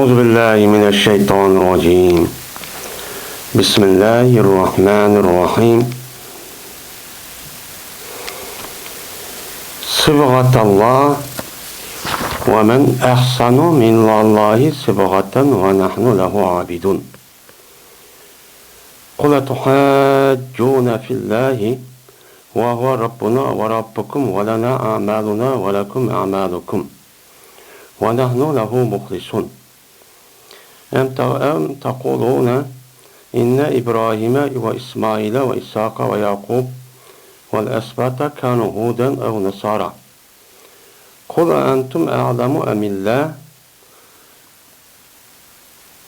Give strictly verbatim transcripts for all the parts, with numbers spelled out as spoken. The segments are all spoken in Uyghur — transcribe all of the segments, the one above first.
أعوذ بالله من الشيطان الرجيم. بسم الله الرحمن الرحيم. صبغة الله، ومن أحسن من الله صبغة ونحن له عابدون. قل أتحاجون في الله وهو ربنا وربكم ولنا أعمالنا ولكم أعمالكم ونحن له مخلصون. أم ت-، أم تقولون إن إبراهيم وإسماعيل وإسحاق ويعقوب والأسباط كانوا هودا أو نصارى. قل أأنتم أعلم أم الله؟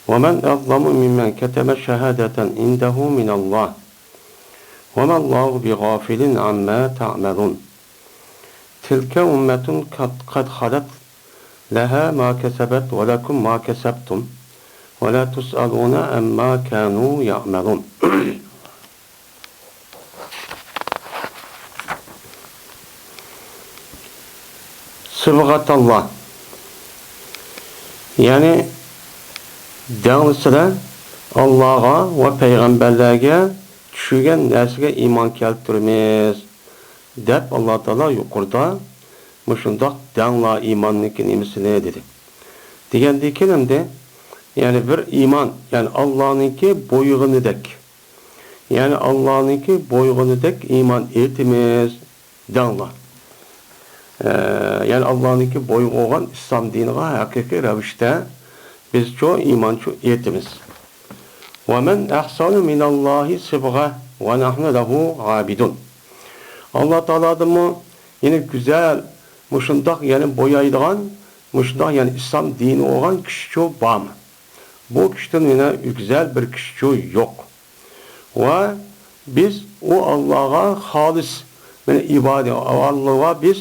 ومن أظلم ممن كتم شهادة عنده من الله وما الله بغافل عما تعملون. تلك أمة قد، قد خلت لها ما كسبت ولكم ما كسبتم ولا تسألون عما كانوا يعملون. سىبغەتاللا، يەنى دەڭلىسىلەر، ئاللاغا ۋە پەيغەمبەرلەرگە چۈشۈرگەن نەرسىگە ئىمان كەلتۈرىمىز، دەپ ئاللا تائالا يۇقىرىدا مۇشۇنداق دەڭلا ئىماننىڭكى نېمىسىنى دېدى. دېگەندىن كېيىن ئەمدى، يەنى بىر ئىمان، يەنى ئاللانىڭكى بويىغىنىدەك، يەنى ئاللانىڭكى بويىغىنىدەك ئىمان ئېيتىمىز دەڭلا. ئە، يەنى ئاللانىڭكى بويىغا بولغان ئىسلام دىنىغا ھەقىقىي رەۋىشتە بىزچۇ ئىمانچۇ ئېيتىمىز. ومن أحسن من الله صبغة ونحن له عابدون. ئاللا تائالادىنمۇ يەنە گۈزەل، مۇشۇنداق يەنە بويايدىغان، مۇشۇنداق يەنە ئىسلام دىنى بولغان كىشىچۇ بارمۇ؟ بۇ كىشىدىن يەنە گۈزەل بىر كىشىچۇ يوق. ۋە بىز ئۇ ئاللاغا خالىس، يەنى ئىبادەت، ئاللاغا بىز،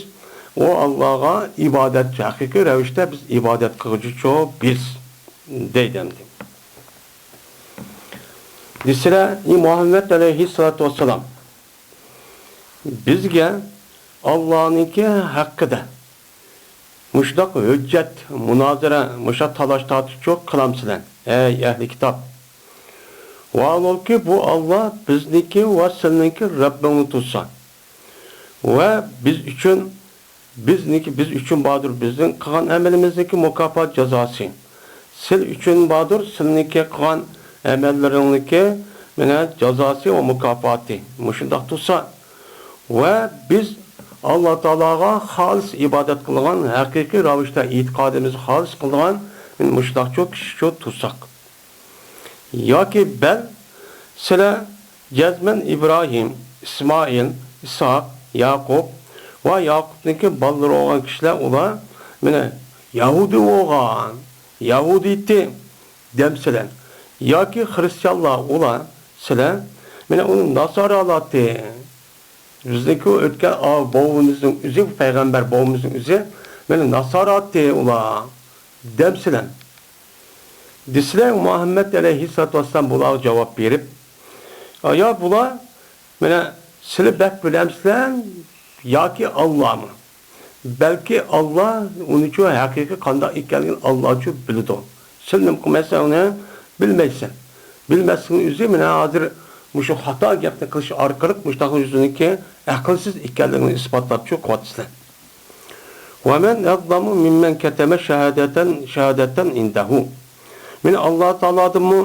ئۇ ئاللاغا ئىبادەت، ھەقىقىي رەۋىشتە بىز ئىبادەت قىلغۇچىچۇ بىز، دەيدۇ ئەمدى. دېسىلە، ئى مۇھەممەد ئەلەيھىسسالاتۇ ۋەسسالام، بىزگە ئاللانىڭكى ھەققىدە مۇشۇنداق ھۆججەت، مۇنازىرە، مۇشۇنداق تالاش-تارتىشچۇ قىلامسىلەر، ئەي ئەھلى كىتاب؟ ۋاھالۇكى، بۇ ئاللا بىزنىڭكى ۋە سىلىنىڭكى رەببىڭنى تۇرسا، ۋە بىز ئۈچۈن، بىزنىڭكى، بىز ئۈچۈن باردۇر بىزنىڭ قىلغان ئەمىلىمىزنىڭكى مۇكاپات جازاسى. سىل ئۈچۈن باردۇر سىلىنىڭكى قىلغان ئەمەللىرىڭنىڭكى، مانا، جازاسى ۋە مۇكاپاتى. مۇشۇنداق تۇرسا، ۋە بىز ئاللا تائالاغا خالىس ئىبادەت قىلغان، ھەقىقىي راۋۇشتا ئېتىقادىمىزنى خالىس قىلغان مۇشۇنداقچۇ كىشىچۇ تۇرساق. ياكى بەل، سىلەر جەزمەن ئىبراھىم، ئىسمائىل، ئىسھاق، ياقۇپ ۋە ياقۇپنىڭكى بالىلىرى بولغان كىشىلەر ئۇلار، مانا، يەھۇدىي بولغان، يەھۇدىيتى دەمسىلەر. ياكى خرىستىيانلار ئۇلار، سىلەر، مانا، ئۇنى ناسارالاتى. بىزنىڭكى ئۆتكەن ئا-، بوۋىمىزنىڭ ئۆزى، پەيغەمبەر بوۋىمىزنىڭ ئۆزى، مانا، ناساراتى ئۇلار دەمسىلەر. دېسىلەر، مۇھەممەد ئەلەيھىسسالاتۇ ۋەسسالام بۇلارغا جاۋاب بېرىپ، يا بۇلار، مانا، سىلى بەك بىلەمسىلەر ياكى ئاللامۇ؟ بەلكى ئاللا ئۇنىچۇ ھەقىقىي قانداق ئىكەنلىكىنى ئاللاچۇ بىلىدۇ. سىلى نېمە قىلمايسەن ئۇنى؟ بىلمەيسەن. بىلمەسلىكنىڭ ئۆزى، مانا، ھازىر مۇشۇ خاتا گەپنى قىلىش ئارقىلىق مۇشۇنداق ئۆزىنىڭكى ئەقىلسىز ئىكەنلىكىنى ئىسپاتلاپچۇ قىلىۋاتىسىلەر. ومن أظلم ممن كتم شهادة، شهادة عنده. مانا ئاللا تائالادىنمۇ،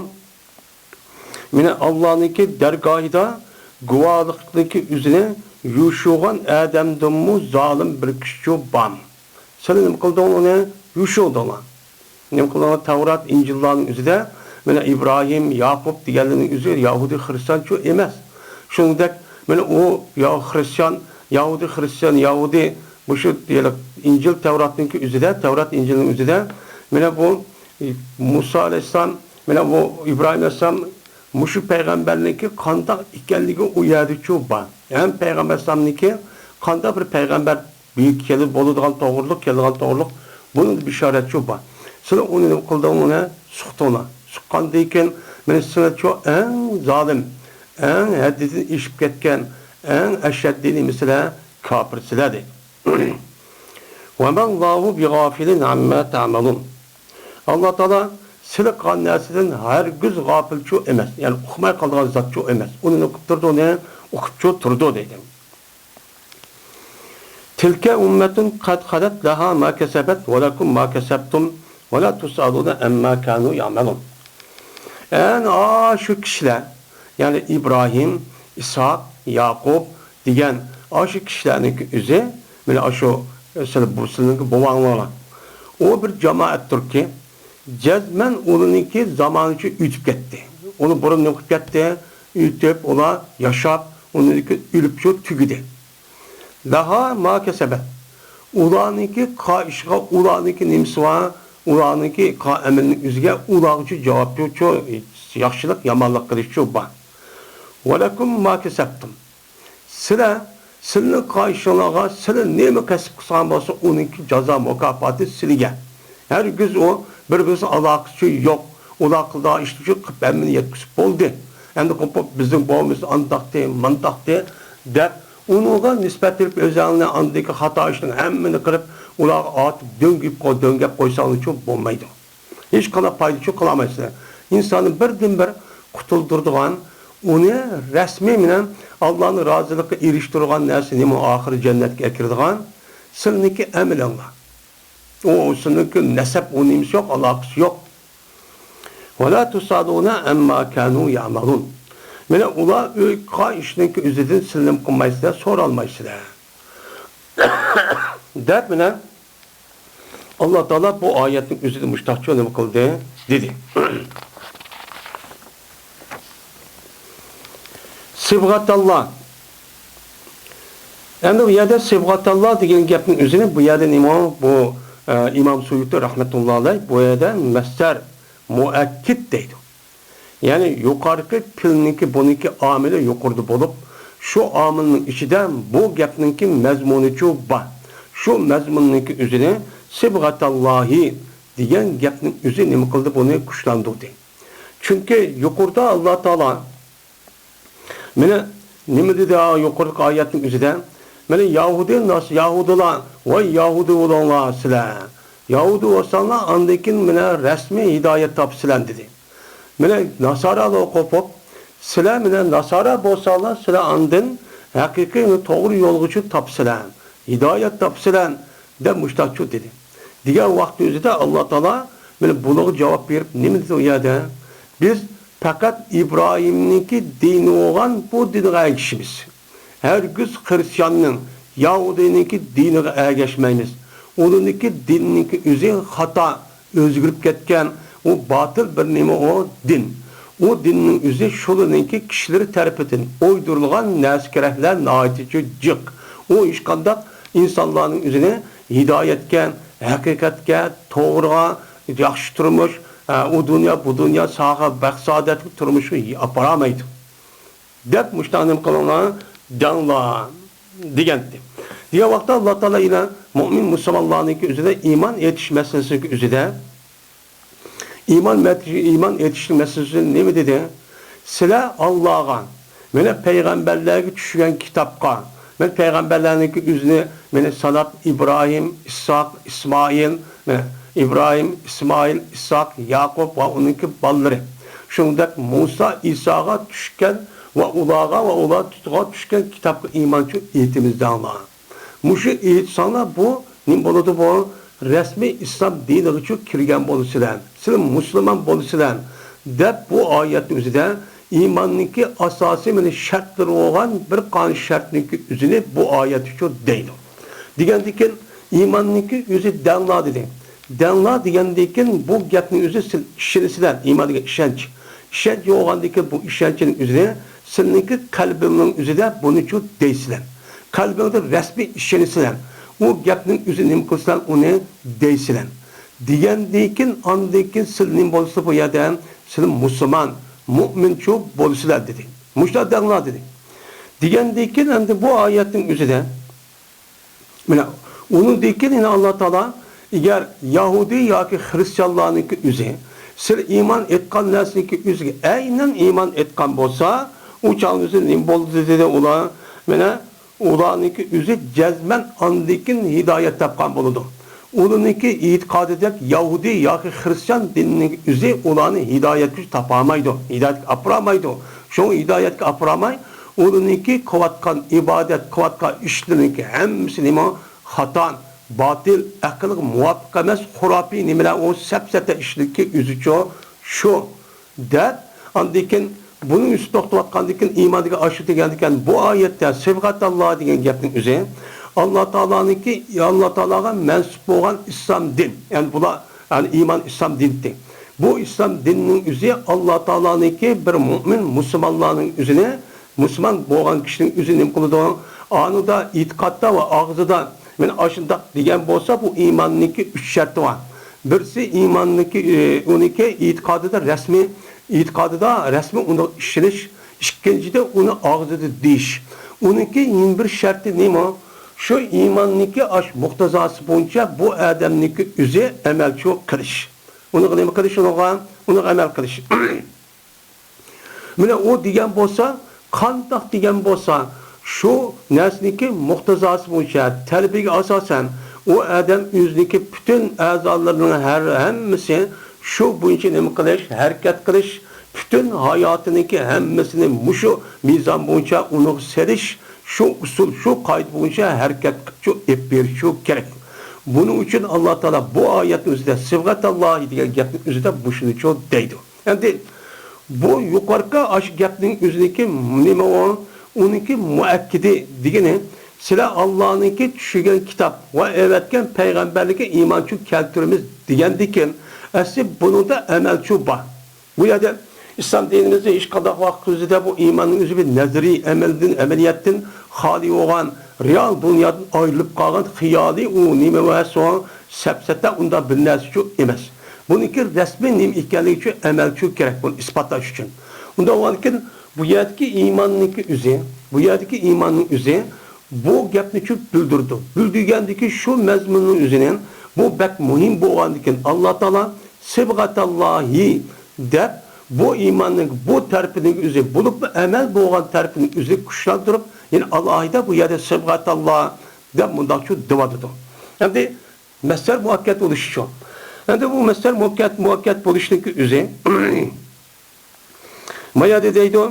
مانا ئاللانىڭكى دەرگاھىدا گۇۋاھلىقنىڭكى ئۆزىنى يوشۇرغان ئادەمدىنمۇ زالىم بىر كىشىچۇ بارمۇ؟ سىلەر نېمە قىلدىڭلار ئۇنى؟ يوشۇردۇڭلار. نېمە قىلدىڭلار؟ تەۋرات، ئىنجىللارنىڭ ئۆزىدە، مانا، ئىبراھىم، ياقۇپ دېگەنلەرنىڭ ئۆزى يەھۇدىي خرىستىيانچۇ ئەمەس. شۇنىڭدەك، مانا، ئۇ يا خرىستىيان، يەھۇدىي خرىستىيان، يەھۇدىي، مۇشۇ دېيىلىپ، ئىنجىل تەۋراتنىڭكى ئۆزىدە، تەۋرات ئىنجىلنىڭ ئۆزىدە، مانا، بۇ مۇسا ئەلەيھىسسالام، مانا، بۇ ئىبراھىم ئەلەيھىسسالام، مۇشۇ پەيغەمبەرنىڭكى قانداق ئىكەنلىكى ئۇ يەردىچۇ بار. ھەم پەيغەمبەر ئەلەيھىسسالامنىڭكى قانداق بىر پەيغەمبەر بىر كېلىپ بولىدىغان توغرىلىق، كېلىدىغان توغرىلىق، بۇنىڭدا بېشارەتچۇ بار. سىلەر ئۇنى نېمە قىلدىڭلار؟ ئۇنى سۇقتۇڭلار. سۇققاندىن كېيىن، مانا، سىلەرچۇ ئەڭ زالىم، ئەڭ ھەددىدىن ئېشىپ كەتكەن، ئەڭ ئەشەددىي نېمىسىلەر؟ كاپىرسىلەر، دەيدۇ. وما الله بغافل عما تعملون. ئاللا تائالا سىلى قىلغان نەرسىدىن ھەرگىز غاپىلچۇ ئەمەس، يەنى ئۇقماي قالىدىغان زاتچۇ ئەمەس. ئۇنى نېمە قىلىپ تۇرىدۇ، ئۇنى ئۇقۇپچۇ تۇرىدۇ دەيدۇ. تىلكە ئۇممەتۇن قەد خەلەت لەھا ما كەسەبەت ۋە لەكۇم ما كەسەبتۇم ۋە لا تۇسئەلۇنە ئەمما كانۇ يەئمەلۇن. ئەنە ئاشۇ كىشىلەر، يەنى ئىبراھىم، ئىسھاق، ياقۇپ دېگەن ئاشۇ كىشىلەرنىڭكى ئۆزى، مانا ئاشۇ سىلى، بۇ سىلىنىڭكى بوۋاڭلار، ئۇ بىر جامائەتتۇركى، جەزمەن ئۇلىنىڭكى زامانىچۇ ئۆتۈپ كەتتى. ئۇلى بۇرۇن نېمە قىلىپ كەتتى؟ ئۆتۈپ، ئۇلار ياشاپ، ئۇنىڭكى ئۆلۈپچۇ تۈگىدى. لەھا ما كەسەبەت. ئۇلارنىڭكى قا ئىشىغا، ئۇلارنىڭكى نېمىسى بار؟ ئۇلارنىڭكى قا ئەمىلىنىڭ ئۆزىگە، ئۇلارغىچۇ جاۋابچۇ، ياخشىلىق، يامانلىق قىلىشچۇ بار. ۋەلەكۇم ما كەسەبتۇم. سىلە، سىلىنىڭ قا ئىشىڭلارغا، سىلى نېمە كەسىپ قىلسىڭلار بولسا، ئۇنىڭكى جازا مۇكاپاتى سىلىگە. ھەرگىز ئۇ بىر-بىرسى ئالاقىسى يوق. ئۇلار قىلىدىغان ئىشنى قىلىپ ھەممىنى يەتكۈزۈپ بولدى. ئەمدى قوپۇپ بىزنىڭ بوۋىمىز ئانداقتى، مانداقتى دەپ، ئۇنىڭغا نىسبەت بېرىپ ئۆزۈڭنى ئاندىكى خاتا ئىشنىڭ ھەممىنى قىلىپ، ئۇلارغا ئارتىپ دۆڭگەپ قوي-، دۆڭگەپ قويساڭلىچۇ بولمايدۇ. ھېچقانداق پايدىچۇ قىلالمايسىلەر. ئىنساننى بىردىنبىر قۇتۇلدۇرىدىغان، ئۇنى رەسمىي مەنەن ئاللانىڭ رازىلىقىغا ئېرىشتۈرىدىغان نەرسە نېمە؟ ئاخىرى جەننەتكە ئەكىرىدىغان سىلىنىڭكى ئەمىلىڭلار. ئۇ سىلىنىڭكى نەسەب، ئۇ نېمىسى يوق، ئالاقىسى يوق. ۋەلا تۇسئەلۇنە ئەمما كانۇ يەئمەلۇن. مانا ئۇلار ئۆي قىلغان ئىشنىڭكى ئۆزىدىن سىلىنىم قىلمايسىلەر، سورالمايسىلەر. دەپ مانا ئاللا تائالا بۇ ئايەتنىڭ ئۆزىدە مۇشتاقچۇ نېمە قىلدى؟ دېدى. سىبغەتاللا. ئەمدى بۇ يەردە سىبغەتاللا دېگەن گەپنىڭ ئۆزىنى بۇ يەردە نېمە؟ بۇ، ئە، ئىمام سۇيۇتى رەھمەتۇللا ئەلەي بۇ يەردە مەسدەر مۇئەككىد دەيدۇ. يەنى يۇقارقى پېئىلنىڭكى بۇنىڭكى ئامىلى يۇقىرىدا بولۇپ، شۇ ئامىلنىڭ ئىچىدە بۇ گەپنىڭكى مەزمۇنىچۇ بار. شۇ مەزمۇننىڭكى ئۆزىنى سىبغەتاللاھى دېگەن گەپنىڭ ئۆزى نېمە قىلدى؟ بۇنى كۈچلەندۈردى. چۈنكى يۇقىرىدا ئاللا تائالا مانا نېمە دېدى يۇقىرىقى ئايەتنىڭ ئۆزىدە؟ مانا يەھۇدىي ناس-، يەھۇدىيلار، ۋاي يەھۇدىي بولۇڭلار سىلەر. يەھۇدىي بولساڭلار، ئاندىن كېيىن مانا رەسمىي ھىدايەت تاپىسىلەر دېدى. مانا ناسارالار قوپۇپ، سىلەر مانا ناسارا بولساڭلار، سىلەر ئاندىن ھەقىقىي توغرا يولغىچۇ تاپىسىلەر، ھىدايەت تاپىسىلەر دەپ مۇشتاقچۇ دېدى. دېگەن ۋاقىتنىڭ ئۆزىدە ئاللا تائالا مانا بۇنىڭغا جاۋاب بېرىپ نېمە دېدى ئۇ يەردە؟ بىز پەقەت ئىبراھىمنىڭكى دىنى بولغان بۇ دىنغا ئەگىشىمىز. ھەرگىز خرىستىياننىڭ، يەھۇدىينىڭكى دىنىغا ئەگەشمەيمىز. ئۇنىڭكى دىنىنىڭكى ئۆزى خاتا، ئۆزگىرىپ كەتكەن، ئۇ باتىل بىر نېمە ئۇ دىن. ئۇ دىننىڭ ئۆزى شۇلىنىڭكى كىشىلىرى تەرىپىدىن ئويدۇرۇلغان نەرسە-كېرەكلەر ناھايىتى جىق. ئۇ ھېچقانداق ئىنسانلارنىڭ ئۆزىنى ھىدايەتكە، ھەقىقەتكە، توغرىغا، ياخشى تۇرمۇش، ئە، ئۇ دۇنيا، بۇ دۇنيا، ساغا، بەخت-سائادەتلىك تۇرمۇشقا ئاپىرالمايدۇ. دەپ مۇشۇنداق نېمە قىلىڭلار، دەڭلار دېگەنتى. دېگەن ۋاقىتتا ئاللا تائالا يەنە مۇئمىن مۇسۇلمانلارنىڭكى ئۆزىدە ئىمان ئېيتىش مەسىلىسىنىڭكى ئۆزىدە، ئىمان مەت-، ئىمان ئېيتىشنىڭ مەسىلىسىدە نېمە دېدى؟ سىلەر ئاللاغا، مانا پەيغەمبەرلەرگە چۈشكەن كىتابقا، مانا پەيغەمبەرلەرنىڭكى ئۆزىنى مانا ساناپ، ئىبراھىم، ئىسھاق، ئىسمائىل، مانا ئىبراھىم، ئىسمائىل، ئىسھاق، ياقۇپ ۋە ئۇنىڭكى بالىلىرى، شۇنىڭدەك مۇسا، ئىساغا چۈشكەن ۋە ئۇلارغا ۋە ئۇلار تۇتقا چۈشكەن كىتابقا ئىمانچۇ ئېيتىمىز دەڭلار. مۇشۇ ئېيتساڭلار، بۇ نېمە بولىدۇ؟ بۇ رەسمىي ئىسلام دىنىغىچۇ كىرگەن بولىسىلەر، سىلەر مۇسۇلمان بولىسىلەر، دەپ بۇ ئايەتنىڭ ئۆزىدە ئىماننىڭكى ئاساسىي مانا شەرتلىرى بولغان بىر قانچە شەرتنىڭكى ئۆزىنى بۇ ئايەتتىچۇ دەيدۇ. دېگەندىن كېيىن ئىماننىڭكى ئۆزى دەڭلار دېدى. دەڭلار دېگەندىن كېيىن بۇ گەپنىڭ ئۆزى سىل-، ئىشىنىسىلەر، ئىمان دېگەن ئىشەنچ. ئىشەنچ بولغاندىن كېيىن بۇ ئىشەنچنىڭ ئۆزىنى سىلىنىڭكى قەلبىڭنىڭ ئۆزىدە بۇنىچۇ دەيسىلەر. قەلبىڭدە رەسمىي ئىشىنىسىلەر. ئۇ گەپنىڭ ئۆزى نېمە قىلسىلەر، ئۇنى دەيسىلەر. دېگەندىن كېيىن، ئاندىن كېيىن سىلەر نېمە بولىسىلەر بۇ يەردە؟ سىلەر مۇسۇلمان، مۇئمىنچۇ بولىسىلەر دېدى. مۇشۇنداق دەڭلار دېدى. دېگەندىن كېيىن ئەمدى بۇ ئايەتنىڭ ئۆزىدە مانا، ئۇنىڭدىن كېيىن يەنە ئاللا تائالا، ئەگەر يەھۇدىي ياكى خرىستىيانلارنىڭكى ئۆزى، سىلەر ئىمان ئېيتقان نەرسىنىڭكى ئۆزىگە ئەينەن ئىمان ئېيتقان بولسا، ئۇ چاغنىڭ ئۆزى نېمە بولدى دېدى ئۇلار؟ مانا، ئۇلارنىڭكى ئۆزى جەزمەن ئاندىن كېيىن ھىدايەت تاپقان بولىدۇ. ئۇلارنىڭكى ئېتىقادىدەك يەھۇدىي ياكى خىرىستىيان دىنىنىڭ ئۆزى ئۇلارنى ھىدايەتكە تاپالمايدۇ، ھىدايەتكە ئاپىرالمايدۇ. شۇڭا ھىدايەتكە ئاپىرالماي، ئۇلارنىڭكى قىلىۋاتقان ئىبادەت، قىلىۋاتقان ئىشلىرىنىڭكى ھەممىسى نېمە؟ خاتا، باتىل، ئەقىلگە مۇۋاپىق ئەمەس، خۇراپىي نېمىلەر، ئۇ سەپسەتە ئىشلىكى ئۆزىچۇ شۇ دەپ، ئاندىن كېيىن بۇنىڭ ئۈستىدە توختىۋاتقاندىن كېيىن ئىمان دېگەن ئاشۇ دېگەندىكەن، بۇ ئايەتتە سىبغەتاللا دېگەن گەپنىڭ ئۆزى ئاللا تائالانىڭكى، ئاللا تائالاغا مەنسۇپ بولغان ئىسلام دىن، يەنى بۇلار، يەنى ئىمان ئىسلام دىنتى. بۇ ئىسلام دىنىنىڭ ئۆزى ئاللا تائالانىڭكى بىر مۆمىن مۇسۇلمانلارنىڭ ئۆزىنى، مۇسۇلمان بولغان كىشىنىڭ ئۆزى نېمە قىلىدۇ؟ ئانىدا، ئېتىقادتا ۋە ئاغزىدا مەن ئاشۇنداق دېگەن بولسا، بۇ ئىماننىڭكى ئۈچ شەرتى بار. بىرسى ئىماننىڭكى، ئى، ئۇنىڭكى ئېتىقادىدا رەسمىي، ئېتىقادىدا رەسمىي ئۇنىڭغا ئىشىنىش. ئىككىنچىدىن، ئۇنى ئاغزىدا دېيىش. ئۇنىڭكى يەنە بىر شەرتى نېمە؟ شۇ ئىماننىڭكى ئاش مۇقتەزاسى بويىچە بۇ ئادەمنىڭكى ئۆزى ئەمەلچۇ قىلىش. ئۇنىڭغا نېمە قىلىش؟ ئۇنىڭغا، ئۇنىڭغا ئەمەل قىلىش. مانا ئۇ دېگەن بولسا، قانداق دېگەن بولسا، شۇ نەرسىنىڭكى مۇقتەزاسى بويىچە، تەلىپىگە ئاساسەن، ئۇ ئادەم ئۆزىنىڭكى پۈتۈن ئەزالىرىنىڭ ھەر، ھەممىسى شۇ بويىچە نېمە قىلىش، ھەرىكەت قىلىش، پۈتۈن ھاياتىنىڭكى ھەممىسىنى مۇشۇ مىزان بويىچە ئۇنىڭغا سېلىش، شۇ ئۇسۇل، شۇ قائىدە بويىچە ھەرىكەت قىلىپ ئېلىپ بېرىشى كېرەك. بۇنىڭ ئۈچۈن ئاللا تائالا بۇ ئايەتنىڭ ئۆزىدە، سىبغەتاللاھى دېگەن گەپنىڭ ئۆزىدە مۇشۇنىچۇ دەيدۇ. ئەمدى بۇ يۇقىرىقى ئاشۇ گەپنىڭ ئۆزىنىڭكى نېمە ئۇ؟ ئۇنىڭكى مۇئەككىدى دېگىنى، سىلەر ئاللانىڭكى چۈشۈرگەن كىتاب ۋە ئەۋەتكەن پەيغەمبەرلىككە ئىمانچۇ كەلتۈرىمىز دېگەندىكىن، ئەسلى بۇنىڭدا ئەمەلچۇ بار. بۇ يەردە ئىسلام دىنىمىزدا ھېچقانداق ۋاقىت ئۆزىدە بۇ ئىماننىڭ ئۆزى بىر نەزەرىي ئەمەلدىن، ئەمەلىيەتتىن خالىي بولغان، رېئال دۇنيادىن ئايرىلىپ قالغان خىيالىي ئۇ نېمە ۋە سوڭ سەپسەتە ئۇنداق بىر نەرسىچۇ ئەمەس. بۇنىڭكى رەسمىي نېمە ئىكەنلىكىچۇ، ئەمەلچۇ كېرەك بۇنى ئىسپاتلاش ئۈچۈن. ئۇنداق بولغاندىكىن، بۇ يەردىكى ئىماننىڭكى ئۆزى، بۇ يەردىكى ئىماننىڭ ئۆزى بۇ گەپنىچۇ بىلدۈرىدۇ. بىلدۈرگەندىكى شۇ مەزمۇننىڭ ئۆزىنى، بۇ بەك مۇھىم بولغاندىكىن، ئاللا تائالا سىبغەتاللاھى دەپ، بۇ ئىماننىڭ بۇ تەرىپىنىڭ ئۆزى بولۇپمۇ، ئەمەل بولغان تەرىپىنىڭ ئۆزىنى كۈچلەندۈرۈپ، يەنە ئالاھىدە بۇ يەردە سىبغەتاللا دەپ مۇنداقچۇ دەۋاتىدۇ. ئەمدى مەسدەر مۇئەككەت بولۇشىچۇ. ئەمدى بۇ مەسدەر مۇئەككەت، مۇئەككەت بولۇشنىڭكى ئۆزى ما يەردە دەيدۇ،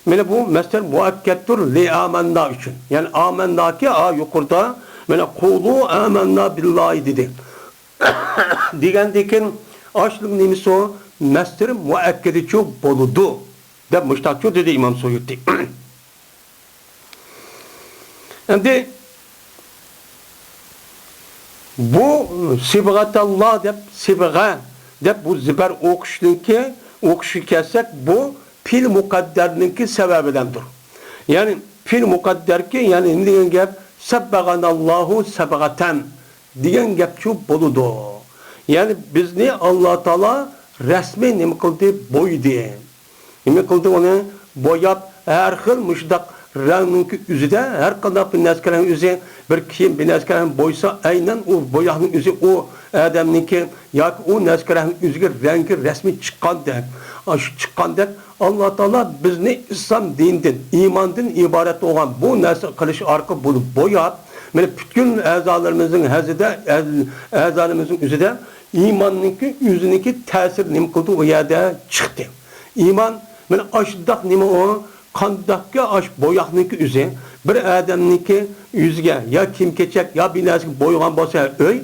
مانا بۇ مەسدەر مۇئەككەتتۇر لى ئامەننا ئۈچۈن. يەنى ئامەنناكى ئا يۇقىرىدا، مانا قۇلۇ ئامەننا بىللاھى دېدى. دېگەندىكىن ئاشۇنىڭ نېمىسى ئۇ؟ مەسدىرى مۇئەككىدىچۇ بولىدۇ، دەپ مۇشتاقچۇ دېدى ئىمام سۇيۇتى. ئەمدى بۇ سىبغەتاللا دەپ، سىبغە دەپ بۇ زىبەر ئوقۇشنىڭكى، ئوقۇشقا كەلسەك، بۇ پېئىل مۇقەددەرنىڭكى سەۋەبىدەندۇر. يەنى پېئىل مۇقەددەركى، يەنى نېمە دېگەن گەپ؟ سەببەغەناللاھۇ سەبغەتەن دېگەن گەپچۇ بولىدۇ. يەنى بىزنى ئاللا تائالا رەسمىي نېمە قىلدى؟ بويىدى. نېمە قىلدى ئۇنى؟ بوياپ، ھەر خىل مۇشۇنداق رەڭنىڭكى ئۆزىدە، ھەر قانداق بىر نەرسىگە رەڭ ئۆزى، بىر كىيىم، بىر نەرسىگە رەڭ بويىسا، ئەينەن ئۇ بوياقنىڭ ئۆزى ئۇ ئادەمنىڭكى ياكى ئۇ نەرسىگە رەڭ ئۆزىگە رەڭگى رەسمىي چىققاندەك، ئاشۇ چىققاندەك، ئاللا تائالا بىزنى ئىسلام دىنىدىن، ئىماندىن ئىبارەت بولغان بۇ نەرسە قىلىش ئارقىلىق بۇنى بوياپ، مانا پۈتكۈل ئەزالىرىمىزنىڭ ھەزىدە، ئەز-، ئەزالىرىمىزنىڭ ئۆزىدە ئىماننىڭكى ئۆزىنىڭكى تەسىرى نېمە قىلدى؟ ئۇ يەردە چىقتى. ئىمان، مانا ئاشۇنداق نېمە ئۇ؟ قانداقكى ئاش بوياقنىڭكى ئۆزى، بىر ئادەمنىڭكى يۈزىگە يا كىيىم-كېچەك يا بىر نەرسىگە بويىغان بولسا ئۆي،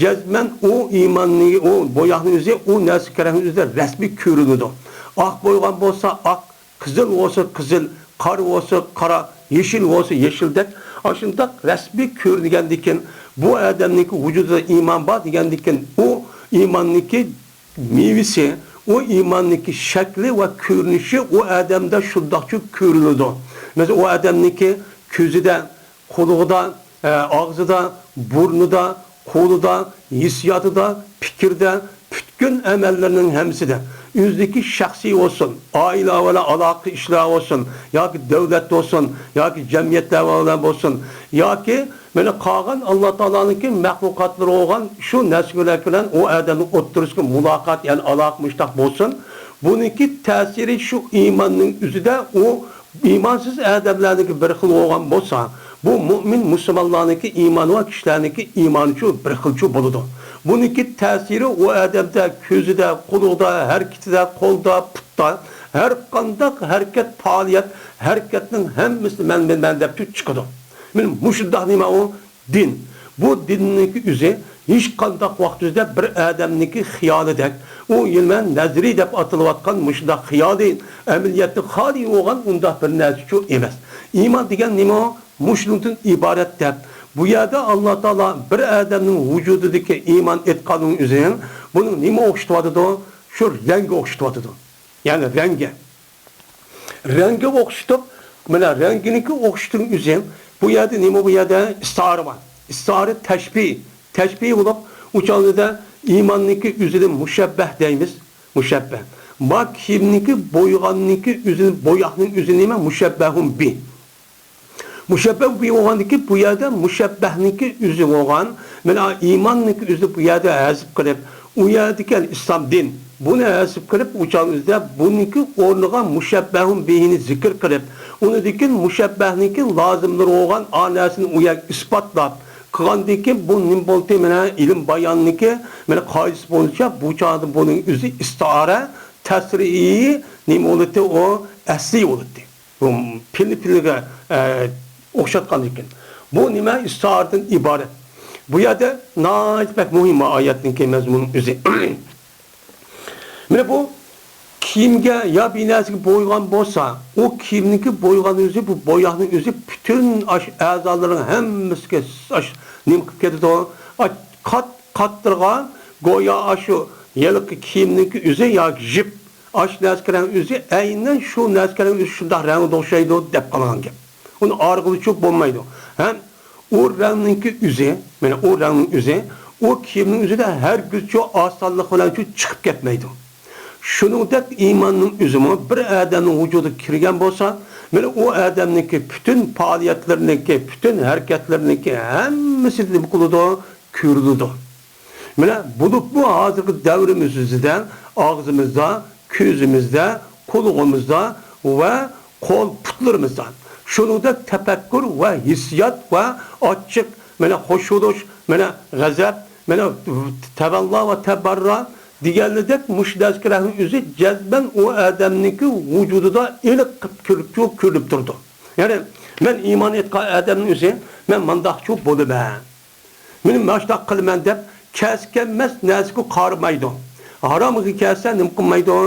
جەزمەن ئۇ ئىماننىڭ، ئۇ بوياقنىڭ ئۆزى، ئۇ نەرسە كېرەكنىڭ ئۆزىدە رەسمىي كۆرۈنىدۇ. ئاق بويىغان بولسا ئاق، قىزىل بولسا قىزىل، قارا بولسا قارا، يېشىل بولسا يېشىلدەك، ئاشۇنداق رەسمىي كۆرۈنگەندىكىن، بۇ ئادەمنىڭكى ۋۇجۇدىدا ئىمان بار دېگەندىكىن، ئۇ ئىماننىڭكى مېۋىسى، ئۇ ئىماننىڭكى شەكلى ۋە كۆرۈنۈشى ئۇ ئادەمدە شۇنداقچۇ كۆرۈنىدۇ. مەسىلەن، ئۇ ئادەمنىڭكى كۆزىدە، قۇلىقىدا، ئە، ئاغزىدا، بۇرنىدا، قولىدا، ھېسسىياتىدا، پىكرىدە، پۈتكۈل ئەمەللىرىنىڭ ھەممىسىدە، ئۆزىدىكى شەخسىي بولسۇن، ئائىلە بىلەن ئالاقە ئىشلار بولسۇن، ياكى دۆلەت بولسۇن، ياكى جەمئىيەتلەر بىلەن بولسۇن، ياكى مانا قالغان ئاللا تائالانىڭكى مەخلۇقاتلىرى بولغان شۇ نەرسىلەر بىلەن ئۇ ئادەمنىڭ ئوتتۇرىسىدا مۇلاقات، يەنى ئالاقە مۇشتاق بولسۇن. بۇنىڭكى تەسىرى شۇ ئىماننىڭ ئۆزىدە، ئۇ ئىمانسىز ئادەملەرنىڭكى بىر خىل بولغان بولسا، بۇ مۆمىن مۇسۇلمانلارنىڭكى ئىمانى ۋە كىشىلەرنىڭكى ئىمانىچۇ بىر خىلچۇ بولىدۇ. بۇنىڭكى تەسىرى ئۇ ئادەمدە، كۆزىدە، قۇلىقىدا، ھەرىكىتىدە، قولدا، پۇتتا، ھەر قانداق ھەرىكەت، پائالىيەت، ھەرىكەتنىڭ ھەممىسىنى مەن، مەن، مەن دەپ چىقىدۇ. مانا مۇشۇنداق نېمە ئۇ؟ دىن. بۇ دىننىڭكى ئۆزى ھېچقانداق ۋاقىت ئۆزىدە بىر ئادەمنىڭكى خىيالىدەك، ئۇ يەنە نەزەرىي دەپ ئاتىلىۋاتقان مۇشۇنداق خىيالىي، ئەمەلىيەتتىن خالىي بولغان ئۇنداق بىر نەرسىچۇ ئەمەس. ئىمان دېگەن نېمە ئۇ؟ مۇشۇنىڭدىن ئىبارەت دەپ، بۇ يەردە ئاللا تائالا بىر ئادەمنىڭ ۋۇجۇدىدىكى ئىمان ئېتىقادىنىڭ ئۆزى بۇنىڭ نېمە ئوخشىتىۋاتىدۇ؟ شۇ رەڭگە ئوخشىتىۋاتىدۇ. يەنى رەڭگە. رەڭگە ئوخشىتىپ، مانا رەڭگىنىڭكى ئوخشىتىشنىڭ ئۆزى، بۇ يەردە نېمە، بۇ يەردە ئىستىئارە بار. ئىستىئارە تەشبىھ. تەشبىھ بولۇپ، ئۇ چاغدا ئىماننىڭكى ئۆزىنى مۇشەببەھ دەيمىز. مۇشەببەھ. ما كىيىمنىڭكى، بويىغاننىڭكى ئۆزىنى، بوياقنىڭ ئۆزى نېمە؟ مۇشەببەھۇن بىھ. مۇشەببەھ بولغاندىكىن، بۇ يەردە مۇشەببەھنىڭكى ئۆزى بولغان، مانا ئىماننىڭكى ئۆزى بۇ يەردە ھەزىپ قىلىپ، ئۇ يەردىكى ئىسلام دىن، بۇنى ھەزىپ قىلىپ، ئۇ چاغ ئۆزىدە بۇنىڭكى ئورنىغا مۇشەببەھۇن بىھىنى زىكىر قىلىپ، ئۇنىڭدىن كېيىن مۇشەببەھنىڭكى لازىملىرى بولغان ئا نەرسىنى ئۇ يەرگە ئىسپاتلاپ قىلغاندىن كېيىن، بۇ نېمە بولدى؟ مانا ئىلىم باياننىڭكى، مانا قائىدىسى بويىچە بۇ چاغدا بۇنىڭ ئۆزى ئىستىئارە، تەسرىئىي نېمە بولاتتى؟ ئۇ ئەسلىي بولاتتى. بۇ پىلنى پىلگە، ئە، ئوخشاتقاندىكىن. بۇ نېمە؟ ئىستىئارىدىن ئىبارەت. بۇ يەردە ناھايىتى بەك مۇھىم ئايەتنىڭكى مەزمۇنى ئۆزى. مانا بۇ كىيىمگە يا بىر نەرسىگە بويىغان بولسا، ئۇ كىيىمنىڭكى بويىغان ئۆزى، بۇ بوياقنىڭ ئۆزى پۈتۈن ئاش ئەزالىرىنىڭ ھەممىسىگە ئاش نېمە قىلىپ كېتىدۇ؟ ئاش قات-، قاتتىرغان، گويا ئاشۇ ھېلىقى كىيىمنىڭكى ئۆزى ياكى جىپ، ئاش نەسكىرەڭ ئۆزى ئەينەن شۇ نەسكىرەڭ ئۆزى شۇنداق رەڭگىدە ئوخشايدۇ دەپ قالغان گەپ. ئۇنى ئارىغىلىچۇ بولمايدۇ. ھەم ئۇ رەڭنىڭكى ئۆزى، مانا ئۇ رەڭنىڭ ئۆزى، ئۇ كىيىمنىڭ ئۆزىدە ھەرگىزچۇ ئاسانلىق بىلەنچۇ چىقىپ كەتمەيدۇ. شۇنىڭدەك ئىماننىڭ ئۆزىمۇ بىر ئادەمنىڭ ۋۇجۇدىغا كىرگەن بولسا، مانا ئۇ ئادەمنىڭكى پۈتۈن پائالىيەتلىرىنىڭكى، پۈتۈن ھەرىكەتلىرىنىڭكى ھەممىسى نېمە قىلىدۇ؟ كۆرۈلىدۇ. مانا بولۇپمۇ ھازىرقى دەۋرىمىز ئۆزىدە ئاغزىمىزدا، كۆزىمىزدە، قۇلىقىمىزدا ۋە قول پۇتلىرىمىزدا. شۇنىڭدەك تەپەككۇر ۋە ھېسسىيات ۋە ئاچچىق، مانا خوش بولۇش، مانا غەزەپ، مانا تەۋەللا ۋە تەبەررا دېگەنلىدەك مۇشۇ نەسكىرەڭنىڭ ئۆزى جەزمەن ئۇ ئادەمنىڭكى ۋۇجۇدىدا ئېنىق قىلىپ كۆرۈلۈپ، كۆرۈلۈپ تۇرىدۇ. يەنى مەن ئىمان ئېيتقان ئادەمنىڭ ئۆزى مەن مانداقچۇ بولىمەن. مېنى ماشۇنداق قىلىمەن دەپ كەلسە كەلمەس نەرسىگە قارىمايدۇ. ھارامغا كەلسە نېمە قىلمايدۇ؟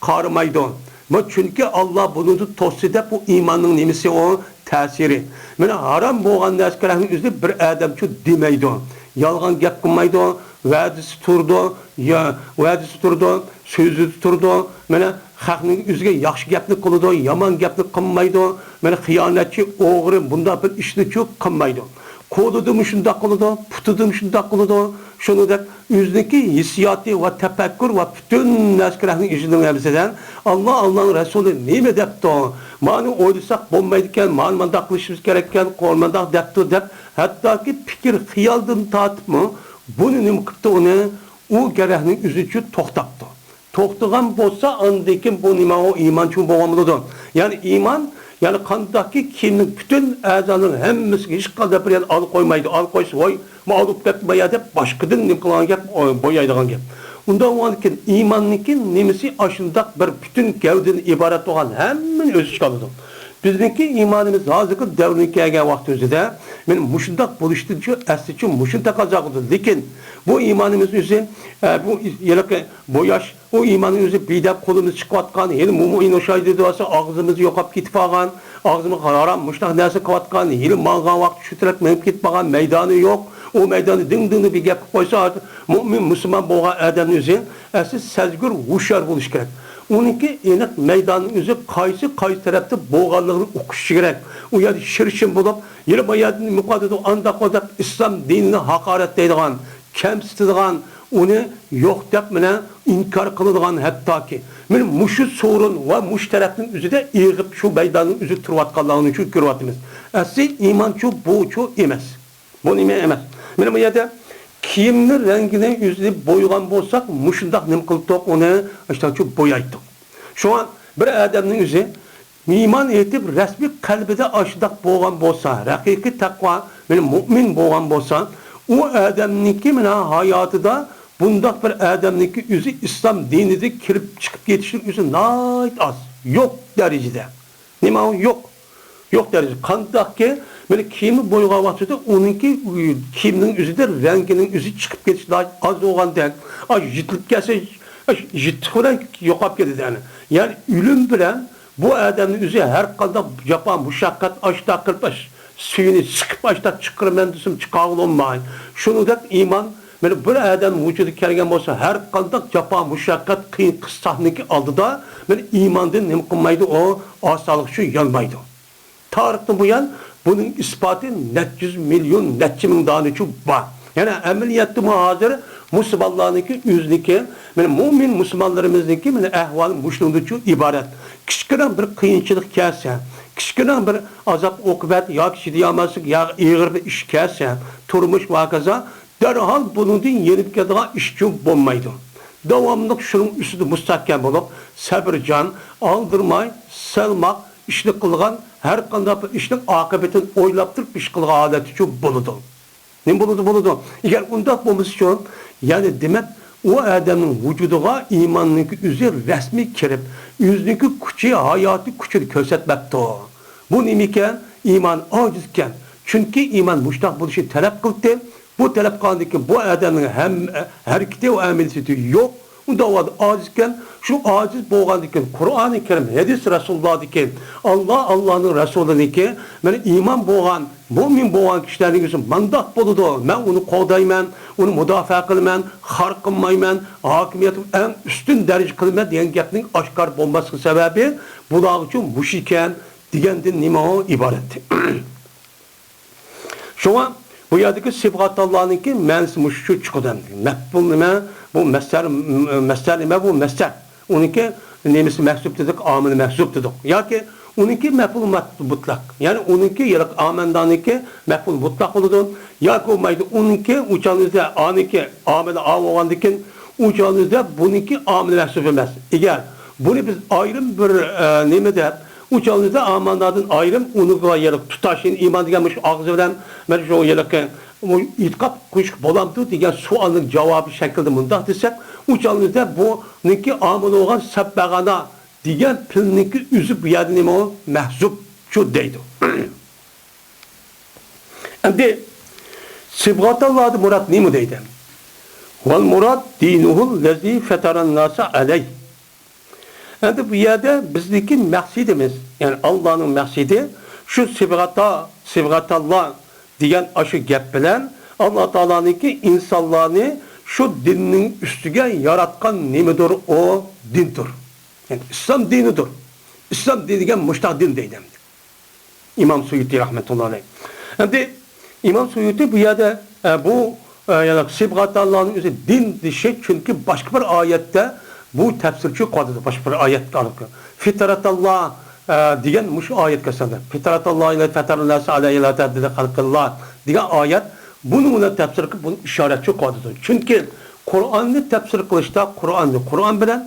قارىمايدۇ. بۇ چۈنكى ئاللا بۇنىڭدىن توسسا دەپ، بۇ ئىماننىڭ نېمىسى ئۇ؟ تەسىرى. مانا ھارام بولغان نەرسىلەرنىڭ ئۆزى بىر ئادەمچۇ دېمەيدۇ. يالغان گەپ قىلمايدۇ، ۋەدىسى تۇرىدۇ، يا، ۋەدىسى تۇرىدۇ، سۆزىدە تۇرىدۇ. مانا خەقنىڭ ئۆزىگە ياخشى گەپنى قىلىدۇ، يامان گەپنى قىلمايدۇ. مانا خىيانەتچى، ئوغرى، بۇنداق بىر ئىشنىچۇ قىلمايدۇ. قولىدىمۇ شۇنداق قىلىدۇ، پۇتىدىمۇ شۇنداق قىلىدۇ. شۇنىڭدەك ئۆزىنىڭكى ھېسسىياتى ۋە تەپەككۇر ۋە پۈتۈن نەسكىرەڭنىڭ ئىچىنىڭ ھەممىسىدىن ئاللا، ئاللانىڭ رەسۇلى نېمە دەپتۇ؟ مانى ئويلىساق بولمايدىكەن، مانى مانداق قىلىشىمىز كېرەككەن، قول مانداق دەپتۇ دەپ، ھەتتاكى پىكىر خىيالدىن تارتىپمۇ بۇنى نېمە قىپتۇ ئۇنى؟ ئۇ گەرەكنىڭ ئۆزىچۇ توختاپتۇ. توختىغان بولسا، ئاندىن كېيىن بۇ نېمە ئۇ ئىمانچۇ بولغان بولىدۇ. يەنى ئىمان، يەنى قانداقكى كىيىمنىڭ پۈتۈن ئەزانىڭ ھەممىسىگە ھېچقانداق بىر يەرنى ئالا قويمايدۇ. ئالا قويسا، ۋاي، ما ئالىپ كەتتىم يا دەپ باشقىدىن نېمە قىلغان گەپ، ئو، بويايدىغان گەپ. ئۇنداق بولغاندىكىن ئىماننىڭكى نېمىسى ئاشۇنداق بىر پۈتۈن گەۋدىدىن ئىبارەت بولغان ھەممىنى ئۆز ئىچىگە ئالىدۇ. بىزنىڭكى ئىمانىمىز ھازىرقى دەۋرگە كەلگەن ۋاقتىمىزدا، مانا مۇشۇنداق بولۇشتىنچۇ ئەسلىچۇ مۇشۇنى تەقەززا قىلىدۇ. لېكىن بۇ ئىمانىمىز ئۆزى، ئە، بۇ ھېلىقى بوياش، ئۇ ئىماننىڭ ئۆزى بىدەپ قولىمىز چىقىۋاتقان، ھېلى مومۇ ئوخشايدۇ دېۋاتسا، ئاغزىمىز يوقاپ كېتىپ قالغان، ئاغزىمىزغا ھارام مۇشۇنداق نەرسە قىلىۋاتقان، ھېلى ماڭغان ۋاقىت شۇ تەرەپ مېڭىپ كېتىپ قالغان، مەيدانى يوق. ئۇ مەيداندا دىڭ دىڭ دەپ بىر گەپ قىلىپ قويسا، مۇئمىن، مۇسۇلمان بولغان ئادەمنىڭ ئۆزى ئەسلى سەزگۈر، ھوشيار بولۇشى كېرەك. ئۇنىڭكى ئېنىق مەيداننىڭ ئۆزى قايسى، قايسى تەرەپتە بولغانلىقىنى ئۇقۇشى كېرەك. ئۇ يەردە شىرشىم بولۇپ، يەنە بۇ يەردىن مۇقاددەس ئانداق دەپ ئىسلام دىنىنى ھاقارەتلەيدىغان، كەمسىتىدىغان، ئۇنى يوق دەپ مانا ئىنكار قىلىدىغان ھەتتاكى. مانا مۇشۇ سورۇن ۋە مۇشۇ تەرەپنىڭ ئۆزىدە ئېغىپ شۇ مەيداننىڭ ئۆزىدە تۇرۇۋاتقانلارنى شۇ كۆرۈۋاتىمىز. ئەسلى ئىمانچۇ بۇچۇ ئەمەس. بۇ نېمە ئەمەس. مانا بۇ يەردە كىيىمنى رەڭگىنى ئۆزىنى بويىغان بولساق، مۇشۇنداق نېمە قىلدۇق، ئۇنى ئاشۇنداقچۇ بويايتتۇق. شۇڭا بىر ئادەمنىڭ ئۆزى ئىمان ئېيتىپ، رەسمىي قەلبىدە ئاشۇنداق بولغان بولسا، ھەقىقىي تەقۋا، مانا مۇئمىن بولغان بولسا، ئۇ ئادەمنىڭكى مانا ھاياتىدا بۇنداق بىر ئادەمنىڭكى ئۆزى ئىسلام دىنىدىن كىرىپ چىقىپ كېتىشنىڭ ئۆزى ناھايىتى ئاز. يوق دەرىجىدە. نېمە ئۇ؟ يوق. يوق دەرىجىدە. قانداقكى، مانا كىيىمنى بويىغان ۋاقتىدا ئۇنىڭكى كىيىمنىڭ ئۆزىدە رەڭگىنىڭ ئۆزى چىقىپ كېتىش ناھايىتى ئاز بولغاندەك، ئاش يېتىلىپ كەلسە، ئاش يىرتىق بىلەن يوقاپ كېتىدۇ. يەنى، يەنى ئۆلۈم بىلەن بۇ ئادەمنىڭ ئۆزى ھەر قانداق جاپا، مۇشەققەت، ئاشتاق قىلىپ، ئاش، سۈيىنى سىقىپ، ئاشتاق چىقىرىمەن دېسىمۇ چىقارغىلى بولماي. شۇنىڭدەك ئىمان، مانا بىر ئادەم ۋۇجۇدىغا كەلگەن بولسا، ھەر قانداق جاپا، مۇشەققەت، قىيىن قىستاقنىڭكى ئالدىدا، مانا ئىماندىن نېمە قىلمايدۇ، ئۇ ئاسانلىق ئۈچۈن يانمايدۇ. تارىختىن بۇيان بۇنىڭ ئىسپاتى نەچچە يۈز مىليون، نەچچە مىڭ دانىچۇ بار. يەنى ئەمەلىيەتتىمۇ ھازىر مۇسۇلمانلارنىڭكى ئۆزىنىڭكى، مانا مۇئمىن مۇسۇلمانلىرىمىزنىڭكى مانا ئەھۋالى مۇشۇنىڭدىنچۇ ئىبارەت. كىچىككىنە بىر قىيىنچىلىق كەلسە، كىچىككىنە بىر ئازاب ئوقۇبەت ياكى چىدىيالماسلىق يا ئېغىر بىر ئىش كەلسە، تۇرمۇش ۋە ھاكازا، دەرھال بۇنىڭدىن يېنىپ كېتىدىغان ئىشچۇ بولمايدۇ. داۋاملىق شۇنىڭ ئۈستىدە مۇستەھكەم بولۇپ، سەبرىجان، ئالدىرىماي، سالماق، ئىشنى قىلغان ھەر قانداق بىر ئىشنىڭ ئاقىۋىتىنى ئويلاپ تۇرۇپ ئىش قىلغان ھالەتتىچۇ بولىدۇ. نېمە بولىدۇ؟ بولىدۇ. ئەگەر ئۇنداق بولمىسىچۇ، يەنى دېمەك، ئۇ ئادەمنىڭ ۋۇجۇدىغا ئىماننىڭكى ئۆزى رەسمىي كىرىپ، ئۆزىنىڭكى كۈچى، ھاياتىي كۈچىنى كۆرسەتمەپتۇ. بۇ نېمىكەن؟ ئىمان ئاجىزكەن. چۈنكى ئىمان مۇشتاق بولۇشنى تەلەپ قىلدى. بۇ تەلەپ قىلغاندىن كېيىن بۇ ئادەمنىڭ ھەم ھەرىكىتى ۋە ئەمەلىيىتى يوق. ئۇنداق ۋاقىتتا ئاجىزكەن. شۇ ئاجىز بولغاندىن كېيىن قۇرئانى كەرىم، ھەدىس رەسۇلۇللاھدىكى، ئاللا، ئاللانىڭ رەسۇلىنىڭكى، مانا ئىمان بولغان، مۇئمىن بولغان كىشىلەرنىڭ ئۆزى مانداق بولىدۇ، مەن ئۇنى قوغدايمەن، ئۇنى مۇداپىئە قىلىمەن، خار قىلمايمەن، ھاكىمىيەتنى ئەڭ ئۈستۈن دەرىجە قىلىمەن دېگەن گەپنىڭ ئاشكارا بولماسلىقى سەۋەبى بۇلارغىچۇ مۇشۇ ئىكەن دېگەندىن نېمە ئۇ ئىبارەت؟ شۇڭا بۇ يەردىكى سىبغاتاللانىڭكى مەنىسى مۇشۇ چىقىدۇ ئەمدى. مەپئۇل نېمە؟ بۇ مەسدەر، مەسدەر نېمە؟ بۇ مەسدەر. ئۇنىڭكى نېمىسى مەھزۇپ دېدۇق، ئامىلى مەھزۇپ دېدۇق. ياكى ئۇنىڭكى مەپئۇل مۇت-، مۇتلەق. يەنى ئۇنىڭكى يەنى ئامەندانىڭكى مەپئۇل مۇتلەق بولىدۇ. ياكى بولمايدۇ، ئۇنىڭكى ئۇچانىزدا ئانىڭكى ئامىلى ئا بولغاندىن كېيىن ئۇچانىزدا بۇنىڭكى ئامىلى مەھزۇپ ئەمەس. ئەگەر بۇنى بىز ئايرىم بىر، ئە، نېمە دەپ، ئۇ چاغلىرىدا ئاماننادىن ئايرىم ئۇنىڭغا يەنە تۇتاش ئىمان دېگەن مۇشۇ ئاغزى بىلەن مەن شۇ يەنە مۇ-، ئېتىقاد قويۇشقا بولامدۇ دېگەن سوئالنىڭ جاۋابى شەكلىدە مۇنداق دېسەك، ئۇ چاغلىرىدا بۇنىڭكى ئامىل بولغان سەببەغانا دېگەن پېئىلنىڭكى ئۆزى بۇ يەردە نېمە ئۇ؟ مەھزۇپ شۇ دەيدۇ. ئەمدى سىبغاتاللادا مۇراد نېمە دەيدۇ؟ ۋەل مۇراد دىنۇھۇل لەزى فەتەرەن ناسە ئەلەي. ئەمدى بۇ يەردە بىزنىڭكى مەقسىتىمىز، يەنى ئاللانىڭ مەقسىتى شۇ سىبغاتا، سىبغاتاللا دېگەن ئاشۇ گەپ بىلەن ئاللا تائالانىڭكى ئىنسانلارنى شۇ دىننىڭ ئۈستىگە ياراتقان نېمىدۇر، ئۇ دىندۇر. يەنى ئىسلام دىنىدۇر. ئىسلام دىنى دېگەن مۇشتاق دىن دەيدۇ ئەمدى. ئىمام سۇيۇتى رەھمەتۇللا ئەلەيھ. ئەمدى ئىمام سۇيۇتى بۇ يەردە، ئە، بۇ، ئە، يەنى سىبغاتاللانىڭ ئۆزى دىن دېيىشى، چۈنكى باشقا بىر ئايەتتە بۇ تەپسىرچۇ قىلىۋاتىدۇ، باشقا بىر ئايەت ئارقىلىق. فىتراتاللا، ئە، دېگەن مۇشۇ ئايەتكە سەۋەب. فىتراتاللا ئەللەتى فەتەرەنناسە ئەلەيھا لا تەبدىلە لىخەلقىللا دېگەن ئايەت بۇنىڭ بىلەن تەپسىر قىلىپ، بۇنى ئىشارەتچۇ قىلىۋاتىدۇ. چۈنكى قۇرئاننى تەپسىر قىلىشتا قۇرئاننى قۇرئان بىلەن،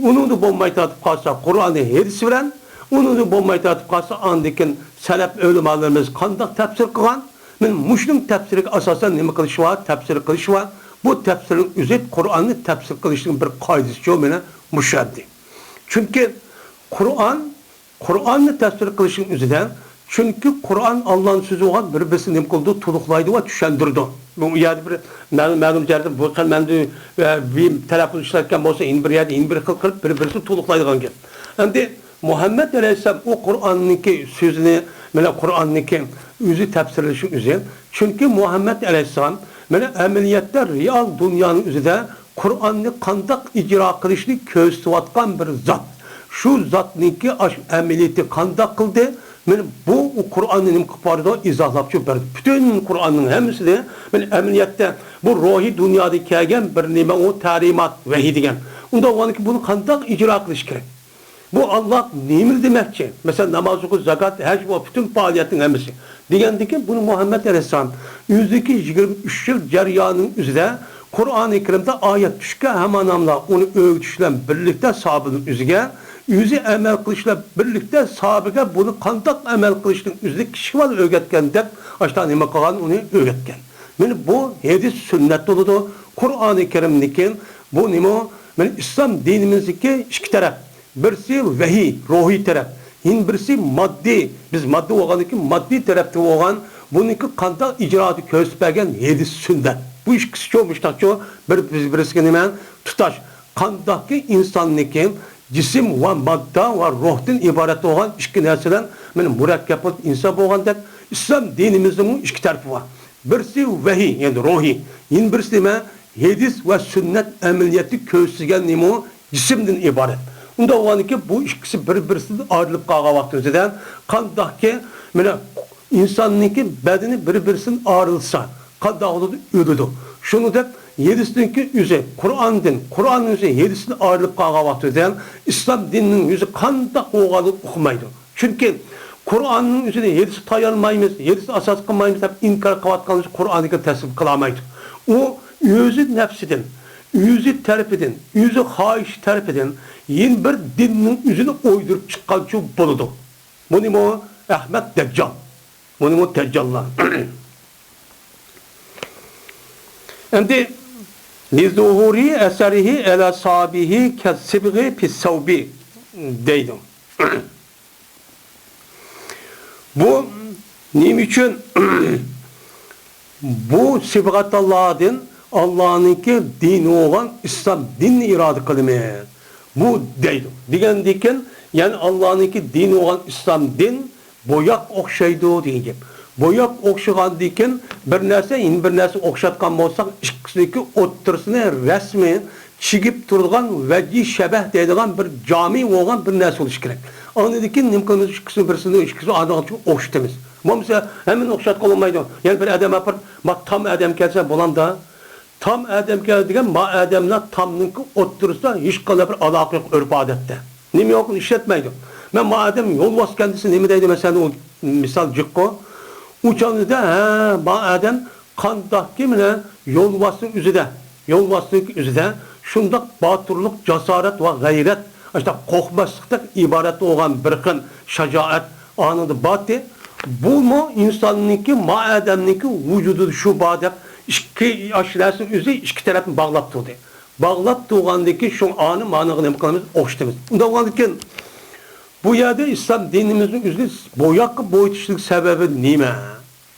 ئۇنىڭدا بولماي تارتىپ قالسا، قۇرئاننى ھەدىس بىلەن، ئۇنىڭدا بولماي تارتىپ قالسا، ئاندىن كېيىن سەلەپ ئۆلىمالىرىمىز قانداق تەپسىر قىلغان؟ مانا مۇشۇنىڭ تەپسىرىگە ئاساسەن نېمە قىلىش بار؟ تەپسىر قىلىش بار. بۇ تەپسىرنىڭ ئۆزى قۇرئاننى تەپسىر قىلىشنىڭ بىر قائىدىسىچۇ مانا مۇشۇ ئەمدى. چۈنكى قۇرئان قۇرئاننى تەپسىر قىلىشنىڭ ئۆزىدە، چۈنكى قۇرئان ئاللانىڭ سۆزى بولغان بىر-بىرسىنى نېمە قىلىدۇ؟ تولۇقلايدۇ ۋە چۈشەندۈرىدۇ. بۇ يەردە بىر مەلۇم، مەلۇم جەھەتتە بۇ خىل مەنىدە، ئە، بىر تەلەپپۇز ئىشلەتكەن بولسا، يەنە بىر يەردە يەنە بىر خىل قىلىپ بىر-بىرسىنى تولۇقلايدىغان گەپ. ئەمدى مۇھەممەد ئەلەيھىسسالام ئۇ قۇرئاننىڭكى سۆزىنى، مانا قۇرئاننىڭكى ئۆزى تەپسىرلىشىنىڭ ئۆزى. چۈنكى مۇھەممەد ئەلەيھىسسالام مانا ئەمەلىيەتتە رېئال دۇنيانىڭ ئۆزىدە قۇرئاننى قانداق ئىجرا قىلىشنى كۆرسىتىۋاتقان بىر زات. شۇ زاتنىڭكى ئاشۇ ئەمەلىيىتى قانداق قىلدى؟ مانا بۇ قۇرئاننى نېمە قىلىپ بارىدۇ؟ ئىزاھلاپچۇ بەردى. پۈتۈن قۇرئاننىڭ ھەممىسىنى، مانا ئەمەلىيەتتە بۇ روھىي دۇنيادىن كەلگەن بىر نېمە ئۇ؟ تەلىمات، ۋەھىي دېگەن. ئۇنداق بولغاندىكىن بۇنى قانداق ئىجرا قىلىش كېرەك؟ بۇ ئاللا نېمىنى دېمەكچى؟ مەسىلەن، ناماز، زۇكات، ھەج، بۇ پۈتۈن پائالىيەتنىڭ ھەممىسى. دېگەندىكىن بۇنى مۇھەممەد ئەلەيھىسسالام ئۆزىدىكى يىگىرمە ئۈچ يىل جەريانىنىڭ ئۆزىدە قۇرئانى كەرىمدە ئايەت چۈشكەن ھامان ئۇنى ئۆگىتىش بىلەن بىرلىكتە ساھابىنىڭ ئۆزىگە، ئۆزى ئەمەل قىلىش بىلەن بىرلىكتە ساھابىگە بۇنى قانداق ئەمەل قىلىشنىڭ ئۆزىدە كىشىۋال ئۆگەتكەندەك، ئاشتا نېمە قىلغان ئۇنى ئۆگەتكەن. مانا بۇ ھەدىس سۈننەت بولىدۇ. قۇرئانى كەرىمدىكى بۇ نېمە؟ مانا ئىسلام دىنىمىزدىكى ئىككى تەرەپ. بىرسى ۋەھىي، روھىي تەرەپ. يەنە بىرسى ماددىي. بىز ماددىي بولغاندىن كېيىن ماددىي تەرەپتە بولغان بۇنىڭكى قانداق ئىجرائاتى كۆرسىتىپ بەرگەن ھەدىس، سۈننەت. بۇ ئىككىسىچۇ، مۇشتاقچۇ، بىر، بىر-، بىرسىگە نېمە؟ تۇتاش. قانداقكى ئىنساننىڭكى جىسىم ۋە ماددا ۋە روھتىن ئىبارەت بولغان ئىككى نەرسىدىن مانا مۇرەككەپ بولۇپ ئىنسان بولغاندەك، ئىسلام دىنىمىزنىڭمۇ ئىككى تەرىپى بار. بىرسى ۋەھىي، يەنى روھىي. يەنە بىرسى نېمە؟ ھەدىس ۋە سۈننەت ئەمەلىيەتتە كۆرسىتىلگەن نېمە؟ جىسىمدىن ئىبارەت. ئۇنداق بولغاندىكىن بۇ ئىككىسى بىر-، بىرسىدىن ئايرىلىپ قالغان ۋاقتىمىزدا قانداقكى، مانا، ئىنساننىڭكى بەدىنى بىر-، بىرسىدىن ئايرىلسا، قانداق بولىدۇ؟ ئۆلىدۇ. شۇنىڭدەك ھەدىسنىڭكى ئۆزى قۇرئاندىن، قۇرئان ئۆزى ھەدىستىن ئايرىلىپ قالغان ۋاقتىدا ئىسلام دىنىنىڭ ئۆزى قانداق بولغانلىقى ئۇقمايدۇ. چۈنكى قۇرئاننىڭ ئۆزىنى ھەدىسكە تايانمايمىز، ھەدىسنى ئاساس قىلمايمىز دەپ ئىنكار قىلىۋاتقان قۇرئاننىڭكى تەسلىم قىلالمايدۇ. ئۇ ئۆزى نەپسىدىن، ئۆزى تەرىپىدىن، ئۆزى خاھىشى تەرىپىدىن يەنە بىر دىننىڭ ئۆزىنى ئويدۇرۇپ چىققانچۇ بولىدۇ. بۇنى بۇ ئەخمەق دەججال. بۇنى بۇ دەججاللار. ئەمدى لىزۇھۇرى ئەسەرىھى ئەلە سابىھى كەسسىبغى پىسسەۋبى دەيدۇ. بۇ نېمە ئۈچۈن؟ بۇ سىبغەتاللاھدىن ئاللانىڭكى دىنى بولغان ئىسلام دىنىنى ئىرادە قىلىمىز. بۇ دەيدۇ. دېگەندىكىن، يەنى ئاللانىڭكى دىنى بولغان ئىسلام دىن بوياق ئوخشايدۇ دېگەن گەپ. بوياق ئوخشىغاندىكىن بىر نەرسە، يەنە بىر نەرسە ئوخشاتقان بولساق، ئىككىسىنىڭكى ئوتتۇرىسىنى رەسمىي چىگىپ تۇرىدىغان ۋەجھى شەبەھ دەيدىغان بىر جامى بولغان بىر نەرسە بولۇشى كېرەك. ئاندىن كېيىن نېمە قىلىمىز؟ ئىككىسىنى بىرسىنى، ئىككىسىنى ئادەمگە ئوخشىتىمىز. بولمىسا ھەممىنى ئوخشاتقىلى بولمايدۇ. يەنە بىر ئادەم ئاپىرىپ، ما تام ئادەم كەلسە بولامدا. تام ئادەم كەلدى دېگەن، ما ئادەملەر تامنىڭكى ئوتتۇرىسىدا ھېچقانداق بىر ئالاقە يوق ئۆرپ-ئادەتتە. نېمە يوقنى ئىشلەتمەيدۇ. مەن ما ئادەم يولۋاس كەلدى دېسە نېمە دەيدۇ؟ مەسىلەن، ئۇ مىسال جىققۇ. ئۇ چاغدا، ھە، ما ئادەم قانداقكى مانا يولۋاسنىڭ ئۆزىدە، يولۋاسنىڭ ئۆزىدە شۇنداق باتۇرلۇق، جاسارەت ۋە غەيرەت، ئاشۇنداق قورقماسلىقتەك ئىبارەت بولغان بىر خىل شاجائەت ئانىڭدا باتى. بۇمۇ ئىنساننىڭكى، ما ئادەمنىڭكى ۋۇجۇدىدا شۇ بار دەپ ئىككى، ئاشۇ نەرسىنىڭ ئۆزى ئىككى تەرەپنى باغلاپ تۇردى. باغلاپ تۇرغاندىن كېيىن شۇ ئانى مانىغا نېمە قىلىمىز؟ ئوخشىتىمىز. ئۇنداق بولغاندىن كېيىن بۇ يەردە ئىسلام دىنىمىزنىڭ ئۆزىنى بوياققا بويىتىشلىق سەۋەبى نېمە؟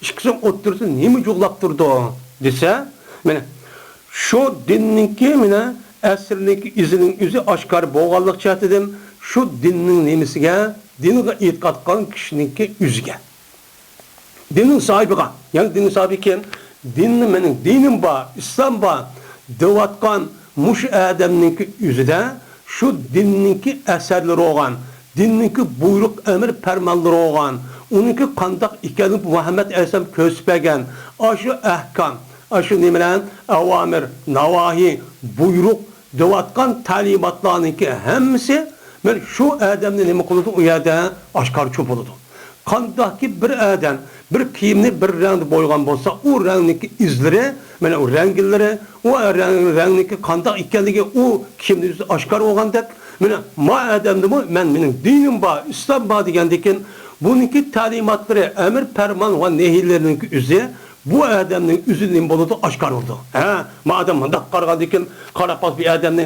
ئىككىسىنىڭ ئوتتۇرىسىدا نېمە جۇغلاپ تۇرىدۇ دېسە، مانا شۇ دىننىڭكى، مانا ئەسىرنىڭكى ئىزىنىڭ ئۆزى ئاشكارا بولغانلىق جەھەتتىن شۇ دىننىڭ نېمىسىگە، دىنغا ئېتىقاد قىلغان كىشىنىڭكى ئۆزىگە. دىننىڭ ساھىبىغا، يەنى دىننىڭ ساھىبى كىم؟ دىننى مېنىڭ دىنىم بار، ئىسلام بار دەۋاتقان مۇشۇ ئادەمنىڭكى ئۆزىدە شۇ دىننىڭكى ئەسەرلىرى بولغان، دىننىڭكى بۇيرۇق، ئەمر، پەرمانلىرى بولغان، ئۇنىڭكى قانداق ئىكەنلىكى مۇھەممەد ئەلەيھىسسالام كۆرسىتىپ بەرگەن ئاشۇ ئەھكام، ئاشۇ نېمىلەر، ئاۋامىر، ناۋاھى، بۇيرۇق دەۋاتقان تەلىماتلارنىڭكى ھەممىسى مانا شۇ ئادەمنى نېمە قىلىدۇ، ئۇ يەردە ئاشكارىچۇ بولىدۇ. قانداقكى بىر ئادەم بىر كىيىمنى بىر رەڭدە بويىغان بولسا، ئۇ رەڭنىڭكى ئىزلىرى، مانا ئۇ رەڭگىلىرى، ئۇ رەڭ، رەڭنىڭكى قانداق ئىكەنلىكى ئۇ كىيىمنىڭ ئۆزىدە ئاشكارا بولغاندەك، مانا ما ئادەمدىمۇ مەن، مېنىڭ دىنىم بار، ئىسلام بار دېگەندىكىن، بۇنىڭكى تەلىماتلىرى، ئەمر پەرمان ۋە نەھىيلىرىنىڭكى ئۆزى بۇ ئادەمنىڭ ئۆزى نېمە بولىدۇ؟ ئاشكارا بولىدۇ. ھە، ما ئادەم مۇنداق قارىغاندىكىن، قاراپ قالسا بىر ئادەمنى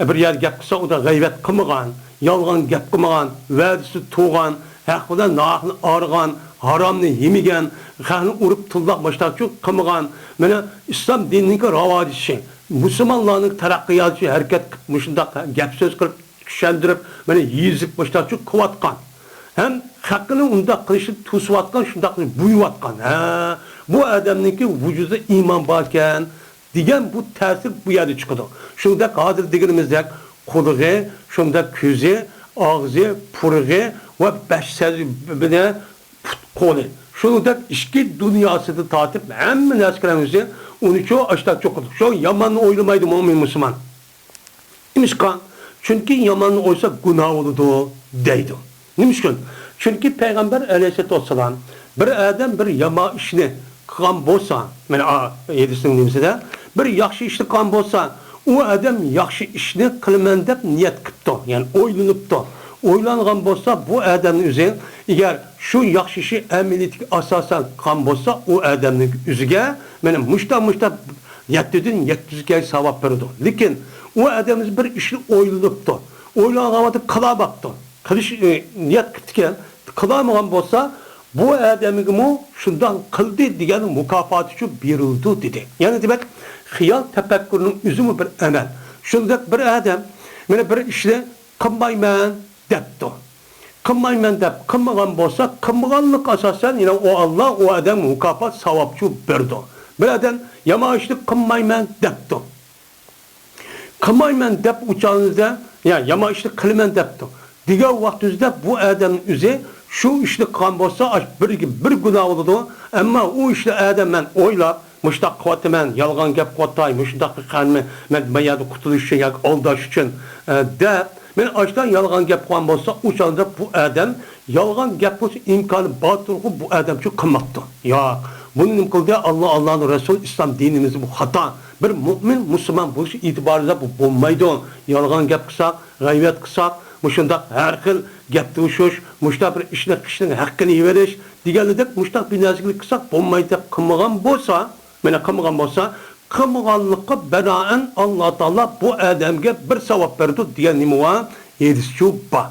بىر يەردە گەپ قىلسا، ئۇدا غەيۋەت قىلمىغان، يالغان گەپ قىلمىغان، ۋەدىسىدە تۇرغان، ھەق بىلەن ناھەقنى ئارىغان، ھارامنى يېمىگەن، خەقنى ئۇرۇپ تىللاپ ماشتاقچۇ قىلمىغان. مانا ئىسلام دىنىنىڭكى راۋاجلىشىشى، مۇسۇلمانلارنىڭ تەرەققىياتى ھەرىكەت قىلىپ، مۇشۇنداق گەپ سۆز قىلىپ، چۈشەندۈرۈپ، مانا يېزىپ مۇشۇنداق قىلىۋاتقان. ھەم خەقنى ئۇنداق قىلىشنى توسۇۋاتقان، شۇنداق قىلىپ بۇيرۇۋاتقان. ھە، بۇ ئادەمنىڭكى ۋۇجۇدىدا ئىمان باركەن دېگەن بۇ تەسىر بۇ يەردە چىقىدۇ. شۇنداق ھازىر دېگىنىمىزدەك قۇلىقى، شۇنداق كۆزى، ئاغزى، پۇرىقى ۋە بەش سەزگۈسى، پۇت قولى. شۇنىڭدەك ئىچكى دۇنياسىدىن تارتىپ ھەممە نەرسە كىرەمىزى ئۇنىچۇ ئاشتاق چوقۇدۇق. شۇ ياماننى ئويلىمايدۇ مۆمىن مۇسۇلمان. نېمىشقا؟ چۈنكى ياماننى ئويلىسا گۇناھ بولىدۇ دەيدۇ. نېمە ئۈچۈن؟ چۈنكى پەيغەمبەر ئەلەيھىسسالاتۇ ۋەسسالام بىر ئادەم بىر يامان ئىشنى قىلغان بولسا، مانا، ئا، ھەدىسنىڭ نېمىسىدە، بىر ياخشى ئىشنى قىلغان بولسا، ئۇ ئادەم ياخشى ئىشنى قىلىمەن دەپ نىيەت قىپتۇ، يەنى ئويلىنىپتۇ. ئويلانغان بولسا، بۇ ئادەمنىڭ ئۆزى، ئەگەر شۇ ياخشى ئىشى ئەمەلىيىتىگە ئاساسەن قىلغان بولسا، ئۇ ئادەمنىڭ ئۆزىگە، مانا، مۇشتا، مۇشتا يەتتىدىن يەتتە يۈزگە ساۋاب بېرىدۇ. لېكىن ئۇ ئادەم بىر ئىشنى ئويلىنىپتۇ. ئويلانغان ۋاقتىدا قىلالماپتۇ. قىلىش، ئى، نىيەت قىپتىكەن. قىلالمىغان بولسا، بۇ ئادەمگىمۇ شۇنداق قىلدى دېگەن مۇكاپاتى شۇ بېرىلىدۇ، دېدى. يەنى دېمەك، خىيال تەپەككۇرنىڭ ئۆزىمۇ بىر ئەمەل. شۇنداق بىر ئادەم، مانا، بىر ئىشنى قىلمايمەن دەپتۇ. قىلمايمەن دەپ قىلمىغان بولسا، قىلمىغانلىققا ئاساسەن، يەنە ئۇ ئاللا ئۇ ئادەمگە مۇكاپات، ساۋابچۇ بېرىدۇ. بىر ئادەم يامان ئىشنى قىلمايمەن دەپتۇ. قىلمايمەن دەپ ئۇچانىزدا، يا يامان ئىشنى قىلىمەن دەپتۇ. دېگەن ۋاقتىمىزدا بۇ ئادەم ئۆزى شۇ ئىشنى قىلغان بولسا، ئاش-، بىر، بىر گۇناھ بولىدۇ. ئەمما ئۇ ئىشنى ئادەم مەن ئويلاپ، مۇشۇنداق قىلىۋاتىمەن، يالغان گەپ قىلىۋاتاي، مۇشۇنداق قىلىپ مەن، مەن، مەن يەردە قۇتۇلۇش ئۈچۈن ياكى ئالداش ئۈچۈن، ئە، دەپ، مەن ئاشۇنداق يالغان گەپ قىلغان بولسا، ئۇ چاغدا بۇ ئادەم يالغان گەپ قىلىش ئىمكانى بار تۇرۇپ، بۇ ئادەم شۇ قىلماپتۇ. ياق، بۇنى نېمە قىلدى؟ ئاللا، ئاللانىڭ رەسۇلى، ئىسلام دىنىمىزدا بۇ خاتا. بىر مۇئمىن، مۇسۇلمان بولۇش ئېتىبارىدا بۇ بولمايدۇ. يالغان گەپ قىلساق، غەيۋەت قىلساق، مۇشۇنداق ھەر خىل گەپ توشۇش، مۇشۇنداق بىر ئىشنى قىلىشنىڭ ھەققىنى يېۋېلىش دېگەنلىدەك مۇشۇنداق بىر نەرسىگە قىلساق بولمايدۇ دەپ قىلمىغان بولسا، مانا قىلمىغان بولسا، قىلمىغانلىققا بىنائەن ئاللا تائالا بۇ ئادەمگە بىر ساۋاب بېرىدۇ دېگەن نېمە بار؟ ھەدىسچۇ بار.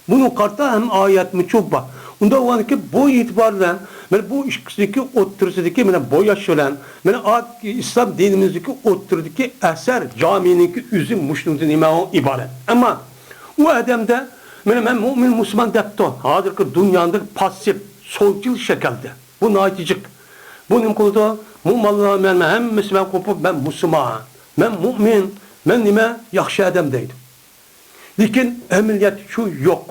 بۇنىڭغا قارىتا ھەم ئايەتمىچۇ بار. ئۇنداق بولغاندىكىن بۇ ئېتىبار بىلەن مانا بۇ ئىككىسىنىڭكى ئوتتۇرىسىدىكى مانا بوياش بىلەن مانا ئا-، ئىسلام دىنىمىزدىكى ئوتتۇرىدىكى ئەسەر جامىنىڭكى ئۆزى مۇشۇنىڭدىن نېمە ئىبارەت. ئەمما ئۇ ئادەمدە مانا مەن مۇئمىن مۇسۇلمان دەپتۇ. ھازىرقى دۇنيانىڭ پاسسىپ، سولچىل شەكىلدە. بۇ ناھايىتى جىق. بۇ نېمە قىلىدۇ؟ مۇ-، ماللار مەن، مەن ھەممىسى مەن قوپۇپ، مەن مۇسۇلمان، مەن مۇئمىن، مەن نېمە، ياخشى ئادەم دەيدۇ. لېكىن ئەمەلىيەتتە شۇ يوق.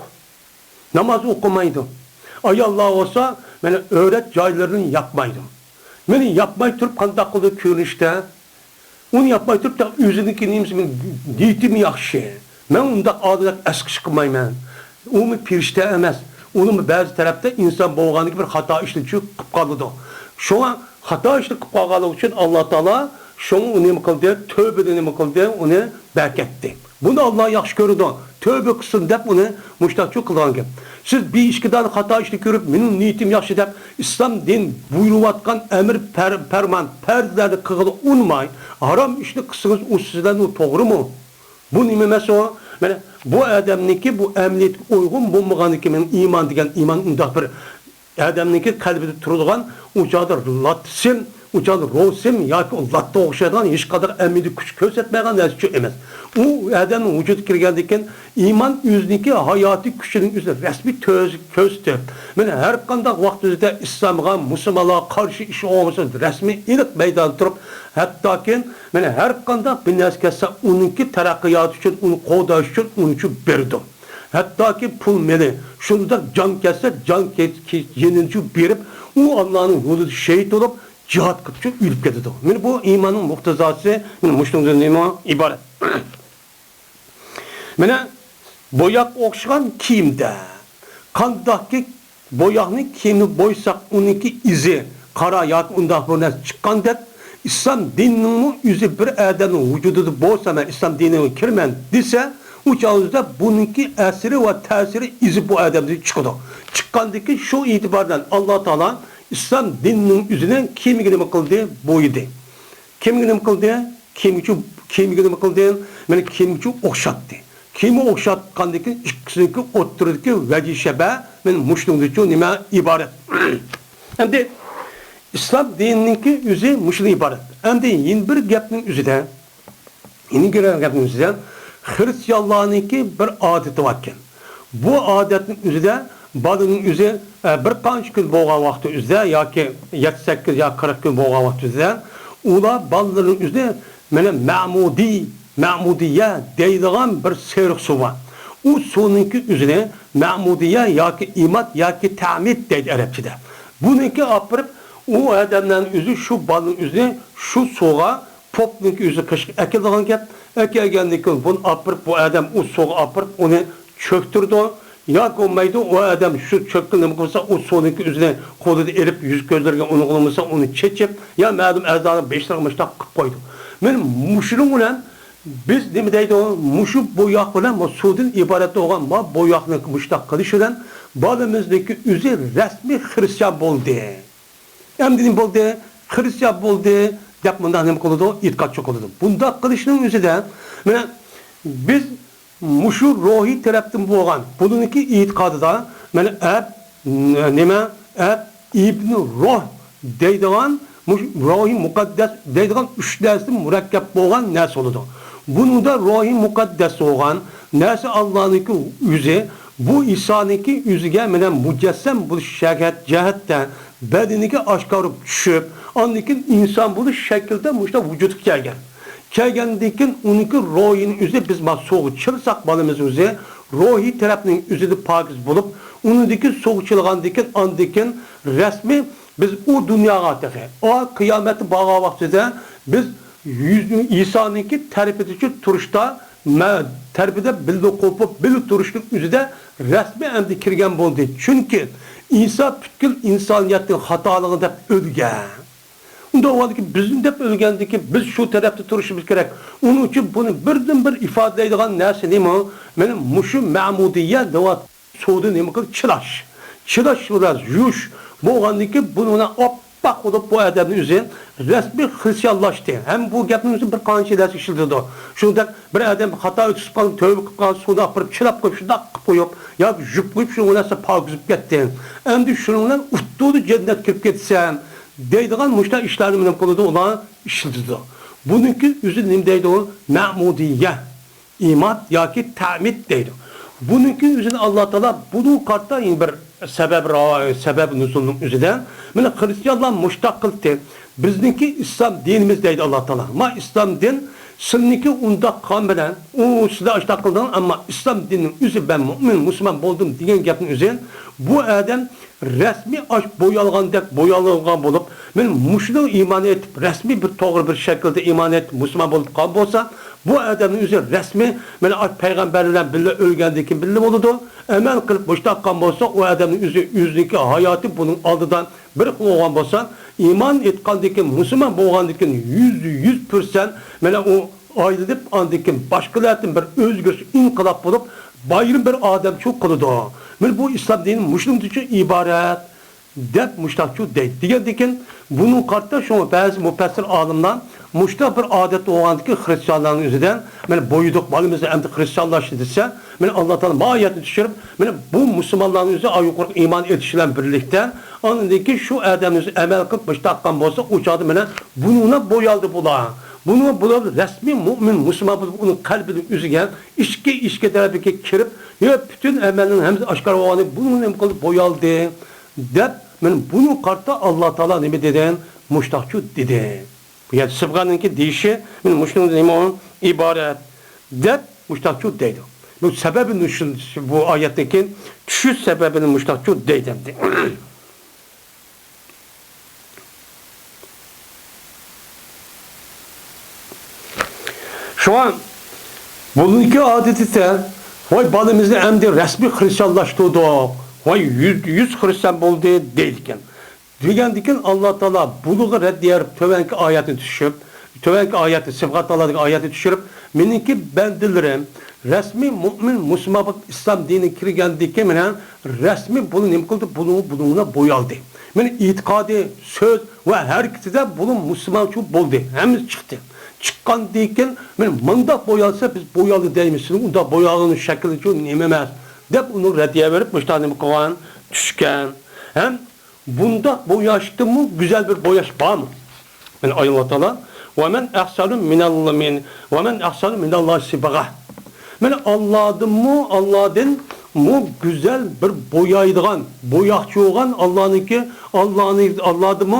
ناماز ئوقۇمايدۇ. ئاياللار بولسا، مانا ئۆرەت جايلىرىنى ياپمايدۇ. مانا ياپماي تۇرۇپ قانداق قىلىدۇ كۆرۈنۈشتە؟ ئۇنى ياپماي تۇرۇپ، تېخى ئۆزىنىڭكى نېمىسى، نىيىتىمۇ ياخشى. مەن ئۇنداق ئادەملەرگە ئەسقىش قىلمايمەن. ئۇمۇ پېرىشتە ئەمەس. ئۇنىمۇ بەزى تەرەپتە ئىنسان بولغاندىكىن بىر خاتا ئىشنى چۈ-، قىلىپ قالىدۇ. شۇڭا خاتا ئىشنى قىلىپ قالغانلىقى ئۈچۈن ئاللا تائالا شۇڭا ئۇنى نېمە قىلدى؟ تۆۋبىدە نېمە قىلدى؟ ئۇنى بەركەتتى. بۇنى ئاللا ياخشى كۆرىدۇ. تۆۋبە قىلسۇن دەپ ئۇنى مۇشتاقچۇ قىلغان گەپ. سىز بىر ئىككى دانە خاتا ئىشنى كۆرۈپ، مېنىڭ نىيىتىم ياخشى دەپ، ئىسلام دىن بۇيرۇۋاتقان ئەمر پەر-، پەرمان، پەرزلەرنى قىلغىلى ئۇنىماي، ھارام ئىشنى قىلسىڭىز، ئۇ سىزدىن ئۇ توغرىمۇ؟ بۇ نېمە ئەمەس ئۇ؟ مانا بۇ ئادەمنىڭكى بۇ ئەمەلىيەتكە ئۇيغۇن بولمىغاندىكىن مېنىڭ ئىمان دېگەن ئىمان ئۇنداق بىر ئادەمنىڭكى قەلبىدە تۇرىدىغان ئۇ چاغدا لاتسىم، ئۇ چاغدا روسىم ياكى ئۇ لاتتا ئوخشايدىغان ھېچقانداق ئەمەلىي كۈچ كۆرسەتمەيدىغان نەرسىچۇ ئەمەس. ئۇ ئادەمنىڭ ۋۇجۇدىغا كىرگەندىكىن ئىمان ئۆزىنىڭكى ھاياتىي كۈچىنىڭ ئۆزىنى رەسمىي تۆز-، كۆرسىتىپ، مانا ھەر قانداق ۋاقتىمىزدا ئىسلامغا، مۇسۇلمانلارغا قارشى ئىش بولمىسا رەسمىي ئېنىق مەيداندا تۇرۇپ، ھەتتاكى مانا ھەر قانداق بىر نەرسە كەتسە، ئۇنىڭكى تەرەققىياتى ئۈچۈن، ئۇنى قوغداش ئۈچۈن ئۇنىچۇ بېرىدۇ. ھەتتاكى پۇل مېلى، شۇنداق جان كەتسە، جان كەت-، كېت-، يېنىنچۇ بېرىپ، ئۇ ئاللانىڭ يولىدا شېھىت بولۇپ، جىھاد قىلىپچۇ ئۆلۈپ كېتىدۇ. مانا بۇ ئىماننىڭ مۇقتىزاسى، مانا مۇشۇنىڭدىن نېمە ئىبارەت؟ مانا بوياق ئوخشىغان كىيىمدە قانداقكى بوياقنى كىيىمنى بويىساق، ئۇنىڭكى ئىزى قارا ياكى ئۇنداق بىر نەرسە چىققاندەك، ئىسلام دىنىنىڭمۇ ئۆزى بىر ئادەمنىڭ ۋۇجۇدىدا بولسا، مەن ئىسلام دىنىغا كىرىمەن دېسە، ئۇ چاغدا بۇنىڭكى ئەسىرى ۋە تەسىرى ئىزى بۇ ئادەمدىن چىقىدۇ. چىققاندىن كېيىن شۇ ئېتىبار بىلەن ئاللا تائالا ئىسلام دىنىنىڭ ئۆزىنى كىيىمىگە نېمە قىلدى؟ بويىدى. كىيىمگە نېمە قىلدى؟ كىيىمگىچۇ، كىيىمگە نېمە قىلدى؟ مانا كىيىمگىچۇ ئوخشاتتى. كىيىمگە ئوخشاتقاندىن كېيىن ئىككىسىنىڭكى ئوتتۇرىدىكى ۋەجىشەبە مانا مۇشۇنىڭدىنچۇ نېمە ئىبارەت؟ ئەمدى ئىسلام دىنىنىڭكى ئۆزى مۇشۇندىن ئىبارەت. ئەمدى يەنە بىر گەپنىڭ ئۆزىدە، يەنە بىر گەپنىڭ ئۆزىدە خىرىستىيانلارنىڭكى بىر ئادىتى باركەن. بۇ ئادەتنىڭ ئۆزىدە بالىنىڭ ئۆزى، ئە، بىر قانچە كۈن بولغان ۋاقتى ئۆزىدە ياكى يەتتە، سەككىز يا قىرىق كۈن بولغان ۋاقتى ئۆزىدە ئۇلار بالىلىرىنىڭ ئۆزىدە مانا مەمۇدىي، مەمۇدىيە دەيدىغان بىر سېرىق سۇ بار. ئۇ سۇنىڭكى ئۆزىنى مەمۇدىيە ياكى ئىمات ياكى تەمىت دەيدۇ ئەرەبچىدە. بۇنىڭكى ئاپىرىپ ئۇ ئادەملەرنىڭ ئۆزى شۇ بالىنىڭ ئۆزىنى شۇ سۇغا پوپنىڭكى ئۆزى قېشىغا ئەكېلىدىغان گەپ. ئەكەلگەندىن كېيىن بۇنى ئاپىرىپ، بۇ ئادەم ئۇ سۇغا ئاپىرىپ، ئۇنى چۆكتۈرىدۇ. ياكى بولمايدۇ، ئۇ ئادەم شۇ چۆككىنى نېمە قىلسا، ئۇ سۇنىڭكى ئۆزىنى قولىدا ئېلىپ، يۈز كۆزلىرىگە ئۇنى قىلمىسا، ئۇنى چېچىپ، يا مەلۇم ئەزانىڭ بېشىغا مۇشۇنداق قىلىپ قويىدۇ. مانا مۇشۇنىڭ بىلەن بىز نېمە دەيدۇ؟ مۇشۇ بوياق بىلەن بۇ سۇدىن ئىبارەت بولغان ما بوياقنىڭ مۇشۇنداق قىلىشى بىلەن بالىمىزنىڭكى ئۆزى رەسمىي خىرىستىيان بولدى. ئەمدى نېمە بولدى؟ خىرىستىيان بولدى، دەپ مۇنداق نېمە قىلىدۇ؟ ئېتىقادچى قىلىدۇ. بۇنداق قىلىشنىڭ ئۆزىدە، مانا، بىز مۇشۇ روھىي تەرەپتىن بولغان، بۇنىڭكى ئېتىقادىدا، مانا، ئەپ، نېمە، ئەپ، ئىبن، روھ دەيدىغان، مۇشۇ روھىي مۇقەددەس دەيدىغان ئۈچ نەرسىدىن مۇرەككەپ بولغان نەرسە بولىدۇ. بۇنىڭدا روھىي مۇقەددەس بولغان نەرسە ئاللانىڭكى ئۆزى، بۇ ئىسانىڭكى ئۆزىگە مانا مۇجەسسەم بولۇش جەھەت-، جەھەتتە بەدىنىگە ئاشكارا چۈشۈپ، ئاندىن كېيىن ئىنسان بولۇش شەكلىدە مۇشۇنداق ۋۇجۇدقا كەلگەن. كەلگەندىن كېيىن ئۇنىڭكى روھىنىڭ ئۆزى، بىز ما سۇغا چىلىساق بالىمىز ئۆزى، روھىي تەرەپنىڭ ئۆزىدە پاكىز بولۇپ، ئۇنىڭدىن كېيىن سۇغا چىلىغاندىن كېيىن، ئاندىن كېيىن رەسمىي بىز ئۇ دۇنياغا تېخى، ئا، قىيامەتتە بارغان ۋاقتىدا بىز يۈز-، ئىسانىڭكى تەرىپىدىچە تۇرۇشتا، مە-، تەرىپىدە بىللە قوپۇپ، بىللە تۇرۇشنىڭ ئۆزىدە رەسمىي ئەمدى كىرگەن بولدى. چۈنكى ئىسا پۈتكۈل ئىنسانىيەتنىڭ خاتالىقى دەپ ئۆلگەن. ئۇنداق بولغاندىكىن بىزنى دەپ ئۆلگەندىكىن بىز شۇ تەرەپتە تۇرۇشىمىز كېرەك. ئۇنىڭ ئۈچۈن بۇنى بىردىنبىر ئىپادىلەيدىغان نەرسە نېمە؟ مانا مۇشۇ مەمۇدىيە دەۋاتقان سۇدا نېمە قىل؟ چىلاش. چىلاش بىلەن يۇيۇش بولغاندىن كېيىن بۇنى مانا ئاپئاق بولۇپ بۇ ئادەمنىڭ ئۆزى رەسمىي خرىستىيانلاشتى. ھەم بۇ گەپنىڭ ئۆزى بىر قانچە نەرسە ئىشلىتىدۇ. شۇنداق بىر ئادەم خاتا ئۆتۈپ قالدى، تۆۋە قىلىپ قالدى، سۇنى ئاپىرىپ چىلاپ قويۇپ، شۇنداق قىلىپ قويۇپ ياكى يۇيۇپ قويۇپ شۇنىڭ بىلەن پاكىز بولۇپ كەتتى. ئەمدى شۇنىڭ بىلەن ئۇتتۇردا جەننەت كىرىپ كەتسەم دەيدىغان مۇشۇنداق ئىشلارنى نېمە قىلىدۇ، ئۇلار ئىشلىتىدۇ. بۇنىڭكى ئۆزى نېمە دەيدۇ؟ مەمۇدىيە. ئىماد ياكى تەمىد دەيدۇ. بۇنىڭكى ئۆزىنى ئاللا تائالا بۇنىڭغا قارىتا يەنە بىر سەۋەب، سەۋەب نۇزۇلنىڭ ئۆزىدە، مانا، خرىستىيانلار مۇشتاق قىلدى. بىزنىڭكى ئىسلام دىنىمىز دەيدۇ ئاللا تائالا. ما ئىسلام دىن سىلنىڭكى ئۇنداق قىلغان بىلەن، ئۇ سىلەر ئاشتاق قىلدىڭ، ئەمما ئىسلام دىنىنىڭ ئۆزى، مەن مۇئمىن، مۇسۇلمان بولدۇم دېگەن گەپنىڭ ئۆزى، بۇ ئادەم رەسمىي ئاش بويالغاندەك بويالغان بولۇپ، مانا مۇشۇنىڭ ئىمان ئېيتىپ، رەسمىي بىر توغرا بىر شەكىلدە ئىمان ئېيتىپ، مۇسۇلمان بولۇپ قالغان بولسا، بۇ ئادەمنىڭ ئۆزى رەسمىي، مانا، ئاش پەيغەمبەرلەر بىلەن بىللە ئۆلگەندىن كېيىن بىللە بولىدۇ. ئەمەل قىلىپ مۇشۇنداق قىلغان بولسا، ئۇ ئادەمنىڭ ئۆزى ئۆزىنىڭكى ھاياتى بۇنىڭ ئالدىدا بىر خىل بولغان بولسا، ئىمان ئېيتقاندىن كېيىن، مۇسۇلمان بولغاندىن كېيىن يۈزدە يۈز پىرسەنت، مانا، ئۇ ئايلىنىپ، ئاندىن كېيىن باشقىلاردىن بىر ئۆزگىرىش، ئىنقىلاب بولۇپ، بايرام بىر ئادەمچۇ قىلىدۇ. مانا بۇ ئىسلام دىنى مۇشۇنىڭدىن ئىبارەت، دەپ مۇشتاقچۇ دەيدۇ. دېگەندىكىن، بۇنىڭغا قارىتا شۇڭا بەزى مۇپەسسىر ئالىملار مۇشتاق بىر ئادەت بولغاندىكىن خرىستىيانلارنىڭ ئۆزىدە، مانا، بويىدۇق بالىمىزنى ئەمدى خرىستىيانلاشتى دېسە، مانا، ئاللا تائالا ما ئايەتنى چۈشۈرۈپ، مانا، بۇ مۇسۇلمانلارنىڭ ئۆزى يۇقىرىقى ئىمان ئېيتىش بىلەن بىرلىكتە، ئاندىن كېيىن شۇ ئادەمنىڭ ئۆزى ئەمەل قىلىپ مۇشتاق قىلغان بولسا، ئۇ چاغدا مانا بۇنىڭ بىلەن بويالدى بۇلار. بۇنىڭ بۇلار رەسمىي مۇئمىن، مۇسۇلمان بولۇپ، ئۇنىڭ قەلبىنىڭ ئۆزىگە ئىچكى، ئىچكى تەرەپكە كىرىپ، يا پۈتۈن ئەمەلنىڭ ھەممىسى ئاشكارا بولغاندىن بۇنىڭ نېمە قىلدى؟ بويالدى. دەپ، مانا بۇنىڭغا قارىتا ئاللا تائالا نېمە دېدى؟ مۇشتاقچۇ دېدى. بۇ يەردە سىبغانىڭكى دېيىشى، مانا مۇشۇنىڭ نېمە ئۇ؟ ئىبارەت، دەپ مۇشتاقچۇ دەيدۇ. بۇ سەۋەبىنى شۇ، بۇ ئايەتتىن كېيىن چۈشۈش سەۋەبىنى مۇشتاقچۇ دەيدۇ ئەمدى. شۇڭا بۇنىڭكى ئادىتى، ۋاي بالىمىزنى ئەمدى رەسمىي خرىستىيانلاشتۇردۇق، ۋاي يۈز، يۈز خرىستىيان بولدى دەيدىكەن. دېگەندىكىن ئاللا تائالا بۇنىڭغا رەددىيە بېرىپ تۆۋەنكى ئايەتنى چۈشۈرۈپ، تۆۋەنكى ئايەتنى، سىبغات تائالا دېگەن ئايەتنى چۈشۈرۈپ، مېنىڭكى بەندىلىرىم رەسمىي مۇئمىن، مۇسۇلمان بولۇپ ئىسلام دىنىغا كىرگەندىكىن مانا رەسمىي بۇنى نېمە قىلدى؟ بۇنىڭ، بۇنىڭ بىلەن بويالدى. مانا ئېتىقادى، سۆز ۋە ھەرىكىتىدە بۇلار مۇسۇلمانچۇ بولدى. ھەممىسى چىقتى. چىققاندىن كېيىن، مانا مۇنداق بويالسا بىز بويالدى دەيمىز، سىزنىڭ ئۇنداق بويالغىنىڭ شەكلىچۇ نېمە ئەمەس، دەپ ئۇنىڭغا رەددىيە بېرىپ، مۇشۇنداق نېمە قىلغان؟ چۈشكەن. ھەم بۇنداق بوياشتىنمۇ گۈزەل بىر بوياش بارمۇ؟ يەنى ئاللا تائالا، «ۋە مەن ئەھسەنۇ مىنەللا-، مىن-، ۋە مەن ئەھسەنۇ مىنەللاھى سىبغە.» مانا ئاللادىنمۇ، ئاللادىنمۇ گۈزەل بىر بويايدىغان، بوياقچى بولغان ئاللانىڭكى، ئاللانى، ئاللادىنمۇ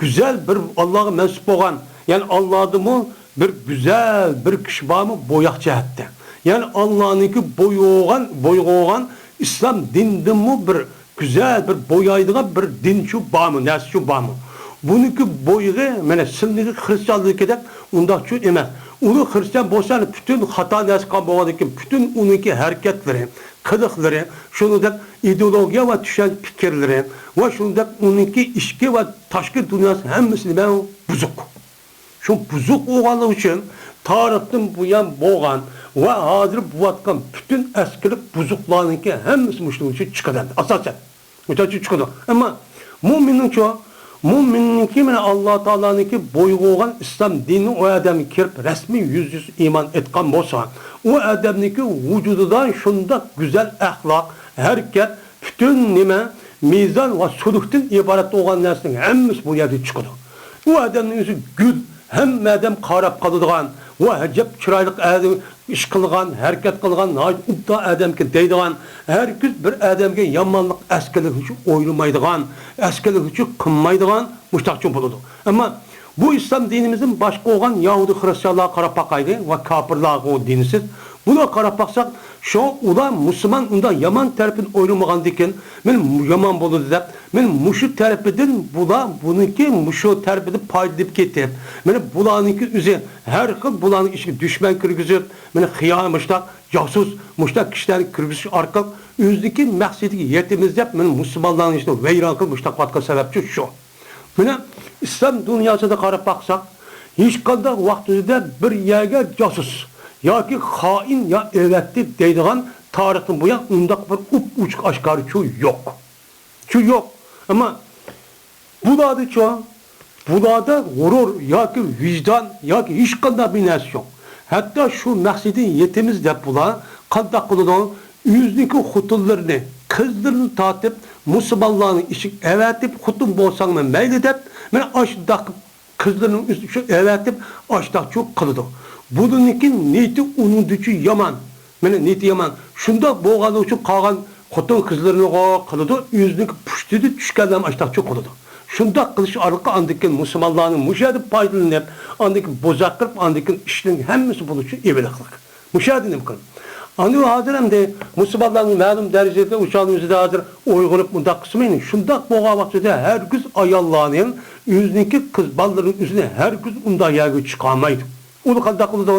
گۈزەل بىر، ئاللاغا مەنسۇپ بولغان، يەنى ئاللادىنمۇ بىر گۈزەل بىر كىشى بارمۇ بوياق جەھەتتە؟ يەنى ئاللانىڭكى بويىغان، بويىغان ئىسلام دىنىدىنمۇ بىر گۈزەل بىر بويايدىغان بىر دىنچۇ بارمۇ، نەرسىچۇ بارمۇ؟ بۇنىڭكى بويىغى، مانا، سىلىنىڭكى خرىستىيانلىقىدەك ئۇنداقچۇ ئەمەس. ئۇنىڭ خرىستىيان بولسا، پۈتۈن خاتا نەرسە قىلغان بولغاندىكىن، پۈتۈن ئۇنىڭكى ھەرىكەتلىرى، قىلىقلىرى، شۇنىڭدەك ئىدېئولوگىيە ۋە چۈشەنچە پىكىرلىرى ۋە شۇنىڭدەك ئۇنىڭكى ئىچكى ۋە تاشقى دۇنياسى ھەممىسى نېمە؟ بۇزۇق. شۇ بۇزۇق بولغانلىقى ئۈچۈن تارىختىن بۇيان بولغان ۋە ھازىر بولۇۋاتقان پۈتۈن ئەسكىلىك بۇزۇقلارنىڭكى ھەممىسى مۇشۇنىڭ ئۈچۈن چىقىدۇ ئەمدى، ئاساسەن. مۇشۇنىڭ ئۈچۈن چىقىدۇ. ئەمما مۇئمىننىڭچۇ؟ مۇئمىننىڭكى، مانا، ئاللا تائالانىڭكى بۇيرۇغان ئىسلام دىنىنى ئۇ ئادەم كىرىپ، رەسمىي يۈز يۈز ئىمان ئېيتقان بولسا، ئۇ ئادەمنىڭكى ۋۇجۇدىدا شۇنداق گۈزەل ئەخلاق، ھەرىكەت، پۈتۈن نېمە، مىزان ۋە سۈلۈكتىن ئىبارەت بولغان نەرسىنىڭ ھەممىسى بۇ يەردىن چىقىدۇ. ئۇ ئادەمنىڭ ئۆزى گۈل، ھەممە ئادەم قاراپ قالىدىغان ۋە ئەجەب چىرايلىق ئادەم، ئىش قىلغان، ھەرىكەت قىلغان، ناھايىتى ئوبدان ئادەمكەن دەيدىغان، ھەرگىز بىر ئادەمگە يامانلىق ئەسكىلىگۈچە ئويلىمايدىغان، ئەسكىلىگۈچە قىلمايدىغان مۇشتاقچۇ بولىدۇ. ئەمما بۇ ئىسلام دىنىمىزدىن باشقا بولغان يەھۇدىي خىرىستىيانلارغا قاراپ باقايلى ۋە كاپىرلارغا، ئۇ دىنسىز. بۇلارغا قاراپ باقساق، شۇ ئۇلار مۇسۇلمان ئۇنداق يامان تەرىپىنى ئويلىمىغاندىكىن، مەن يامان بولىدۇ دەپ، مانا مۇشۇ تەرىپىدىن بۇلار، بۇنىڭكى مۇشۇ تەرىپىدىن پايدىلىنىپ كېتىپ، مانا بۇلارنىڭكى ئۆزى ھەر خىل بۇلارنىڭ ئىچىگە دۈشمەن كىرگۈزۈپ، مانا خىيانەت، مۇشتاق جاسۇس، مۇشتاق كىشىلەرنى كىرگۈزۈش ئارقىلىق ئۆزىنىڭكى مەقسىتىگە يېتىمىز دەپ، مانا مۇسۇلمانلارنىڭ ئىچىنى ۋەيران قىلىپ مۇشتاق قىلىۋاتقان سەۋەبچۇ شۇ. مانا ئىسلام دۇنياسىدا قاراپ باقساق، ھېچقانداق ۋاقىت ئۆزىدە بىر يەرگە جاسۇس ياكى خائىن يا ئەۋەتتى دەيدىغان تارىختىن بۇيان ئۇنداق بىر ئۇپ ئوچۇق ئاشكارىچۇ يوق. شۇ يوق. ئەمما بۇلاردىچۇ، بۇلاردا غۇرۇر ياكى ۋىجدان ياكى ھېچقانداق بىر نەرسە يوق. ھەتتا شۇ مەقسىتىگە يېتىمىز دەپ بۇلار قانداق قىلىدۇ؟ ئۆزىنىڭكى خوتۇنلىرىنى، قىزلىرىنى تارتىپ، مۇسۇلمانلارنىڭ ئىشىگە ئەۋەتىپ، خوتۇن بولساڭمۇ مەيلى دەپ، مانا ئاشۇنداق قىلىپ قىزلىرىنىڭ ئۈستىگە ئەۋەتىپ، ئاشتاقچۇ قىلىدۇ. بۇنىڭكى نىيىتى ئۇنىڭدىچۇ يامان. مانا نىيىتى يامان. شۇنداق بولغانلىقى ئۈچۈن قالغان خوتۇن قىزلىرىنىغۇ قىلىدۇ، ئۆزىنىڭكى پۇشتىدا چۈشكەنلەرنى ئاشتاقچۇ قىلىدۇ. شۇنداق قىلىش ئارقىلىق ئاندىن كېيىن مۇسۇلمانلارنى مۇشۇ يەردە پايدىلىنىپ، ئاندىن كېيىن بوزەك قىلىپ، ئاندىن كېيىن ئىشنىڭ ھەممىسى بولۇشى ئىبىلىقلىق. مۇشۇ يەردە نېمە قىلىدۇ؟ ئاندىن ھازىر ئەمدى مۇسۇلمانلارنىڭ مەلۇم دەرىجىدە ئۇ چاغنىڭ ئۆزىدە ھازىر ئويغىنىپ مۇنداق قىلسىمۇ، شۇنداق بولغان ۋاقتىدا ھەرگىز ئاياللارنىڭ ئۆزىنىڭكى قىز بالىلىرىنىڭ ئۆزىنى ھەرگىز ئۇنداق يەرگە چىقارمايدۇ. ئۇنى قانداق قىلىدۇ؟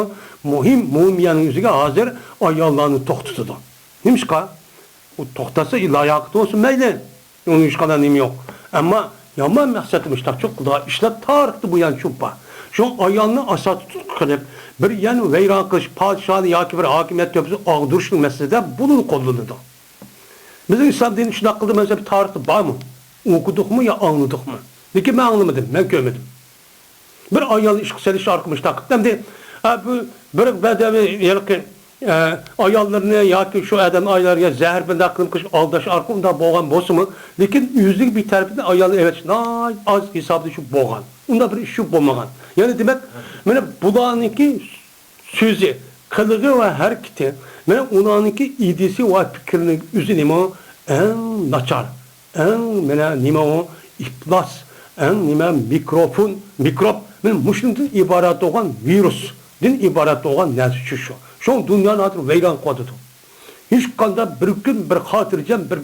مۇھىم مۇئمىنىڭ ئۆزىگە ھازىر ئاياللارنى توختىتىدۇ. نېمىشقا؟ ئۇ توختاتسا، لاياقىتى بولسۇن، مەيلى. ئۇنىڭ ھېچقانداق نېمە يوق. ئەمما يامان مەقسەتتە مۇشۇنداق چوق قىلىدىغان ئىشلار تارىختا بۇيان چوق بار. شۇڭا ئايالنى ئاساس تۇتۇش قىلىپ، بىر يەرنى ۋەيران قىلىش، پادىشاھنى ياكى بىر ھاكىمىيەت تۆپىسىنى ئاغدۇرۇشنىڭ مەسىلىسىدە بۇنى قوللىنىدۇ. بىزنىڭ ئىسلام دىنى شۇنداق قىلدى، مەسىلەن، تارىختا بارمۇ؟ ئوقۇدۇقمۇ يا ئاڭلىدۇقمۇ؟ لېكىن مەن ئاڭلىمىدىم، مەن كۆرمىدىم. بىر ئايالنى ئىشقا سېلىش ئارقىلىق مۇشۇنداق قىلىپ، ئەمدى، ئە، بۇ بىر بەدەۋى ھېلىقى، ئە، ئاياللىرىنى ياكى شۇ ئادەمنىڭ ئاياللىرىغا زەھەر بىر قىلىپ قىلىش، ئالداش ئارقىلىق ئۇنداق بولغان بولسىمۇ، لېكىن ئۆزىنىڭ بىر تەرىپىدىن ئايالنى ئەۋەتىش ناھايىتى ئاز ھېسابىدا شۇ بولغان. ئۇنداق بىر ئىش شۇ بولمىغان. يەنى دېمەك، مانا بۇلارنىڭكى سۆزى، قىلىقى ۋە ھەرىكىتى، مانا ئۇلارنىڭكى ئىدىيىسى ۋە پىكرىنىڭ ئۆزى نېمە؟ ئەڭ ناچار، ئەڭ مانا نېمە ئۇ؟ ئىپلاس، ئەڭ نېمە؟ مىكروفون، مىكروب، مانا مۇشۇندىن ئىبارەت بولغان ۋىرۇسدىن ئىبارەت بولغان نەرسە شۇ، شۇ. شۇڭا دۇنيانى ھازىر ۋەيران قىلىۋاتىدۇ. ھېچقانداق بىر كۈن بىر خاتىرجەم بىر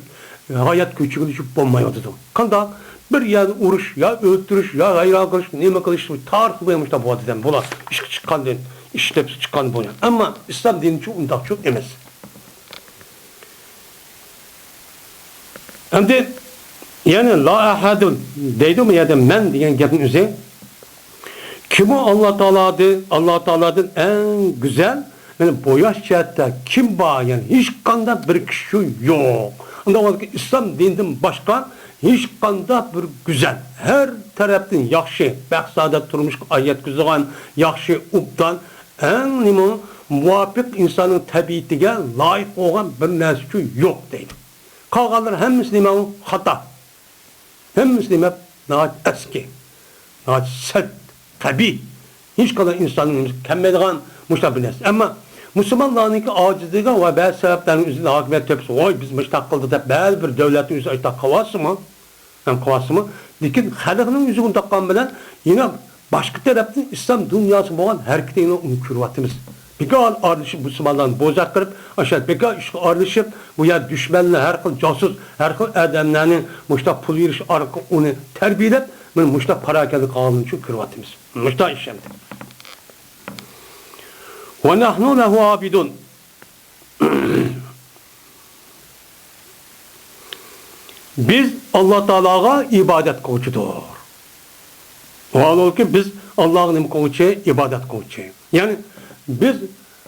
ھايات كۆچۈرگىلى بولمايۋاتىدۇ. قانداق؟ بىر يەردە ئۇرۇش، يا ئۆلتۈرۈش، يا ۋەيران قىلىش، نېمە قىلىش، تارىخ بويى مۇشۇنداق بولۇۋاتىدۇ. بۇلار ئىشقا چىققاندىن، ئىشلەپ چىققان بويى. ئەمما ئىسلام دىنىچۇ ئۇنداقچۇ ئەمەس. ئەمدى يەنى لا ئەھەدۇن دەيدۇ، بۇ يەردە مەن دېگەن گەپنىڭ ئۆزى. كىمۇ ئاللا تائالادىن، ئاللا تائالادىن ئەڭ گۈزەل، يەنى بوياش جەھەتتە كىم بار؟ يەنى ھېچقانداق بىر كىشى يوق. ئۇنداق بولغاندىكىن ئىسلام دىنىدىن باشقا ھېچقانداق بىر گۈزەل، ھەر تەرەپتىن ياخشى، بەخت-سائادەت تۇرمۇشقا يەتكۈزىدىغان ياخشى، ئوبدان، ئەڭ نېمە، مۇۋاپىق ئىنساننىڭ تەبىئىتىگە لايىق بولغان بىر نەرسىچۇ يوق دەيدۇ. قالغانلىرى ھەممىسى نېمە ئۇ؟ خاتا. ھەممىسى نېمە؟ ناھايىتى ئەسكى، ناھايىتى سەت، تەبىئىي. ھېچقانداق ئىنساننىڭ نېمىسىگە كەلمەيدىغان مۇشۇنداق بىر نەرسە. ئەمما مۇسۇلمانلارنىڭكى ئاجىزلىقى ۋە بەزى سەۋەبلەرنىڭ ئۆزىدىن ھاكىمىيەت تۆپىسى، ۋاي، بىز مۇشۇنداق قىلدى دەپ، بەزى بىر دەۋلەتنىڭ ئۆزى ئاشۇنداق قىلىۋالسىمۇ، ھەم قىلىۋاتسىمۇ، لېكىن خەلقنىڭ ئۆزى ئۇنداق قىلغان بىلەن يەنە باشقا تەرەپتىن ئىسلام دۇنياسى بولغان ھەرىكىتىنى ئۇنى كۆرۈۋاتىمىز. بىكار ئارىلىشىپ مۇسۇلمانلارنى بوزەك قىلىپ، ئاشۇ بىكار ئىشقا ئارىلىشىپ، بۇ يەر دۈشمەنلەر، ھەر خىل جاسۇس، ھەر خىل ئادەملەرنى مۇشۇنداق پۇل بېرىش ئارقىلىق ئۇنى تەربىيەلەپ، مانا مۇشۇنداق پاراكەندە قالغىنىنى كۆرۈۋاتىمىز. مۇشۇنداق ئىش ئەمدى. ونحن له عابدون. بىز ئاللا تائالاغا ئىبادەت قىلغۇچىدۇر. ۋاھالەنكى، بىز ئاللاغا نېمە قىلغۇچى؟ ئىبادەت قىلغۇچى. يەنى بىز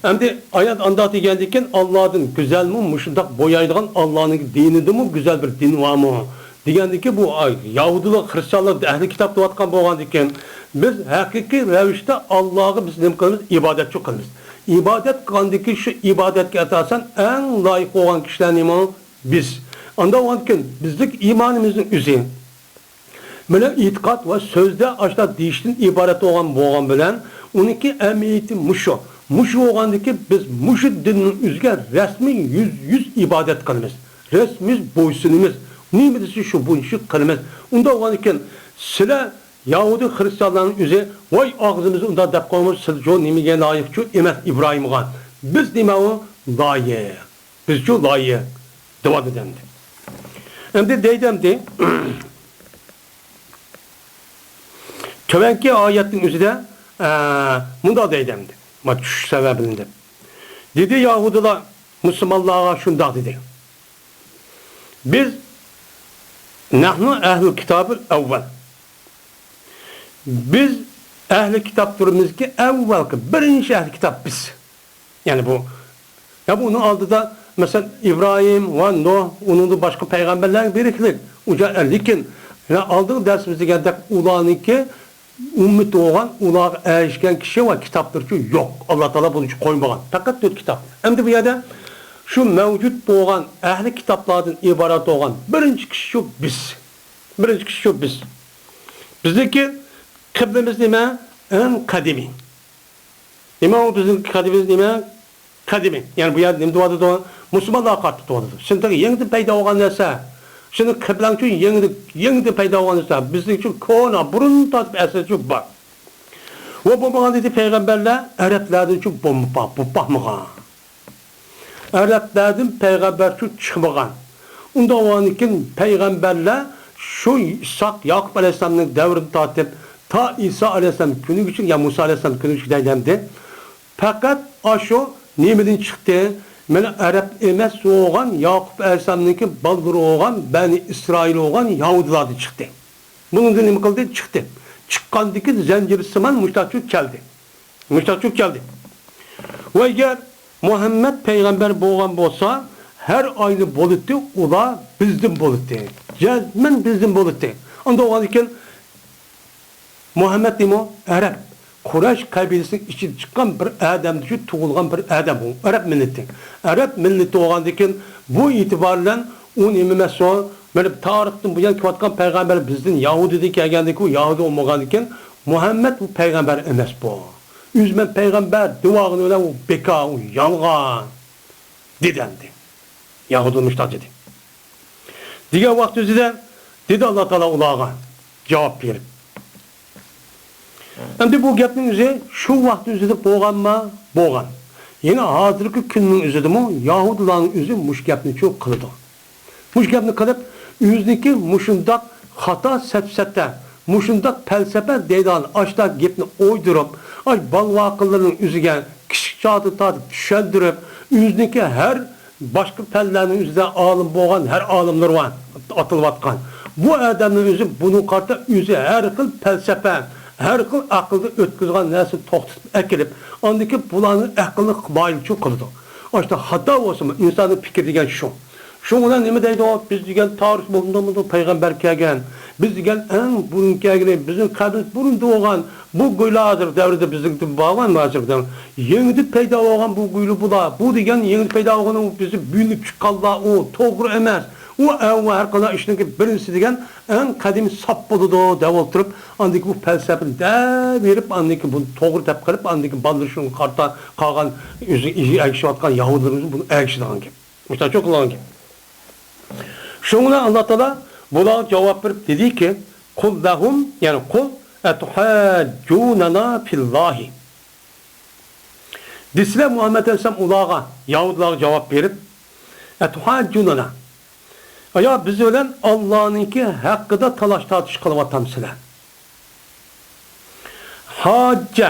ئەمدى ئايەت ئانداق دېگەندىكىن، ئاللادىن گۈزەلمۇ، مۇشۇنداق بويايدىغان، ئاللانىڭ دىنىدىمۇ گۈزەل بىر دىن بارمۇ؟ دېگەندىكىن، بۇ، ئاي، يەھۇدىيلار، خرىستىيانلار ئەھلى كىتاب دەۋاتقان بولغاندىكىن، بىز ھەقىقىي رەۋىشتە ئاللاغا بىز نېمە قىلىمىز؟ ئىبادەتچۇ قىلىمىز. ئىبادەت قىلغاندىكىن، شۇ ئىبادەتكە ئاساسەن ئەڭ لايىق بولغان كىشىلەر نېمە؟ بىز. ئانداق بولغاندىكىن، بىزلىك ئىمانىمىزنىڭ ئۆزى مانا ئېتىقاد ۋە سۆزدە ئاشۇنداق دېيىشتىن ئىبارەت بولغان، بولغان بىلەن، ئۇنىڭكى ئەمەلىيىتى مۇشۇ. مۇشۇ بولغاندىكىن، بىز مۇشۇ دىننىڭ ئۆزىگە رەسمىي يۈز، يۈز ئىبادەت قىلىمىز. رەسمىي بويسۇنىمىز. نېمە دېسە، شۇ بويىچە قىلىمىز. ئۇنداق بولغاندىكىن، سىلەر يەھۇدىي خرىستىيانلارنىڭ ئۆزى، ۋاي، ئاغزىمىزنى ئۇنداق دەپ قويىمىز، سىز شۇ نېمىگە لايىقچۇ ئەمەس ئىبراھىمغا. بىز نېمە ئۇ؟ لايىق. بىزچۇ لايىق دەۋاتىدۇ ئەمدى. ئەمدى دەيدۇ ئەمدى. تۆۋەنكى ئايەتنىڭ ئۆزىدە، ئە، مۇنداق دەيدۇ ئەمدى. ما چۈشۈش سەۋەبىدىن دەپ. دېدى يەھۇدىيلار مۇسۇلمانلارغا شۇنداق دېدى. بىز نەھنۇ ئەھلۇل كىتابىل ئەۋۋەل. بىز ئەھلى كىتابلىرىمىزدىكى ئەۋۋەلكى، بىرىنچى ئەھلى كىتاب بىز. يەنى بۇ، يا بۇ ئۇنىڭ ئالدىدا، مەسىلەن، ئىبراھىم ۋە نۇھ، ئۇنىڭدىن باشقا پەيغەمبەرلەر بېرىكلىك. ئۇ جا-، لېكىن، يەنە ئالدىنقى دەرسىمىزدە دېگەندەك، ئۇلارنىڭكى ئۈممىتى بولغان، ئۇلارغا ئەگىشكەن كىشى ۋە كىتابلىرىچۇ يوق. ئاللا تائالا بۇنى قويمىغان. پەقەت تۆت كىتاب. ئەمدى بۇ يەردە شۇ مەۋجۇت بولغان، ئەھلى كىتابلاردىن ئىبارەت بولغان بىرىنچى كىشىچۇ بىز. بىرىنچى كىشىچۇ بىز. بىزنىڭكى قىبلىمىز نېمە؟ ئەڭ قەدىمىي. نېمە ئۇ بىزنىڭ قەدىمىمىز نېمە؟ قەدىمىي. يەنى بۇ يەردە نېمە دەۋاتىدۇ؟ مۇسۇلمانلارغا قارىتىپ دەۋاتىدۇ. سېنىڭ يېڭىدىن پەيدا بولغان نەرسە. سېنىڭ قىبلەڭچۇ يېڭىدىن، يېڭىدىن پەيدا بولغان نەرسە. بىزنىڭچۇ كونا، بۇرۇن تارتىپ ئەزەلچۇ بار. ۋە بولمىغان دېدى پەيغەمبەرلەر ئەرەبلەردىنچۇ بولما-، بولۇپ باقمىغان. ئەرەبلەردىن پەيغەمبەرچۇ چىقمىغان. ئۇنداق بولغاندىكىن پەيغەمبەرلەر شۇ ئىسھاق، ياقۇپ ئەلەيھىسسالامنىڭ دەۋرىدىن تارتىپ تا ئىسا ئەلەيھىسسالام كۈنىگىچە، يا مۇسا ئەلەيھىسسالام كۈنىگىچە دەيلەمدى. پەقەت ئاشۇ نېمىدىن چىقتى؟ مانا ئەرەب ئەمەس بولغان، ياقۇپ ئەلەيھىسسالامنىڭكى بالىلىرى بولغان، بەنى ئىسرائىل بولغان يەھۇدىيلاردىن چىقتى. بۇنىڭدىن نېمە قىلدى؟ چىقتى. چىققاندىكىن زەنجىرسىمان مۇشتاچۇ كەلدى. مۇشتاچۇ كەلدى. ۋە ئەگەر مۇھەممەد پەيغەمبەر بولغان بولسا، ھەر ئاينى بولىتتى، ئۇلار بىزدىن بولىتتى. جەزمەن بىزدىن بولىتتى. ئانداق بولغاندىكىن، مۇھەممەد نېمە؟ ئەرەب. قۇرەيش قەبىلىسىنىڭ ئىچىدىن چىققان بىر ئادەمدىن تۇغۇلغان بىر ئادەم ئۇ. ئەرەب مىللىتى. ئەرەب مىللىتى بولغاندىكىن، بۇ ئېتىبار بىلەن ئۇ نېمە ئەمەس ئۇ؟ مانا تارىختىن بۇيان كېلىۋاتقان پەيغەمبەر بىزدىن يەھۇدىيدىن كەلگەندىكىن، ئۇ يەھۇدىي بولمىغاندىكىن، مۇھەممەد بۇ پەيغەمبەر ئەمەس بۇ. ئۆزى مەن پەيغەمبەر دېۋالغىنى بىلەن ئۇ بىكار، ئۇ يالغان. دېدى ئەمدى. يەھۇدىي مۇشتاق دېدى. دېگەن ۋاقىت ئۆزىدە دېدى ئاللا تائالا ئۇلارغا جاۋاب بېرىپ. ئەمدى بۇ گەپنىڭ ئۆزى شۇ ۋاقىت ئۆزىدە بولغانما؟ بولغان. يەنە ھازىرقى كۈننىڭ ئۆزىدىمۇ يەھۇدىيلارنىڭ ئۆزى مۇشۇ گەپنىچۇ قىلىدۇ. مۇشۇ گەپنى قىلىپ، ئۆزىنىڭكى مۇشۇنداق خاتا سەپسەتە، مۇشۇنداق پەلسەپە دەيدىغان ئاشۇنداق گەپنى ئويدۇرۇپ، ئاي، بال-ۋاقىلىرىنىڭ ئۆزىگە كىچىك چاغدىن تارتىپ چۈشەندۈرۈپ، ئۆزىنىڭكى ھەر باشقا پەنلەرنىڭ ئۆزىدە ئالىم بولغان، ھەر ئالىملار بار، ئاتىلىۋاتقان. بۇ ئادەمنىڭ ئۆزى بۇنىڭغا قارىتا ئۆزى ھەر خىل پەلسەپە، ھەر خىل ئەقىلدە ئۆتكۈزىدىغان نەرسىنى توختىتىپ ئەكېلىپ، ئاندىن كېيىن بۇلارنىڭ ئەقلىنى مايىلچۇ قىلىدۇ. ئاشۇنداق خاتا بولسىمۇ، ئىنساننىڭ پىكرى دېگەن شۇ. شۇنىڭ بىلەن نېمە دەيدۇ؟ بىز دېگەن تارىخ بولدى، مۇنداق پەيغەمبەر كەلگەن. بىز دېگەن ئەڭ بۇرۇن كەلگىنى، بىزنىڭ قەبرىمىز بۇرۇن تۇغۇلغان. بۇ گويلا ھازىر دەۋردە بىزنىڭ بارغان ھازىر دەۋر. يېڭىدىن پەيدا بولغان بۇ گويلا بۇلار. بۇ دېگەن يېڭىدىن پەيدا بولغان ئۇ بىزنى بۆلۈپ چىققانلار، ئۇ توغرا ئەمەس. ئۇ ئەۋۋەل ھەر قانداق ئىشنىڭكى بىرىنچىسى دېگەن ئەڭ قەدىمىي ساپ بولىدۇ دەپ ئولتۇرۇپ، ئاندىن كېيىن بۇ پەلسەپىنى دەۋېرىپ، ئاندىن كېيىن بۇنى توغرا دەپ قىلىپ، ئاندىن كېيىن بالىلىرى شۇنىڭغا قارىتا قالغان ئۆزى ئەگىشىۋاتقان يەھۇدىيلىرىمىز بۇنى ئەگىشىدىغان گەپ. مۇشۇنداق قىلغان گەپ. شۇنىڭ بىلەن ئاللا تائالا بۇلارغا جاۋاب بېرىپ دېدىكى، قۇل لەھۇم، يەنى قۇل، ئەتۇھاججۇنەنا فىللاھى. دېسىلە مۇھەممەد ئەلەيھىسسالام ئۇلارغا، يەھۇدىيلارغا جاۋاب بېرىپ، ئەتۇھاججۇنەنا. ئايا، بىز بىلەن ئاللانىڭكى ھەققىدە تالاش-تارتىش قىلىۋاتامسىلەر؟ ھاججە،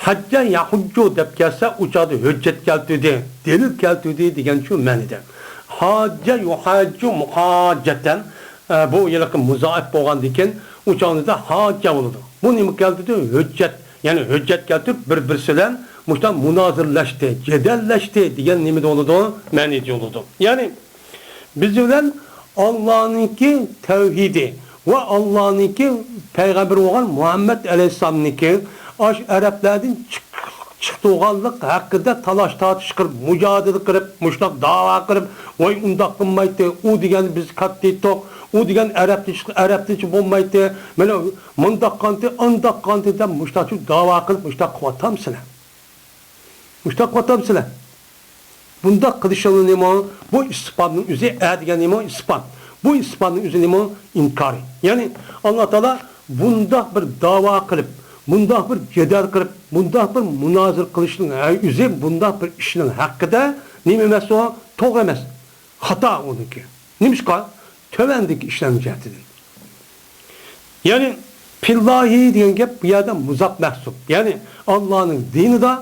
ھەججە يەھۇججۇ دەپ كەلسە، ئۇ چاغدا ھۆججەت كەلتۈردى، دەلىل كەلتۈردى دېگەن شۇ مەنىدە. ھاججە يۇھاججۇ مۇھاججەتەن، ئە، بۇ ھېلىقى مۇزائىپ بولغاندىكىن، ئۇ چاغدا ھاججە بولىدۇ. بۇ نېمە كەلتۈردى؟ ھۆججەت، يەنى ھۆججەت كەلتۈرۈپ، بىر-بىرسى بىلەن مۇشۇنداق مۇنازىرىلەشتى، جېدەللەشتى دېگەن نېمىدە بولىدۇ؟ مەنىدە بولىدۇ. يەنى، بىز بىلەن ئاللانىڭكى تەۋھىدى ۋە ئاللانىڭكى پەيغەمبىرى بولغان مۇھەممەد ئەلەيھىسسالامنىڭكى ئاشۇ ئەرەبلەردىن چىق-، چىقتۇرغانلىق ھەققىدە تالاش-تارتىش قىلىپ، مۇجادىلە قىلىپ، مۇشۇنداق داۋا قىلىپ، ۋاي ئۇنداق قىلمايتتى، ئۇ دېگەن بىز كاتتا ئىدۇق، ئۇ دېگەن ئەرەبتىن چىق-، ئەرەبتىنچە بولمايتتى، مانا مۇنداق قانتى، ئانداق قانتى دەپ مۇشۇنداق داۋا قىلىپ، مۇشۇنداق قىلىۋاتامسىلەر. مۇشۇنداق قىلىۋاتامسىلەر. بۇنداق قىلىشىڭلار نېمە؟ بۇ ئىستىفھامنىڭ ئۆزى، ئە دېگەن نېمە؟ ئىستىفھام. بۇ ئىستىفھامنىڭ ئۆزى نېمە؟ ئىنكارى. يەنى ئاللا تائالا بۇنداق بىر داۋا قىلىپ، بۇنداق بىر جېدەل قىلىپ، بۇنداق بىر مۇنازىرە قىلىشنىڭ، ئە، ئۆزى بۇنداق بىر ئىشنىڭ ھەققىدە نېمە ئەمەس ئۇ؟ توغرا ئەمەس. خاتا ئۇنىڭكى. نېمىشقا؟ تۆۋەندىكى ئىشلارنىڭ جەھىتىدىن. يەنى، فىللاھى دېگەن گەپ بۇ يەردە مۇزاپ مەھسۇپ. يەنى، ئاللانىڭ دىنىدا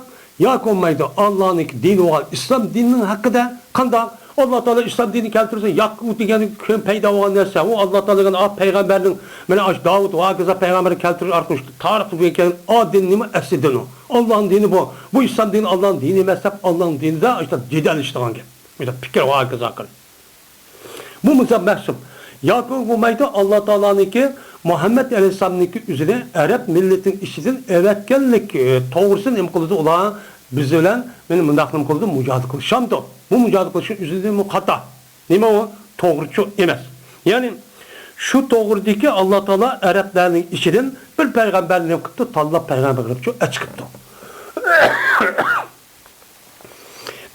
ياكى بولمايدۇ، ئاللانىڭ دىنى بولغان ئىسلام دىنىنىڭ ھەققىدە قانداق؟ ئاللا تائالا ئىسلام دىنىنى كەلتۈرسە، ياق، ئۇ دېگەن كۆن پەيدا بولغان نەرسە، ئۇ ئاللا تائالا دېگەن ئا پەيغەمبەرنىڭ، مانا ئاشۇ داۋۇت ۋە ھاكازا پەيغەمبەرنى كەلتۈرۈش ئارقىلىق شۇ تارىختا بولۇپ كەلگەن ئا دىن نېمە؟ ئەسلى دىن ئۇ. ئاللانىڭ دىنى بۇ. بۇ ئىسلام دىنى ئاللانىڭ دىنى ئەمەس دەپ، ئاللانىڭ دىنىدا ئاشۇنداق جېدەللىشىدىغان گەپ. بۇ پىكىر ۋە ھاكازا قىلىپ. بۇ مۇزاپ مەھسۇپ. ياكى بولمايدۇ، ئاللا تائالانىڭكى، مۇھەممەد ئەلەيھىسسالامنىڭكى ئۆزىنى ئەرەب مىللىتىنىڭ ئىچىدىن ئەۋەتكەنلىك، ئى، توغرىسىدا نېمە قىلىدۇ ئۇلار؟ بىز بىلەن، مانا مۇنداق نېمە قىلىدۇ؟ مۇجادىلە قىلىشامدۇ؟ بۇ مۇجادىلە قىلىشنىڭ ئۆزىدىنمۇ خاتا. نېمە ئۇ؟ توغرىچۇ ئەمەس. يەنى، شۇ توغرىدىكى ئاللا تائالا ئەرەبلەرنىڭ ئىچىدىن بىر پەيغەمبەرنى نېمە قىپتۇ؟ تاللاپ پەيغەمبەر قىلىپچۇ ئەچىقىپتۇ.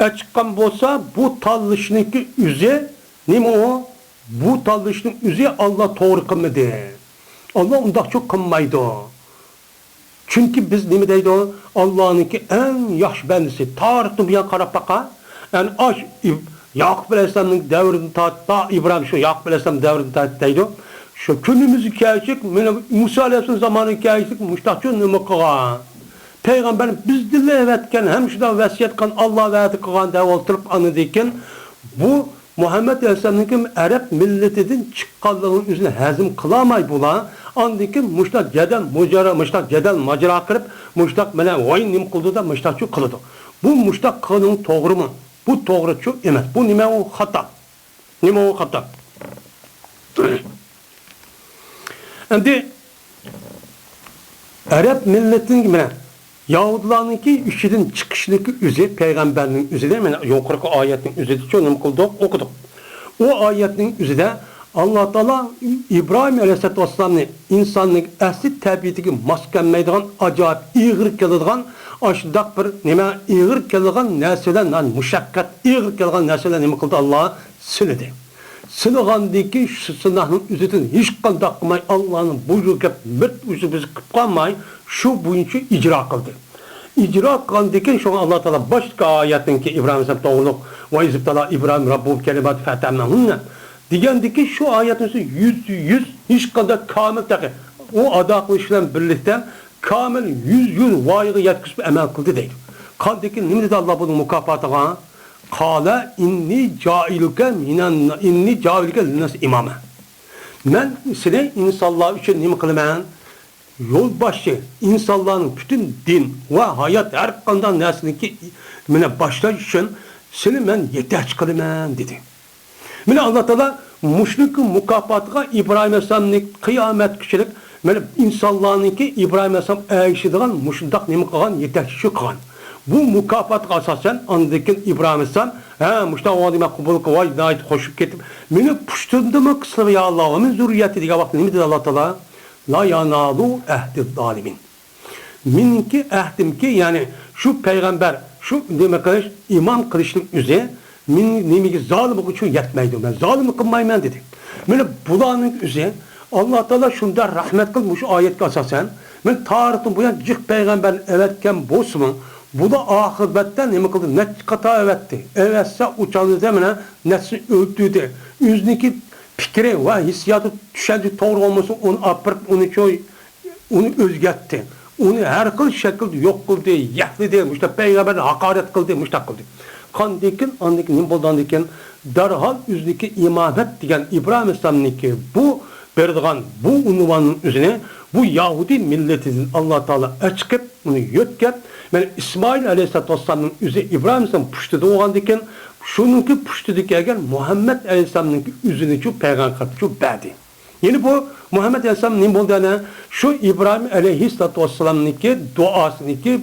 ئەچىققان بولسا، بۇ تاللىشنىڭكى ئۆزى نېمە ئۇ؟ بۇ تاللىشنىڭ ئۆزى ئاللا توغرا قىلمىدى. ئاللا ئۇنداقچۇ قىلمايدۇ. چۈنكى بىز نېمە دەيدۇ؟ ئاللانىڭكى ئەڭ ياخشى بەندىسى. تارىختىن بۇيان قاراپ باقا. يەنى ئاش ئىب-، ياقۇپ ئەلەيھىسسالامنىڭ دەۋرىدىن تارتىپ تا ئىبراھىم، شۇ ياقۇپ ئەلەيھىسسالام دەۋرىدىن تارتىپ دەيدۇ. شۇ كۈنىمىزگە كەلسەك، مانا مۇسا ئەلەيھىسسالام زامانىغا كەلسەك، مۇشتاقچۇ نېمە قىلغان؟ پەيغەمبەر بىزدىنلا ئەۋەتكەن ھەم شۇنداق ۋەسىيەت قىلغان، ئاللا ۋەدە قىلغان دەپ ئولتۇرۇپ، ئاندىن كېيىن بۇ مۇھەممەد ئەلەيھىسسالامنىڭكى ئەرەب مىللىتىدىن چىققانلىقىنىڭ ئۆزىنى ھەزىم قىلالماي بۇلار. ئاندىن كېيىن مۇشۇنداق جېدەل، مۇجارا-، مۇشۇنداق جېدەل، ماجىرا قىلىپ، مۇشۇنداق مانا ۋاي نېمە قىلدى دەپ مۇشۇنداقچۇ قىلىدۇ. بۇ مۇشۇنداق قىلغىنىڭ توغرىمۇ؟ بۇ توغرىچۇ ئەمەس. بۇ نېمە ئۇ؟ خاتا. نېمە ئۇ خاتا؟ ئەمدى ئەرەب مىللىتىنىڭ، مانا، يەھۇدىيلارنىڭكى ئىچىدىن چىقىشنىڭكى ئۆزى پەيغەمبەرنىڭ ئۆزىدە، مانا، يۇقىرىقى ئايەتنىڭ ئۆزىدىچۇ نېمە قىلدۇق؟ ئوقۇدۇق. ئۇ ئايەتنىڭ ئۆزىدە ئاللا تائالا ئىبراھىم ئەلەيھىسسالاتۇ ۋەسسالامنى ئىنساننىڭ ئەسلى تەبىئىتىگە ماس كەلمەيدىغان، ئاجايىپ ئېغىر كېلىدىغان، ئاشۇنداق بىر نېمە، ئېغىر كېلىدىغان نەرسە بىلەن، مۇشەققەت، ئېغىر كېلىدىغان نەرسە بىلەن نېمە قىلدى؟ ئاللا سىنىدى. سىنىغاندىن كېيىن شۇ سىناقنىڭ ئۆزىدىن ھېچقانداق قىلماي، ئاللانىڭ بۇيرۇقى مىرت ئۈزۈپ بىز قىلىپ قالماي، شۇ بويىچە ئىجرا قىلدى. ئىجرا قىلغاندىن كېيىن شۇڭا ئاللا تائالا باشتىكى ئايەتتىنكى ئىبراھىم ئەلەيھىسسالام توغرۇلۇق، ۋە ئىز ئىبتەلا ئىبراھىم رەببۇھۇ بىكەلىماتىن فەئەتەممەھۇننە دېگەندىكى شۇ ئايەتنىڭ يۈز، يۈز ھېچقانداق كامىل تېخى. ئۇ ئادا قىلىش بىلەن بىرلىكتە كامىل يۈز، يۈز ۋايىغا يەتكۈزۈپ ئەمەل قىلدى دەيدۇ. قاندىن كېيىن نېمە دېدى ئاللا بۇنىڭ مۇكاپاتىغا؟ قالە ئىننى جائىلۇكە مىنەن، ئىننى جائىلۇكە لىنناسى ئىمامە. مەن سېنى ئىنسانلار ئۈچۈن نېمە قىلىمەن؟ يولباشچى، ئىنسانلارنىڭ پۈتۈن دىن ۋە ھايات ھەر قانداق نەرسىنىڭكى مانا باشلاش ئۈچۈن سېنى مەن يېتەكچى قىلىمەن، دېدى. مانا ئاللا تائالا مۇشۇنىڭكى مۇكاپاتىغا ئىبراھىم ئەلەيھىسسالامنى قىيامەتكىچىلىك، مانا ئىنسانلارنىڭكى ئىبراھىم ئەلەيھىسسالام ئەگىشىدىغان مۇشۇنداق نېمە قىلغان، يېتەكچى قىلغان. بۇ مۇكاپاتقا ئاساسەن ئاندىن كېيىن ئىبراھىم ئەلەيھىسسالام، ھە، مۇشۇنداق بولغاندىكىن مەن قوبۇل قىلىپ، ۋاي، ناھايىتى خوش بولۇپ كېتىپ، مېنى پۇشتۇمدىمۇ قىلسىلا يا ئاللا، ۋە مىن زۇررىيەتى دېگەن ۋاقىتتا نېمە دېدى ئاللا تائالا؟ لا يانالۇ ئەھدى زالىمىن. مېنىڭكى ئەھدىمكى، يەنى شۇ پەيغەمبەر، شۇ نېمە قىلىش، ئىمام قىلىشنىڭ ئۆزى مېنىڭ نېمىگە، زالىمغا ئۈچۈن يەتمەيدۇ، مەن زالىملىق قىلمايمەن، دېدى. مانا بۇلارنىڭ ئۆزى ئاللا تائالا شۇنداق رەھمەت قىلىپ، مۇشۇ ئايەتكە ئاساسەن، مانا تارىختىن بۇيان جىق پەيغەمبەرنى ئەۋەتكەن بولسىمۇ، بۇلار ئاخىرەتتە نېمە قىلدى؟ نەچچە قاتا ئەۋەتتى. ئەۋەتسە، ئۇ چاغدا مانا نەچچىسىنى ئۆلتۈردى. ئۆزىنىڭكى پىكرى ۋە ھېسسىياتى، چۈشەنچە توغرا بولمىسا، ئۇنى ئاپىرىپ، ئۇنى چوي ئۇنى ئۆزگەرتتى. ئۇنى ھەر خىل شەكىلدە يوق قىلدى، يەكلىدى، مۇشۇنداق پەيغەمبەرنى ھاقارەت قىلدى، مۇشۇنداق قىلدى. قاندىن كېيىن، ئاندىن كېيىن نېمە بولدى ئاندىن كېيىن؟ دەرھال ئۆزىنىڭكى ئىمامەت دېگەن ئىبراھىم ئەلەيھىسسالامنىڭكى بۇ بېرىدىغان بۇ ئۇنۋاننىڭ ئۆزىنى بۇ يەھۇدىي مىللىتىدىن ئاللا تائالا ئەچىقىپ، ئۇنى يۆتكەپ، مانا ئىسمائىل ئەلەيھىسسالاتۇ ۋەسسالامنىڭ ئۆزى ئىبراھىم ئەلەيھىسسالام پۇشتىدا بولغاندىن كېيىن، شۇنىڭكى پۇشتىدا كەلگەن مۇھەممەد ئەلەيھىسسالامنىڭكى ئۆزىنىچۇ پەيغەمبەرچۇ بەردى. يەنى بۇ مۇھەممەد ئەلەيھىسسالام نېمە بولدى ئەنە؟ شۇ ئىبراھىم ئەلەيھىسسالاتۇۋەسسالامنىڭكى دۇئاسىنىڭكى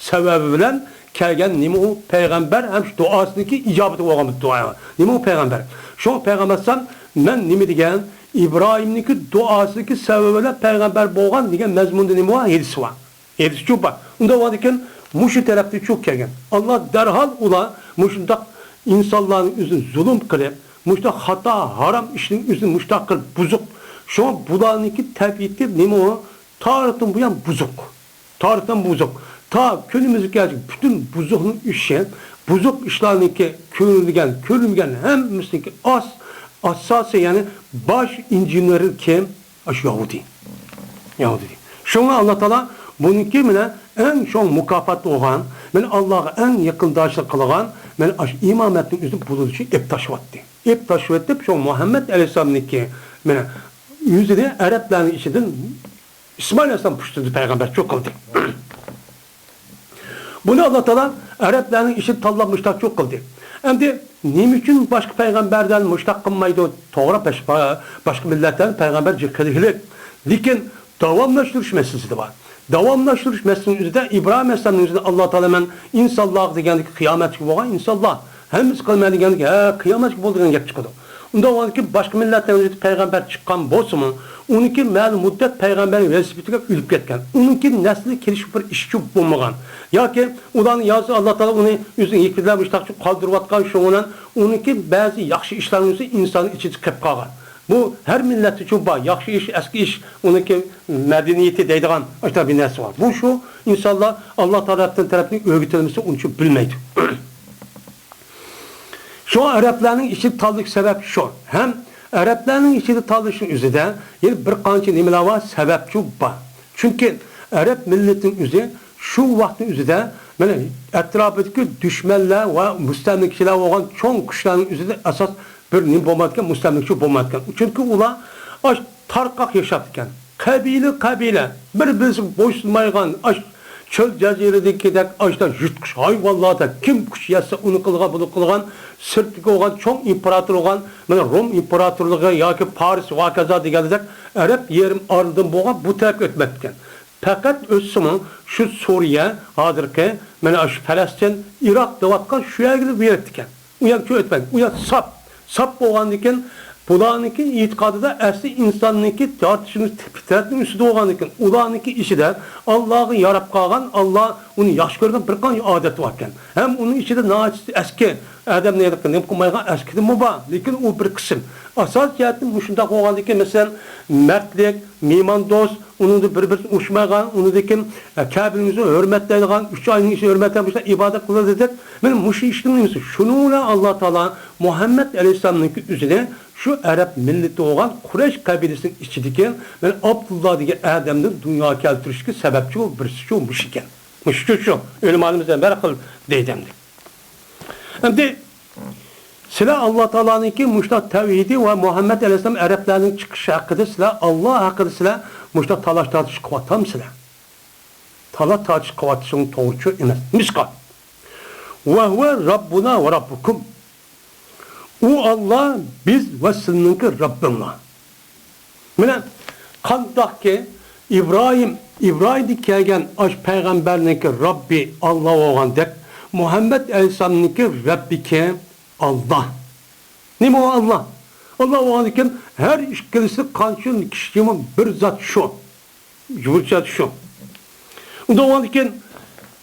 سەۋەبى بىلەن كەلگەن نېمە ئۇ پەيغەمبەر ھەم شۇ دۇئاسىنىڭكى ئىجابىتى بولغان بۇ دۇئا. نېمە ئۇ پەيغەمبەر؟ شۇڭا پەيغەمبەر ئەلەيھىسسالام مەن نېمە دېگەن؟ ئىبراھىمنىڭكى دۇئاسىنىڭكى سەۋەبى بىلەن پەيغەمبەر بولغان دېگەن مەزمۇندا نېمە بار؟ ھەدىسى بار. ھەدىسچۇ بار. ئۇنداق بولغاندىكىن مۇشۇ تەرەپتە چوق كەلگەن. ئاللا دەرھال ئۇلار مۇشۇنداق ئىنسانلارنى ئۆزىنى زۇلۇم قىلىپ، مۇشۇنداق خاتا، ھارام ئىشنىڭ ئۆزىنى مۇشۇنداق قىلىپ بۇزۇق. شۇڭا بۇلارنىڭكى تەبىئىتى نېمە ئۇ؟ تارىختىن بۇيان بۇزۇق. تارىختىن بۇزۇق. تا كۈنىمىزگىچە پۈتۈن بۇزۇقنىڭ ئىشى، بۇزۇق ئىشلارنىڭكى كۆرۈلگەن، كۆرۈلمىگەن ھەممىسىنىڭكى ئاس-، ئاساسى، يەنى باش ئىنژېنېرى كىم؟ ئاشۇ يەھۇدىي. يەھۇدىي. شۇڭا ئاللا تائالا بۇنىڭكى مانا ئەڭ چوڭ مۇكاپات بولغان، مانا ئاللاغا ئەڭ يېقىنداشلىق قىلغان، مانا ئاشۇ ئىمامەتنىڭ ئۆزىنى بۇلار ئۈچۈن ئېپ تاشلىۋەتتى. ئېپ تاشلىۋېتىپ، شۇ مۇھەممەد ئەلەيھىسسالامنىڭكى مانا ئۆزىنى ئەرەبلەرنىڭ ئىچىدىن ئىسمائىل ئەلەيھىسسالام پۇشتىدا پەيغەمبەرچۇ قىلدى. بۇنى ئاللا تائالا ئەرەبلەرنىڭ ئىچىدە تاللاپ مۇشتاقچۇ قىلدى. ئەمدى نېمە ئۈچۈن باشقا پەيغەمبەرلەرنى مۇشتاق قىلمايدۇ؟ توغرا، باشقا، باشقا مىللەتلەرنىڭ پەيغەمبەر جىق قىلىقلىق. لېكىن داۋاملاشتۇرۇش مەسىلىسىدە بار. داۋاملاشتۇرۇش مەسىلىنىڭ ئۆزىدە ئىبراھىم ئەلەيھىسسالامنىڭ ئۆزىدە ئاللا تائالا مەن ئىنسانلارغا دېگەندىكى قىيامەتكە بولغان ئىنسانلار، ھەممىسى قىلىمەن دېگەندىكى، ھە، قىيامەتكە بولىدىغان گەپ چىقىدۇ. ئۇنداق بولغاندىكىن باشقا مىللەتلەرنىڭ ئۆزىدە پەيغەمبەر چىققان بولسىمۇ، ئۇنىڭكى مەلۇم مۇددەت پەيغەمبەرنىڭ ۋەزىپىسىگە ئۆلۈپ كەتكەن. ئۇنىڭكى نەسلى كېلىشىپ بىر ئىشچۇ بولمىغان. ياكى ئۇلارنى يازسا ئاللا تائالا ئۇنى ئۆزىنىڭ ھېكمىتى بىلەن مۇشتاقچۇ قالدۇرۇۋاتقان، شۇنىڭ بىلەن ئۇنىڭكى بەزى ياخشى ئىشلارنىڭ ئۆزى ئىنساننىڭ ئىچىدە قېلىپ قالغان. بۇ ھەر مىللەتتىچۇ بار، ياخشى ئىش، ئەسكى ئىش، ئۇنىڭكى مەدەنىيىتى دەيدىغان ئاشۇنداق بىر نەرسە بار. بۇ شۇ ئىنسانلار ئاللا تائالا تەرەپتىن، تەرەپتىن ئۆگىتىلمىسە ئۇنچە بىلمەيدۇ. شۇڭا ئەرەبلەرنىڭ ئىچىدە تاللىشى سەۋەب شۇ. ھەم ئەرەبلەرنىڭ ئىچىدە تاللىشىنىڭ ئۆزىدە يەنە بىر قانچە نېمىلەر بار، سەۋەبچۇ بار. چۈنكى ئەرەب مىللىتىنىڭ ئۆزى شۇ ۋاقىتنىڭ ئۆزىدە مانا ئەتراپىدىكى دۈشمەنلەر ۋە مۇستەملىكىچىلەر بولغان چوڭ كۈچلەرنىڭ ئۆزىدە ئاساس بىر نېمە بولمايدىكەن، مۇستەملىكىچى بولمايدىكەن. چۈنكى ئۇلار ئاش تارقاق ياشاپتىكەن. قەبىلە، قەبىلە، بىر-بىرسىگە بويسۇنمايدىغان، ئاش چۆل جەزىرىدىكىدەك ئاشتا يىرتقۇچ ھايۋانلاردەك كىم كۈچ يەتسە ئۇنى قىلغان، بۇنى قىلغان، سىرتتىكى بولغان چوڭ ئىمپېراتور بولغان، مانا روم ئىمپېراتورلۇقى ياكى پارس ۋاكازا دېگەندەك ئەرەب يېرىم ئارىلىدىن بولغان بۇ تەرەپكە ئۆتمەپتىكەن. پەقەت ئۆتسىمۇ شۇ سۈرىيە، ھازىرقى مانا شۇ پەلەستىن، ئىراق دەۋاتقان شۇ يەرگىلا بېرىپتىكەن. ئۇ يەر چۆ ئۆتمەيدۇ. ئۇ يەر ساپ. ساپ بولغاندىكىن بۇلارنىڭكى ئېتىقادىدا ئەسلى ئىنساننىڭكى يارىتىشىنىڭ فىترەتنىڭ ئۈستىدە بولغاندىكىن ئۇلارنىڭكى ئىچىدە ئاللاغا ياراپ قالغان، ئاللا ئۇنى ياخشى كۆرگەن بىر قانچە ئادەت باركەن. ھەم ئۇنىڭ ئىچىدە ناھايىتى ئەسكى ئادەمنى نېمە قىلمايدىغان ئەسكىدىنمۇ بار. لېكىن ئۇ بىر قىسىم. ئاساسىي جەھەتتىن مۇشۇنداق بولغاندىكىن، مەسىلەن، مەردلىك، مېھماندوست، ئۇنىڭدا بىر-بىرسىگە ئۇرۇشمايدىغان، ئۇنىڭدىكى، ئە، كەبىنىڭىزنى ھۆرمەتلەيدىغان، ئۈچ ئاينىڭ ئىچىدە ھۆرمەتلەپ مۇشۇنداق ئىبادەت قىلىدۇ دېدۇق. مانا مۇشۇ ئىشنىڭ نېمىسى؟ شۇنىڭ بىلەن ئاللا تائالا مۇھەممەد ئەلەيھىسسالامنىڭكى ئۆزىنى شۇ ئەرەب مىللىتى بولغان قۇرەيش قەبىلىسىنىڭ ئىچىدىكى مانا ئابدۇللا دېگەن ئادەمنى دۇنياغا كەلتۈرۈشكە سەۋەبچى بۇ بىرسى شۇ مۇشۇ ئىكەن. مۇشۇ شۇ، شۇ. ئۆلىمالىرىمىز ھەم ھەر خىل دەيدۇ ئەمدى. ئەمدى سىلەر ئاللا تائالانىڭكى مۇشۇنداق تەۋھىدى ۋە مۇھەممەد ئەلەيھىسسالام ئەرەبلەرنىڭ چىقىشى ھەققىدە سىلەر، ئاللا ھەققىدە سىلەر مۇشۇنداق تالاش-تارتىش قىلىۋاتامسىلەر؟ تالاش-تارتىش قىلىۋاتىشىڭ توغرىچۇ ئەمەس. نېمىشقا؟ ۋەھۇۋە رەببۇنا ۋە رەببۇكۇم. ئۇ ئاللا بىز ۋە سىلىنىڭكى رەببىڭلار. مانا قانداقكى ئىبراھىم، ئىبراھىمدىن كەلگەن ئاشۇ پەيغەمبەرنىڭكى رەببى ئاللا بولغاندەك، مۇھەممەد ئەلەيھىسسالامنىڭكى رەببى كىم؟ ئاللا. نېمە ئۇ ئاللا؟ ئاللا بولغاندىكىن ھەر ئىككىلىسى قانچە كىشىمۇ بىر زات شۇ. جۇمۇرچە شۇ. ئۇنداق بولغاندىكىن،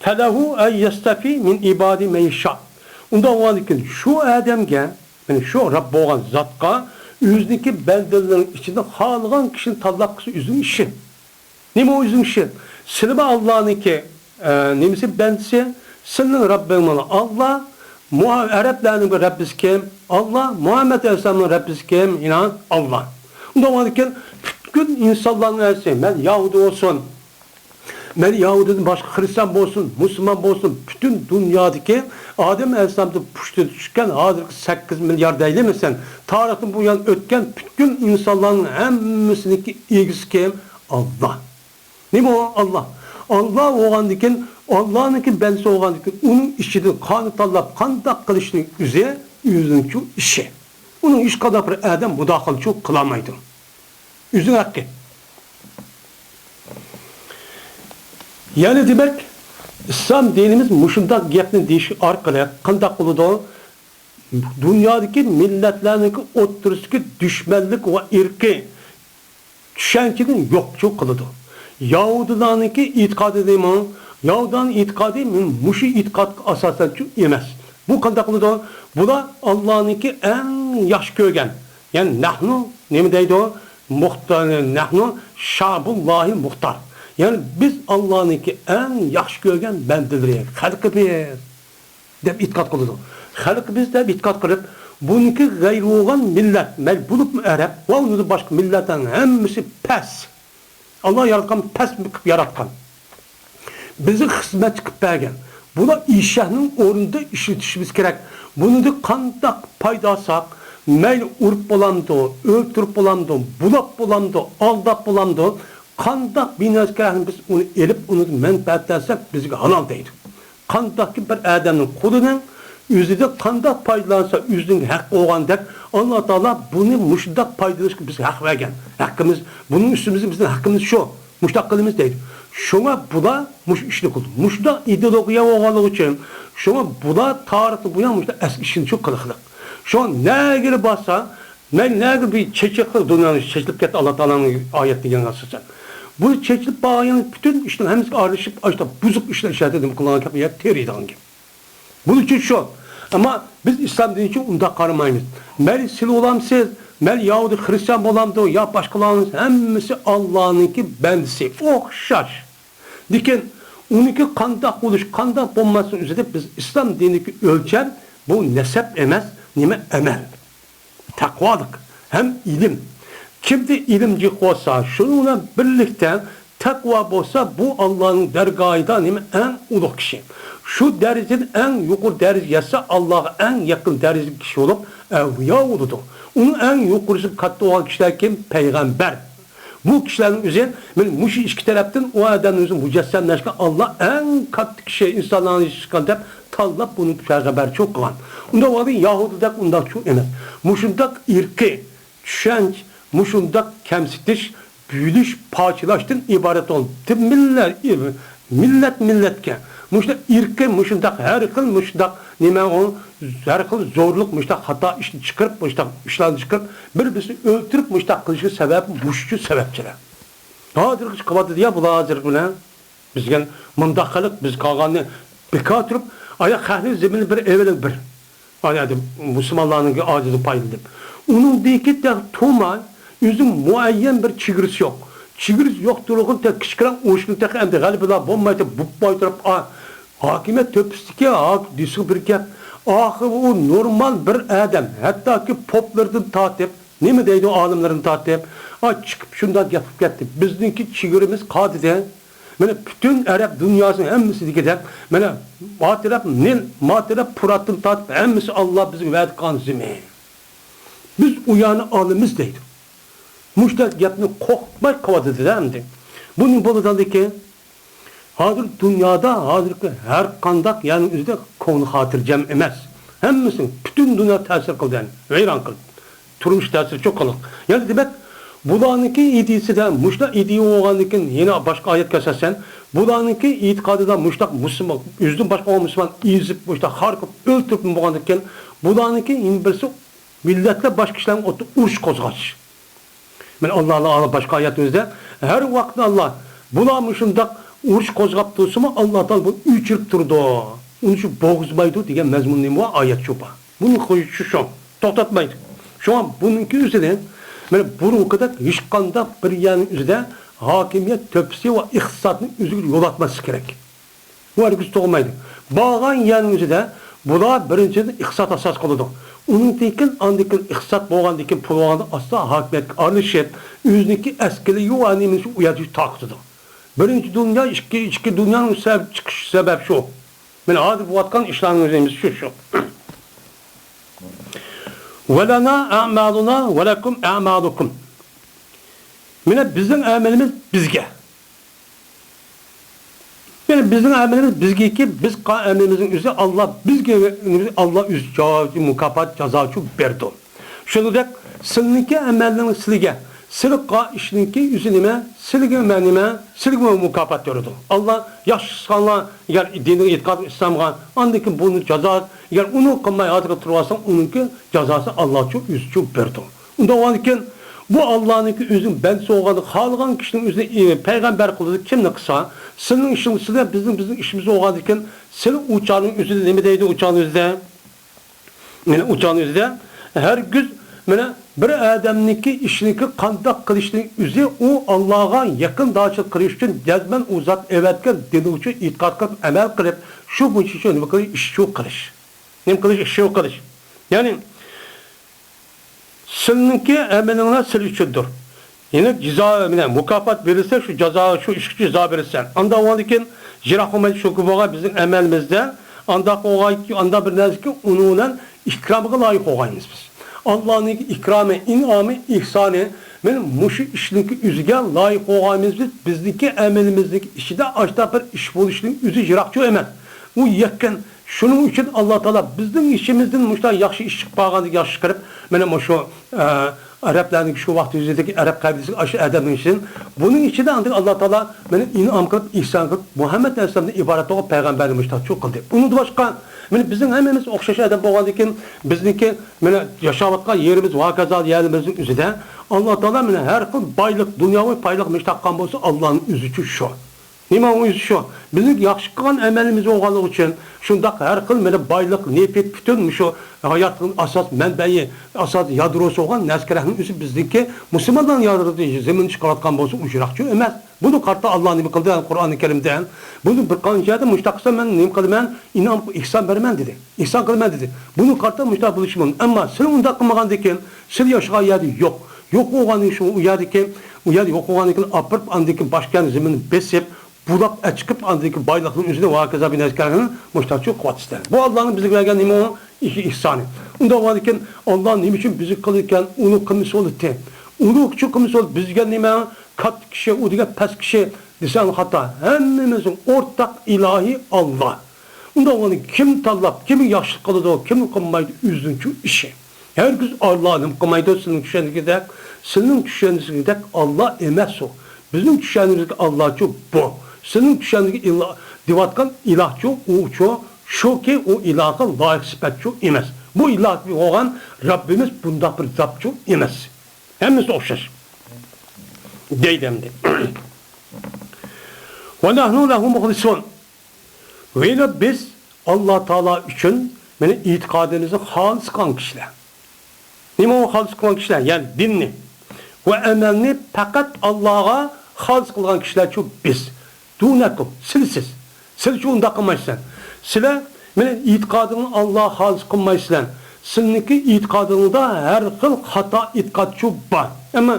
فەلەھۇ ئەن يەستەفى مىن ئىبادى مەن يەشا. ئۇنداق بولغاندىكىن، شۇ ئادەمگە، يەنى شۇ رەب بولغان زاتقا ئۆزىنىڭكى بەندىلىرىنىڭ ئىچىدە خالىغان كىشىنى تاللاپ قىلسا ئۆزىنىڭ ئىشى. نېمە ئۇ ئۆزىنىڭ ئىشى؟ سىلىمۇ ئاللانىڭكى، ئە، نېمىسى بەندىسى؟ سىلىنىڭ رەببىڭمۇ ئاللا، مۇھا-، ئەرەبلەرنىڭ بىر رەببىسى كىم؟ ئاللا. مۇھەممەد ئەلەيھىسسالامنىڭ رەببىسى كىم؟ ئىنان، ئاللا. ئۇنداق بولغاندىكىن پۈتكۈل ئىنسانلارنىڭ ھەممىسى، مەن يەھۇدىي بولسۇن، مەن يەھۇدىيدىن باشقا خىرىستىيان بولسۇن، مۇسۇلمان بولسۇن، پۈتۈن دۇنيادىكى ئادەم ئەلەيھىسسالامدىن پۇشتىدا چۈشكەن ھازىرقى سەككىز مىليار دەيلى مەسىلەن، تارىختىن بۇيان ئۆتكەن پۈتكۈل ئىنسانلارنىڭ ھەممىسىنىڭكى ئىگىسى كىم؟ ئاللا. نېمە ئۇ ئاللا؟ ئاللا بولغاندىكىن ئاللانىڭكى بەندىسى بولغاندىكىن، ئۇنىڭ ئىچىدىن قانۇن تاللاپ قانداق قىلىشنىڭ ئۆزى ئۆزىنىڭچۇ ئىشى. ئۇنىڭ ھېچقانداق بىر ئادەم مۇداخىلىچۇ قىلالمايدۇ. ئۆزىنىڭ ھەققى. يەنى دېمەك، ئىسلام دىنىمىز مۇشۇنداق گەپنى دېيىش ئارقىلىق قانداق قىلىدۇ؟ دۇنيادىكى مىللەتلەرنىڭكى ئوتتۇرىسىدىكى دۈشمەنلىك ۋە ئىرقىي چۈشەنچىنى يوقچۇ قىلىدۇ. يەھۇدىيلارنىڭكى ئېتىقادى نېمە؟ يەھۇدىيلارنىڭ ئېتىقادى مۇشۇ ئېتىقادقا ئاساسەنچۇ ئەمەس. بۇ قانداق قىلىدۇ؟ بۇلار ئاللانىڭكى ئەڭ ياخشى كۆرگەن، يەنى نەھنۇ نېمە دەيدۇ؟ مۇختار، نەھنۇ شەئبۇللاھىل مۇختار. يەنى بىز ئاللانىڭكى ئەڭ ياخشى كۆرگەن بەندىلىرى، خەلقى بىز. دەپ ئېتىقاد قىلىدۇ. خەلقى بىز دەپ ئېتىقاد قىلىپ، بۇنىڭكى غەيرىي بولغان مىللەت، مەيلى بولۇپمۇ ئەرەب ۋە ئۇنىڭدىن باشقا مىللەتلەرنىڭ ھەممىسى پەس. ئاللا ياراتقان پەس قىلىپ ياراتقان. بىزگە خىزمەتچى قىلىپ بەرگەن. بۇلار ئېشەكنىڭ ئورنىدا ئىشلىتىشىمىز كېرەك. بۇنىڭدىن قانداق پايدا ئالساق، مەيلى ئۇرۇپ بولامدۇ، ئۆلتۈرۈپ بولامدۇ، بۇلاپ بولامدۇ، ئالداپ بولامدۇ، قانداق بىنازكارنى بىز ئۇنى ئېلىپ، ئۇنىڭدىن مەنپەئەتلەنسەك، بىزگە ھالال دەيدۇ. قانداقكى بىر ئادەمنىڭ قولىنىڭ ئۆزىدە قانداق پايدىلانسا، ئۆزىنىڭ ھەققى بولغاندەك، ئاللا تائالا بۇنى مۇشۇنداق پايدىلىنىشقا بىزگە ھەق بەرگەن. ھەققىمىز، بۇنىڭ ئۈستىمىزدە بىزنىڭ ھەققىمىز شۇ. مۇشۇنداق قىلىمىز دەيدۇ. شۇڭا بۇلار مۇشۇ ئىشنى قىلدى. مۇشۇنداق ئىدېئولوگىيە بولغانلىقى ئۈچۈن، شۇڭا بۇلار تارىختىن بۇيان مۇشۇنداق ئەسكى ئىشنى شۇ قىلىقلىق. شۇڭا نەگىلا بارسا، مەن نەگە بىر چېچەكلىك دۇنيانى چېچىلىپ كەتتى، ئاللا تائالانىڭ ئايەت دېگەنگە ئاساسەن. بۇ چېچىلىپ بارغان پۈتۈن ئىشنىڭ ھەممىسىگە ئارىلىشىپ، ئاشۇنداق بۇزۇق ئىشلار ئىشلەتتى، نېمە قىلغان گەپ، يا تېرىيدىغان گەپ. بۇنىڭ ئۈچۈن شۇ. ئەمما بىز ئىسلام دىنى ئۈچۈن ئۇنداق قارىمايمىز. مەيلى سىلى بولامسىز، مەيلى يەھۇدىي خرىستىيان بولامدۇ، يا باشقىلارمىز، ھەممىسى ئاللانىڭكى بەندىسى. ئوخشاش. لېكىن ئۇنىڭكى قانداق بولۇش، قانداق بولماسلىقى ئۆزىدە بىز ئىسلام دىنىدىكى ئۆلچەم، بۇ نەسەب ئەمەس، نېمە، ئەمەل. تەقۋالىق ھەم ئىلىم. كىمدە ئىلىم جىق بولسا، شۇنىڭ بىلەن بىرلىكتە تەقۋا بولسا، بۇ ئاللانىڭ دەرگاھىدا نېمە، ئەڭ ئۇلۇغ كىشى. شۇ دەرىجىدىن ئەڭ يۇقىرى دەرىجە يەتسە، ئاللاغا ئەڭ يېقىن دەرىجىدىكى كىشى بولۇپ، ئەۋلىيا بولىدۇ. ئۇنىڭ ئەڭ يۇقىرىسىغا كاتتا بولغان كىشىلەر كىم؟ پەيغەمبەر. بۇ كىشىلەرنىڭ ئۆزى، مانا مۇشۇ ئىككى تەرەپتىن ئۇ ئادەمنىڭ ئۆزىنى مۇجەسسەملەشكە ئاللا ئەڭ كاتتا كىشى، ئىنسانلارنى ياراتقان دەپ تاللاپ، بۇنى پەيغەمبەرچۇ قىلغان. ئۇنداق ۋاقىتتا يەھۇدىيلار ئۇنداقچۇ ئەمەس. مۇشۇنداق ئىرقىي چۈشەنچە، مۇشۇنداق كەمسىتىش، بۆلۈش، پارچىلاشتىن ئىبارەت بولغان. مىللەت، مىللەت مىللەتكە، مۇشۇنداق ئىرقىي، مۇشۇنداق ھەر خىل، مۇشۇنداق نېمە ئۇ، ھەر خىل زورلۇق، مۇشۇنداق خاتا ئىشنى چىقىرىپ، مۇشۇنداق ئىشلارنى چىقىرىپ، بىر-بىرسىنى ئۆلتۈرۈپ، مۇشۇنداق قىلىشى سەۋەب مۇشۇچۇ سەۋەبچىلەر. ھازىرغىچە قىلىۋاتىدۇ يا بۇلار ھازىر بىلەن. بىزگە مۇنداق قىلىپ، بىز قالغاننى بىكار تۇرۇپ، ئايا خەقنىڭ زېمىنىنى بىر ئېلىۋېلىڭ بىر. ئايا دەپ، مۇسۇلمانلارنىڭكى ئاجىزى پايدىلىنىپ. ئۇنىڭدىكى تەخ تۇرماي، ئۆزى مۇئەييەن بىر چېگرىسى يوق. چېگرىسى يوق تۇرغۇن تەخ كىچىكرەك ئۇرۇشنى تەخ ئەمدى غەلىبىلەر بولمايدۇ، بۇپ باي تۇرۇپ، ئا، ھاكىمىيەت تۆپىسىدىكى ھاك دېسىغا بىر گەپ. ئاخىرى ئۇ نورمال بىر ئادەم، ھەتتاكى پوپلاردىن تارتىپ، نېمە دەيدۇ، ئالىملىرىنى تارتىپ، ئا، چىقىپ شۇنداق گەپ قىلىپ كەتتى. بىزنىڭكى چېگرىمىز قالدى دە. مانا پۈتۈن ئەرەب دۇنياسىنىڭ ھەممىسى دېگۈدەك، مانا ما تەرەپ نىل، ما تەرەپ پۇراتتىن تارتىپ ھەممىسى ئاللا بىزگە ۋەدە قىلغان زېمىن. بىز ئۇ يەرنى ئالىمىز دەيدۇ. مۇشۇنداق گەپنى قورقماي قىلىۋاتىدۇ-دە ئەمدى. بۇ نېمە بولىدىكىن؟ ھازىر دۇنيادا ھازىرقى ھەر قانداق يەرنىڭ ئۆزىدە كۆڭلى خاتىرجەم ئەمەس. ھەممىسىنىڭ، پۈتۈن دۇنيا تەسىر قىلدى، يەنى ۋەيران قىلدى. تۇرمۇش تەسىرى چوڭ قىلىق. يەنە دېمەك، بۇلارنىڭكى ئىدىيىسىدە مۇشۇنداق ئىدىيە بولغاندىكىن، يەنە باشقا ئايەتكە ئاساسەن، بۇلارنىڭكى ئېتىقادىدا مۇشۇنداق مۇسۇلمان، ئۆزىدىن باشقا بولغان مۇسۇلمان ئېزىپ، مۇشۇنداق خار قىلىپ ئۆلتۈرۈپ بولغاندىكىن، بۇلارنىڭكى يەنە بىرسى مىللەتلەر باشقا كىشىلەرنىڭ ئوتتۇرا ئۇرۇش قوزغاش. مانا ئاللا تائالا باشقا ئايەتىمىزدە، ھەر ۋاقىتتا ئاللا، بۇلار مۇشۇنداق ئۇرۇش قوزغاپ تۇرسىمۇ، ئاللا تائالا بۇنى ئۆچۈرۈپ تۇرىدۇ. ئۇنى شۇ بوغۇزمايدۇ دېگەن مەزمۇن نېمە بار؟ ئايەت شۇ بار. بۇنى قويۇش شۇ، توختاتمايدۇ. شۇڭا بۇنىڭكى ئۆزىدىن، مانا بۇرۇنقىدەك ھېچقانداق بىر يەرنىڭ ئۆزىدە ھاكىمىيەت تۆپىسى ۋە ئىقتىسادنى ئۆزىگە يولاتماسلىق كېرەك. بۇ ھەرگىز تۇغمايدۇ. بارغان يەرنىڭ ئۆزىدە بۇلار بىرىنچىدىن ئىقتىساد ئاساس قىلىدۇ. ئۇنىڭدىن كېيىن، ئاندىن كېيىن ئىقتىساد بولغاندىن كېيىن، پۇل بولغاندا ئاستا ھاكىمىيەتكە ئارىلىشىپ، ئۆزىنىڭكى ئەسكىلىگە ۋە نېمىسى ئۇ يەردە تارقىتىدۇ. بىرىنچى دۇنيا، ئىككى، ئىككى دۇنيانىڭ سەۋەب چىقىش سەۋەب شۇ. مانا ھازىر بولۇۋاتقان ئىشلارنىڭ ئۆزى شۇ، شۇ. ولنا أعمالنا ولكم أعمالكم. مانا بىزنىڭ ئەمىلىمىز بىزگە. يەنى بىزنىڭ ئەمىلىمىز بىزگىكى، بىز قىلغان ئەمىلىمىزنىڭ ئۆزى ئاللا بىزگە، ئاللا ئۆزى جاۋاب، مۇكاپات، جازا ئۈچۈن بېرىدۇ. شۇنىڭدەك سىلىنىڭكى ئەمەلنىڭ سىلىگە، سىلى قىلغان ئىشنىڭكى ئۆزى نېمە، سىلىگە مەن نېمە، سىلىگە مۇكاپات بېرىدۇ. ئاللا ياخشى قىلساڭلار، ئەگەر دىنىغا ئېتىقاد ئىسلامغا، ئاندىن كېيىن بۇنى جازا، ئەگەر ئۇنى قىلماي ھازىرغا تۇرۇۋالساڭ، ئۇنىڭكى جازاسى ئاللا ئۈچۈن، ئۆزى ئۈچۈن بېرىدۇ. ئۇنداق بولغاندىكىن، بۇ ئاللانىڭكى ئۆزىنىڭ بەندىسى بولغاندا، خالىغان كىشىنىڭ ئۆزىنى، ئى، پەيغەمبەر قىلىدۇ. كىمنى قىلسا، سىلىنىڭ ئىشىڭىزدا، بىزنىڭ، بىزنىڭ ئىشىمىز بولغاندىكىن، سىلى ئۇ چاغنىڭ ئۆزىدە نېمە دەيدۇ، ئۇ چاغنىڭ ئۆزىدە؟ مانا ئۇ چاغنىڭ ئۆزىدە، ھەرگىز، مانا، بىر ئادەمنىڭكى ئىشىنىڭكى قانداق قىلىشنىڭ ئۆزى ئۇ ئاللاغا يېقىندارچىلىق قىلىش ئۈچۈن جەزمەن ئۇ زات ئەۋەتكەن دىنى ئۈچۈن ئېتىقاد قىلىپ، ئەمەل قىلىپ، شۇ بويىچە شۇ نېمە قىلىش، ئىش شۇ قىلىش. نېمە قىلىش، ئىش شۇ قىلىش. يەنى، سىلىنىڭكى ئەمىلىڭلار سىلى ئۈچۈندۇر. يەنى جازا، مانا، مۇكاپات بېرىلسە، شۇ جازا، شۇ ئىش ئۈچۈن جازا بېرىلسە. ئانداق بولغاندىكىن، يىراق بولمايدۇ، شۇكى بولغان بىزنىڭ ئەمەلىمىزدە ئانداق بولغان، ئانداق بىر نەرسىكى، ئۇنىڭ بىلەن ئىكرامغا لايىق بولغايمىز بىز. ئاللانىڭ ئىكرامى، ئىنئامى، ئېھسانى، مانا مۇشۇ ئىشنىڭكى ئۆزىگە لايىق بولغايمىز بىز. بىزنىڭكى ئەمىلىمىزنىڭكى ئىچىدە ئاشۇنداق بىر ئىش بولۇشنىڭ ئۆزى يىراقچۇ ئەمەس. ئۇ يېقىن. شۇنىڭ ئۈچۈن ئاللا تائالا بىزنىڭ ئىچىمىزدىن مۇشۇنداق ياخشى ئىش چىقىپ قالغاندىكىن، ياخشى چىقىرىپ، مانا مۇشۇ، ئە، ئەرەبلەرنىڭ شۇ ۋاقىت يۈزىدىكى ئەرەب قەبىلىسىدىكى ئاشۇ ئادەمنىڭ ئىچىدىن، بۇنىڭ ئىچىدە ئاندىن ئاللا تائالا مانا ئىنئام قىلىپ، ئېھسان قىلىپ، مۇھەممەد ئەلەيھىسسالامدىن ئىبارەت بولغان پەيغەمبەرنى مۇشۇنداق شۇ قىلدى. ئۇنىڭدىن باشقا، مانا بىزنىڭ ھەممىمىز ئوخشاش ئادەم بولغاندىكىن، بىزنىڭكى مانا ياشاۋاتقان يېرىمىز ۋە ھاكازا يەرلىرىمىزنىڭ ئۆزىدە ئاللا تائالا مانا ھەر خىل بايلىق، دۇنياۋى بايلىق مۇشۇنداق قىلغان بولسا، ئاللانىڭ ئۆزى ئۈچۈن شۇ. نېمە ئۇ ئىش شۇ؟ بىزنىڭ ياخشى قىلغان ئەمەلىمىز بولغانلىقى ئۈچۈن، شۇنداق ھەر خىل مانا بايلىق، نېفىت، پۈتۈن مۇشۇ ھاياتنىڭ ئاساس مەنبەيى، ئاساس يادروسى بولغان نەرسە-كېرەكنىڭ ئۆزى بىزنىڭكى مۇسۇلمانلارنىڭ يادروسى زېمىندا چىقىۋاتقان بولسا، ئۇ يىراقچۇ ئەمەس. بۇنى قارىتا ئاللا نېمە قىلدى؟ قۇرئانى كەرىمدە بۇنى بىر قانچە يەردە مۇشۇنداق قىلسا، مەن نېمە قىلىمەن؟ ئىنئام، ئېھسان بېرىمەن دېدى. ئېھسان قىلىمەن دېدى. بۇنى قارىتا مۇشۇنداق بولۇشى مۇمكىن. ئەمما سىلى ئۇنداق قىلمىغاندىكىن، سىلى ياشىغان يەردە يوق. يوق بولغاندىن شۇ ئۇ يەردىكى، ئۇ يەردە يوق بولغاندىن كېيىن ئاپىرىپ، ئاندىن كېيىن باشقا يەرنى زېمىننى بېسىپ، بۇلاپ ئەچىقىپ، ئاندىن كېيىن بايلىقنىڭ ئۆزىنى ۋاكازا بىنەسكەنلىكىنى مۇشتاچۇ قىلىۋاتىسىلەر. بۇ ئاللانىڭ بىزگە بەرگەن نېمە ئۇ؟ ئېھ-، ئېھسانى. ئۇنداق بولغاندىكىن، ئاللا نېمە ئۈچۈن بىزگە قىلىدىكەن؟ ئۇنى قىلمىسا بولاتتى. ئۇنى ئۈچۈن قىلمىسا بولاتتى. بىزگە نېمە؟ كاتتا كىشى، ئۇ دېگەن پەس كىشى دېسەڭ خاتا. ھەممىمىزنىڭ ئورتاق ئىلاھى ئاللا. ئۇنداق بولغاندا كىم تاللاپ، كىم ياخشىلىق قىلىدۇ، كىم قىلمايدۇ، ئۆزىنىڭچۇ ئىشى. ھەرگىز ئاللا نېمە قىلمايدۇ، سىلىنىڭ چۈشەنچىگىدەك، سىلىنىڭ چۈشەنچىگىدەك ئاللا ئەمەس ئۇ. بىزنىڭ چۈشەنچىمىزدىكى ئاللاچۇ بۇ. سىلىنىڭ چۈشەنچىگە ئىلا-، دەۋاتقان ئىلاھچۇ ئۇچۇ، شۇكى ئۇ ئىلاھقا لايىق سۈپەتچۇ ئەمەس. بۇ ئىلاھ بولغان رەببىمىز بۇنداق بىر زاتچۇ ئەمەس. ھەممىسى ئوخشاش. دەيدۇ ئەمدى. ۋە نەھنۇ لەھۇ مۇخلىسۇن. ۋە بىز ئاللا تائالا ئۈچۈن، مانا، ئېتىقادىمىزنى خالىس قىلغان كىشىلەر. نېمە ئۇ خالىس قىلغان كىشىلەر؟ يەنى دىننى ۋە ئەمەلنى پەقەت ئاللاغا خالىس قىلغان كىشىلەرچۇ بىز. دۇنەكۇم، سىلىسىز. سىلىچۇ ئۇنداق قىلمايسىلەر. سىلەر، مانا، ئېتىقادىڭنى ئاللاغا خالىس قىلمايسىلەر. سىلىنىڭكى ئېتىقادىڭدا ھەر خىل خاتا ئېتىقادچۇ بار. ئەمما،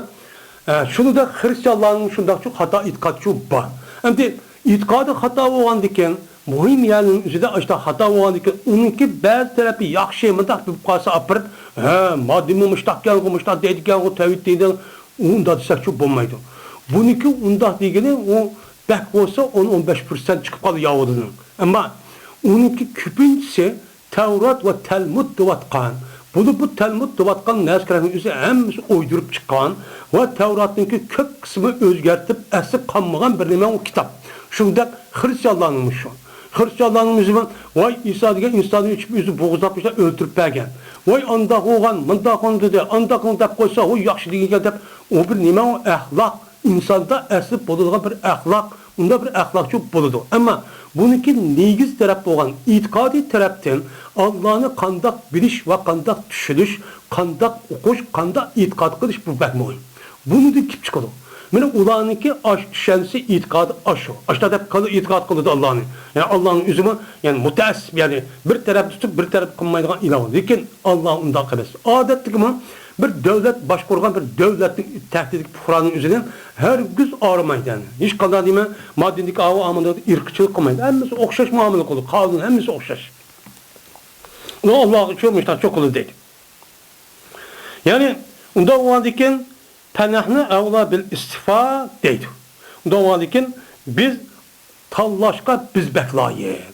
ئە، شۇنىڭدەك خرىستىيانلارنىڭ شۇنداقچۇ خاتا ئېتىقادچۇ بار. ئەمدى ئېتىقادى خاتا بولغاندىكىن، مۇھىم يەرنىڭ ئۆزىدە ئاشتا خاتا بولغاندىكىن، ئۇنىڭكى بەزى تەرەپى ياخشى، مۇنداق بولۇپ قالسا ئاپىرىپ، ھە، مادىمۇ مۇشتاق گەنغۇ، مۇشتاق دەيدىكەنغۇ، تەۋھىد دەيدىغان، ئۇ ئۇنداق دېسەكچۇ بولمايدۇ. بۇنىڭكى ئۇنداق دېگىنى، ئۇ بەك بولسا ئون، ئون بەش پىرسەنت چىقىپ قالدى ياھۇدىنىڭ. ئەمما ئۇنىڭكى كۆپىنچىسى تەۋرات ۋە تەلمۇد دەۋاتقان، بولۇپمۇ تەلمۇد دەۋاتقان نەرسىلەرنىڭ ئۆزى ھەممىسى ئويدۇرۇپ چىققان ۋە تەۋراتنىڭكى كۆپ قىسمى ئۆزگەرتىپ، ئەسلى قالمىغان بىر نېمە ئۇ كىتاب. شۇنداق خرىستىيانلارنىڭمۇ شۇ. خرىستىيانلارنىڭ ئۆزىمۇ، ۋاي، ئىسا دېگەن ئىنساننى ئېچىپ، ئۆزى بوغۇزلاپ، ئۆلتۈرۈپ بەرگەن. ۋاي، ئانداق بولغان، مۇنداق بولغان دېدى، ئانداق قىلدى دەپ قويسا، ۋاي، ياخشى دېگەن گەپ دەپ، ئۇ بىر نېمە ئۇ ئەخلاق. ئىنساندا ئەسلى بولىدىغان بىر ئەخلاق، ئۇنداق بىر ئەخلاقچۇ بولىدۇ. ئەمما بۇنىڭكى نېگىز تەرەپ بولغان ئېتىقادىي تەرەپتىن ئاللانى قانداق بىلىش ۋە قانداق چۈشىنىش، قانداق ئوقۇش، قانداق ئېتىقاد قىلىش، بۇ بەك مۇھىم. بۇنىڭدىن كېلىپ چىقىدۇ. مانا ئۇلارنىڭكى ئاش-، چۈشەنچىسى، ئېتىقادى ئاشۇ. ئاشتا دەپ قىل-، ئېتىقاد قىلىدۇ ئاللانى. يەنى ئاللانىڭ ئۆزىمۇ، يەنى مۇتەئەسسىپ، يەنى بىر تەرەپنى تۇتۇپ، بىر تەرەپ قىلمايدىغان ئىلاھ. لېكىن ئاللا ئۇنداق ئەمەس. ئادەتتىكىمۇ بىر دۆلەت باشقۇرغان بىر دۆلەتنىڭ تەھدىتىدىكى پۇقرانىڭ ئۆزىدىن ھەرگىز ئاغرىمايدۇ. يەنى ھېچقانداق نېمە، ماددىدىكى ئاۋۇ ئاماندا ئىرقچىلىق قىلمايدۇ. ھەممىسى ئوخشاش مۇئامىلە قىلىدۇ. قانۇن ھەممىسى ئوخشاش. ئۇ ئاللاغا شۇ مۇشتاق چوقۇلى دەيدۇ. يەنى ئۇنداق بولغاندىكىن، فەنەھنۇ ئەۋلا بىل ئىستىفا دەيدۇ. ئۇنداق بولغاندىكىن، بىز تاللاشقا بىز بەك لايىق.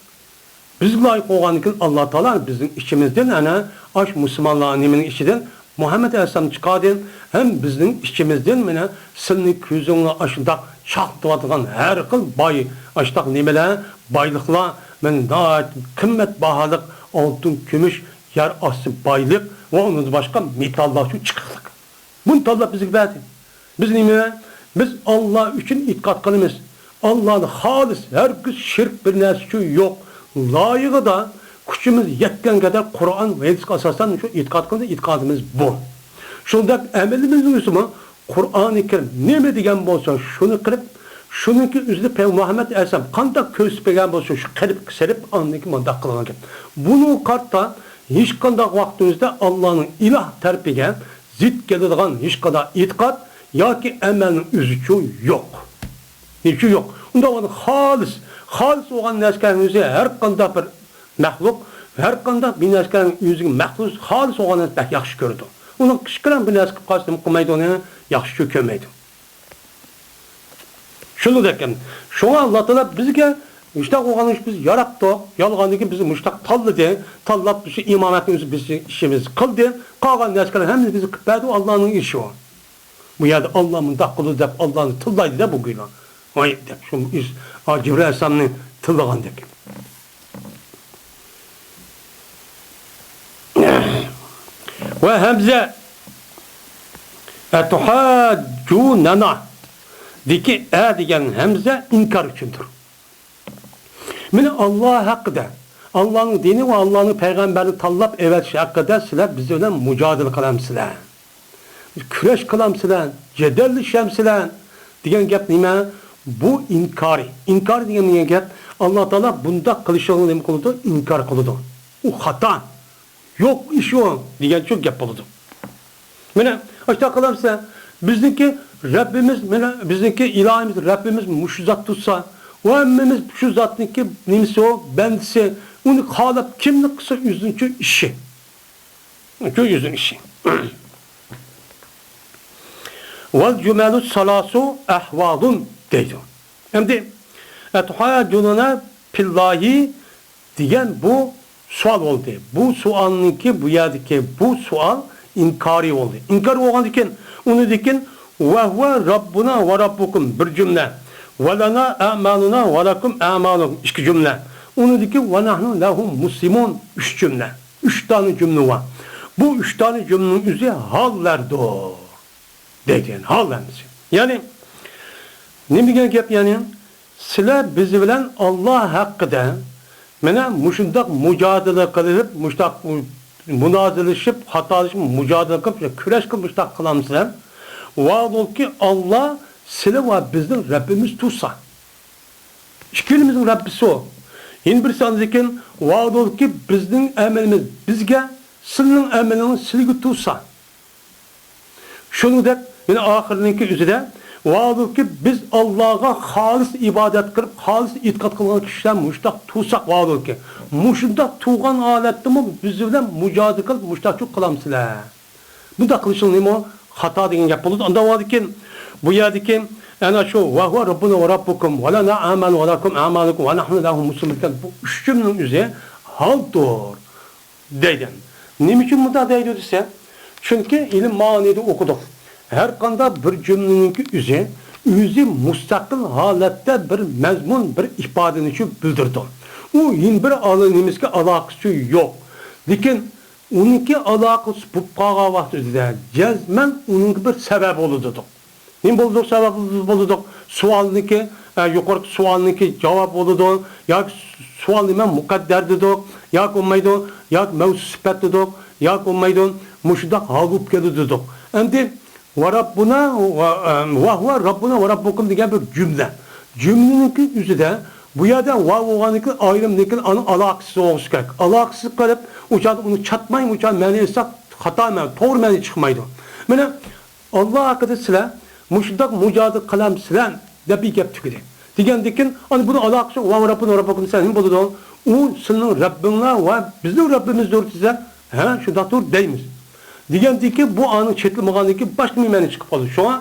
بىزگە لايىق بولغاندىن كېيىن، ئاللا تائالا بىزنىڭ ئىچىمىزدىن، ئەنە، ئاش مۇسۇلمانلار نېمىنىڭ ئىچىدىن مۇھەممەد ئەلەيھىسسالامنى چىقاردى. ھەم بىزنىڭ ئىچىمىزدىن، مانا، سىلىنىڭ كۆزۈڭلار ئاشۇنداق چاقنىتىۋاتىدىغان ھەر خىل باي، ئاشۇنداق نېمىلەر، بايلىقلار، مانا، ناھايىتى قىممەت باھالىق ئالتۇن، كۈمۈش، يەر ئاستى بايلىق ۋە ئۇنىڭدىن باشقا مېتاللار شۇ چىقىقلىق. بۇنى تاللاپ بىزگە بەردى. بىز نېمە؟ بىز ئاللا ئۈچۈن ئېتىقاد قىلىمىز. ئاللانى خالىس، ھەرگىز شىرك بىر نەرسە ئۈچۈن يوق. لايىقىدا كۈچىمىز يەتكەن قەدەر قۇرئان ۋە ھەدىسكە ئاساسەن شۇ ئېتىقاد قىلىمىز، ئېتىقادىمىز بۇ. شۇنداق ئەمىلىمىزنىڭ ئۆزىمۇ قۇرئانى كەرىم نېمە دېگەن بولسا شۇنى قىلىپ، شۇنىڭكى ئۆزىدە پەيغەمبەر مۇھەممەد ئەلەيھىسسالام قانداق كۆرسىتىپ بەرگەن بولسا شۇ قېلىپقا سېلىپ ئاندىن كېيىن مۇنداق قىلغان گەپ. بۇنىڭغا قارىتا ھېچقانداق ۋاقتىمىزدا ئاللانىڭ ئىلاھ تەرىپىگە زىت كېلىدىغان ھېچقانداق ئېتىقاد ياكى ئەمەلنىڭ ئۆزىچۇ يوق. نېچۈ يوق؟ ئۇنداق بولغاندا خالىس، خالىس بولغان نەرسىنىڭ ئۆزى ھەر قانداق بىر مەخلۇق، ھەر قانداق بىر نەرسىنىڭ ئۆزىگە مەخلۇق، خالىس بولغان نەرسە بەك ياخشى كۆرىدۇ. ئۇنىڭ كىچىككىنە بىر نەرسە قىلىپ قالسا نېمە قىلمايدۇ، ئۇنى ياخشىچۇ كۆرمەيدۇ. شۇنىڭدەك ئەمدى. شۇڭا ئاللا تائالا بىزگە مۇشتاق بولغان ئىش بىز ياراتتۇق. يالغاندىكى بىز مۇشتاق تاللىدى. تاللاپ شۇ ئىمامەتنى ئۆزى بىز ئىشىمىز قىلدى. قالغان نەرسىلەر ھەممىسى بىزگە قىلىپ بەردى. ئاللانىڭ ئىشى ئۇ. بۇ يەردە ئاللا مۇنداق قىلدى دەپ ئاللانى تىللايدۇ-دە بۇ گۇيلا. ۋاي دەپ شۇ ئىش، ئا، جىبرىل ئەلەيھىسسالامنى تىللىغاندەك. ۋە ھەمزە ئەتۇھاججۇنەنا دىكى ئە دېگەن ھەمزە ئىنكار ئۈچۈندۇر. مانا ئاللا ھەققىدە، ئاللانىڭ دىنى ۋە ئاللانىڭ پەيغەمبەرنى تاللاپ ئەۋەتىش ھەققىدە سىلەر بىز بىلەن مۇجادىلە قىلامسىلەر؟ كۈرەش قىلامسىلەر؟ جېدەللىشەمسىلەر؟ دېگەن گەپ نېمە؟ بۇ ئىنكارى. ئىنكار دېگەن، دېگەن گەپ، ئاللا تائالا بۇنداق قىلىشىڭلارنى نېمە قىلىدۇ؟ ئىنكار قىلىدۇ. ئۇ خاتا. يوق ئىش ئۇ دېگەنچۇ گەپ بولىدۇ. مانا، ئاشۇنداق قىلامسىلەر، بىزنىڭكى رەببىمىز، مانا، بىزنىڭكى ئىلاھىمىز، رەببىمىز مۇشۇ زات تۇرسا، ئۇ ھەممىمىز شۇ زاتنىڭكى نېمىسى ئۇ، بەندىسى، ئۇنى خالاپ كىمنى قىلسا ئۆزىنىڭكى ئىشى. شۇ ئۆزىنىڭ ئىشى. ۋەل جۈمەلۇ سالاسۇ ئەھۋالۇن دەيدۇ. ئەمدى، ئەتۇھاججۇنەنا فىللاھى دېگەن بۇ سوئال بولدى. بۇ سوئالنىڭكى، بۇ يەردىكى بۇ سوئال ئىنكارىي بولدى. ئىنكار بولغاندىكىن، ئۇنىڭدىكىن ۋەھۇۋە رەببۇنا ۋە رەببۇكۇم بىر جۈملە، ۋە لەنا ئەمالۇنا ۋە لەكۇم ئەمالۇكۇم ئىككى جۈملە، ئۇنىڭدىكى ۋە نەھنۇ لەھۇ مۇسلىمۇن ئۈچ جۈملە. ئۈچ دانە جۈملە بار. بۇ ئۈچ دانە جۈملىنىڭ ئۆزى ھاللاردۇر. دەيدۇ، يەنى ھال ھەممىسى. يەنى، نېمە دېگەن گەپ، يەنى، سىلەر بىز بىلەن ئاللا ھەققىدە، مانا، مۇشۇنداق مۇجادىلە قىلىپ، مۇشۇنداق مۇنازىرىلىشىپ، خاتالىشىپ، مۇجادىلە قىلىپ، كۈرەش قىلىپ، مۇشۇنداق قىلامسىلەر؟ ۋاھالۇكى، ئاللا سىلى ۋە بىزنىڭ رەببىمىز تۇرسا. ئىككىلىمىزنىڭ رەببىسى ئۇ. يەنە بىرسى ئاندىن كېيىن، ۋاھالۇكى، بىزنىڭ ئەمىلىمىز بىزگە، سىلىنىڭ ئەمىلىڭىز سىلىگە تۇرسا. شۇنىڭدەك، يەنە ئاخىرىنىڭكى ئۆزىدە، ۋاھالۇكى، بىز ئاللاغا خالىس ئىبادەت قىلىپ، خالىس ئېتىقاد قىلغان كىشىلەر مۇشۇنداق تۇرساق، ۋاھالۇكى، مۇشۇنداق تۇرغان ھالەتتىمۇ بىز بىلەن مۇجادىلە قىلىپ، مۇشۇنداقچۇ قىلامسىلەر؟ بۇنداق قىلىشىڭ نېمە؟ خاتا دېگەن گەپ بولىدۇ. ئانداق بولغاندىكىن، بۇ يەردىكى ئەنە شۇ، ۋەھۇۋە رەببۇنا ۋە رەببۇكۇم، ۋە لەنا ئەمالۇنا ۋە لەكۇم ئەمالۇكۇم، ۋە نەھنۇ لەھۇ مۇسلىمۇن دېگەن بۇ ئۈچ جۈملىنىڭ ئۆزى ھالدۇر. دەيدۇ. نېمە ئۈچۈن مۇنداق دەيدۇ دېسە، چۈنكى ئىلىم مانىدا ئوقۇدۇق. ھەر قانداق بىر جۈملىنىڭكى ئۆزى، ئۆزى مۇستەقىل ھالەتتە بىر مەزمۇن، بىر ئىپادىنى شۇ بىلدۈرىدۇ. ئۇ يەنە بىر ئالا-، نېمىسىگە ئالاقىسى يوق. لېكىن ئۇنىڭكى ئالاقىسى بولۇپ قالغان ۋاقتىدا جەزمەن ئۇنىڭ بىر سەۋەبى بولىدۇ. نېمە بولىدۇ؟ سەۋەب بولىدۇ. سوئالنىڭكى، ئە، يۇقىرىقى سوئالنىڭكى جاۋاب بولىدۇ. ياكى سوئال نېمە؟ مۇقەددەر دېدۇق. ياكى بولمايدۇ. ياكى مەۋسۇپ سۈپەت دېدۇق. ياكى بولمايدۇ. مۇشۇنداق ھال بولۇپ كېلىدۇ دېدۇق. ئەمدى ۋە رەببۇنا ۋە، ئە، ۋەھۇۋە رەببۇنا ۋە رەببۇكۇم دېگەن بىر جۈملە. جۈملىنىڭكى ئۆزىدە بۇ يەردە ۋاۋ بولغاندىكىن ئايرىم، لېكىن ئۇنىڭ ئالاقىسى بولۇشى كېرەك. ئالاقىسى قېلىپ، ئۇ چاغدا ئۇنى چاتماي، ئۇ چاغدا مەنە ئېيتساق خاتا مەنە، توغرا مەنە چىقمايدۇ. مانا، ئاللا ھەققىدە سىلەر مۇشۇنداق مۇجادىلە قىلامسىلەر دەپ بىر گەپ تۈگىدى. دېگەندىكىن، ئانا بۇنىڭ ئالاقىسى ۋە رەببۇنا ۋە رەببۇكۇم دېسە نېمە بولىدۇ؟ ئۇ سىلىنىڭ رەببىڭلار ۋە بىزنىڭ رەببىمىزدۇر دېسە، ھە، شۇنداقتۇر دەيمىز. دېگەندىكىن، بۇ ئانىڭ چېتىلمىغاندىكىن باشقا بىر مەنە چىقىپ قالىدۇ. شۇڭا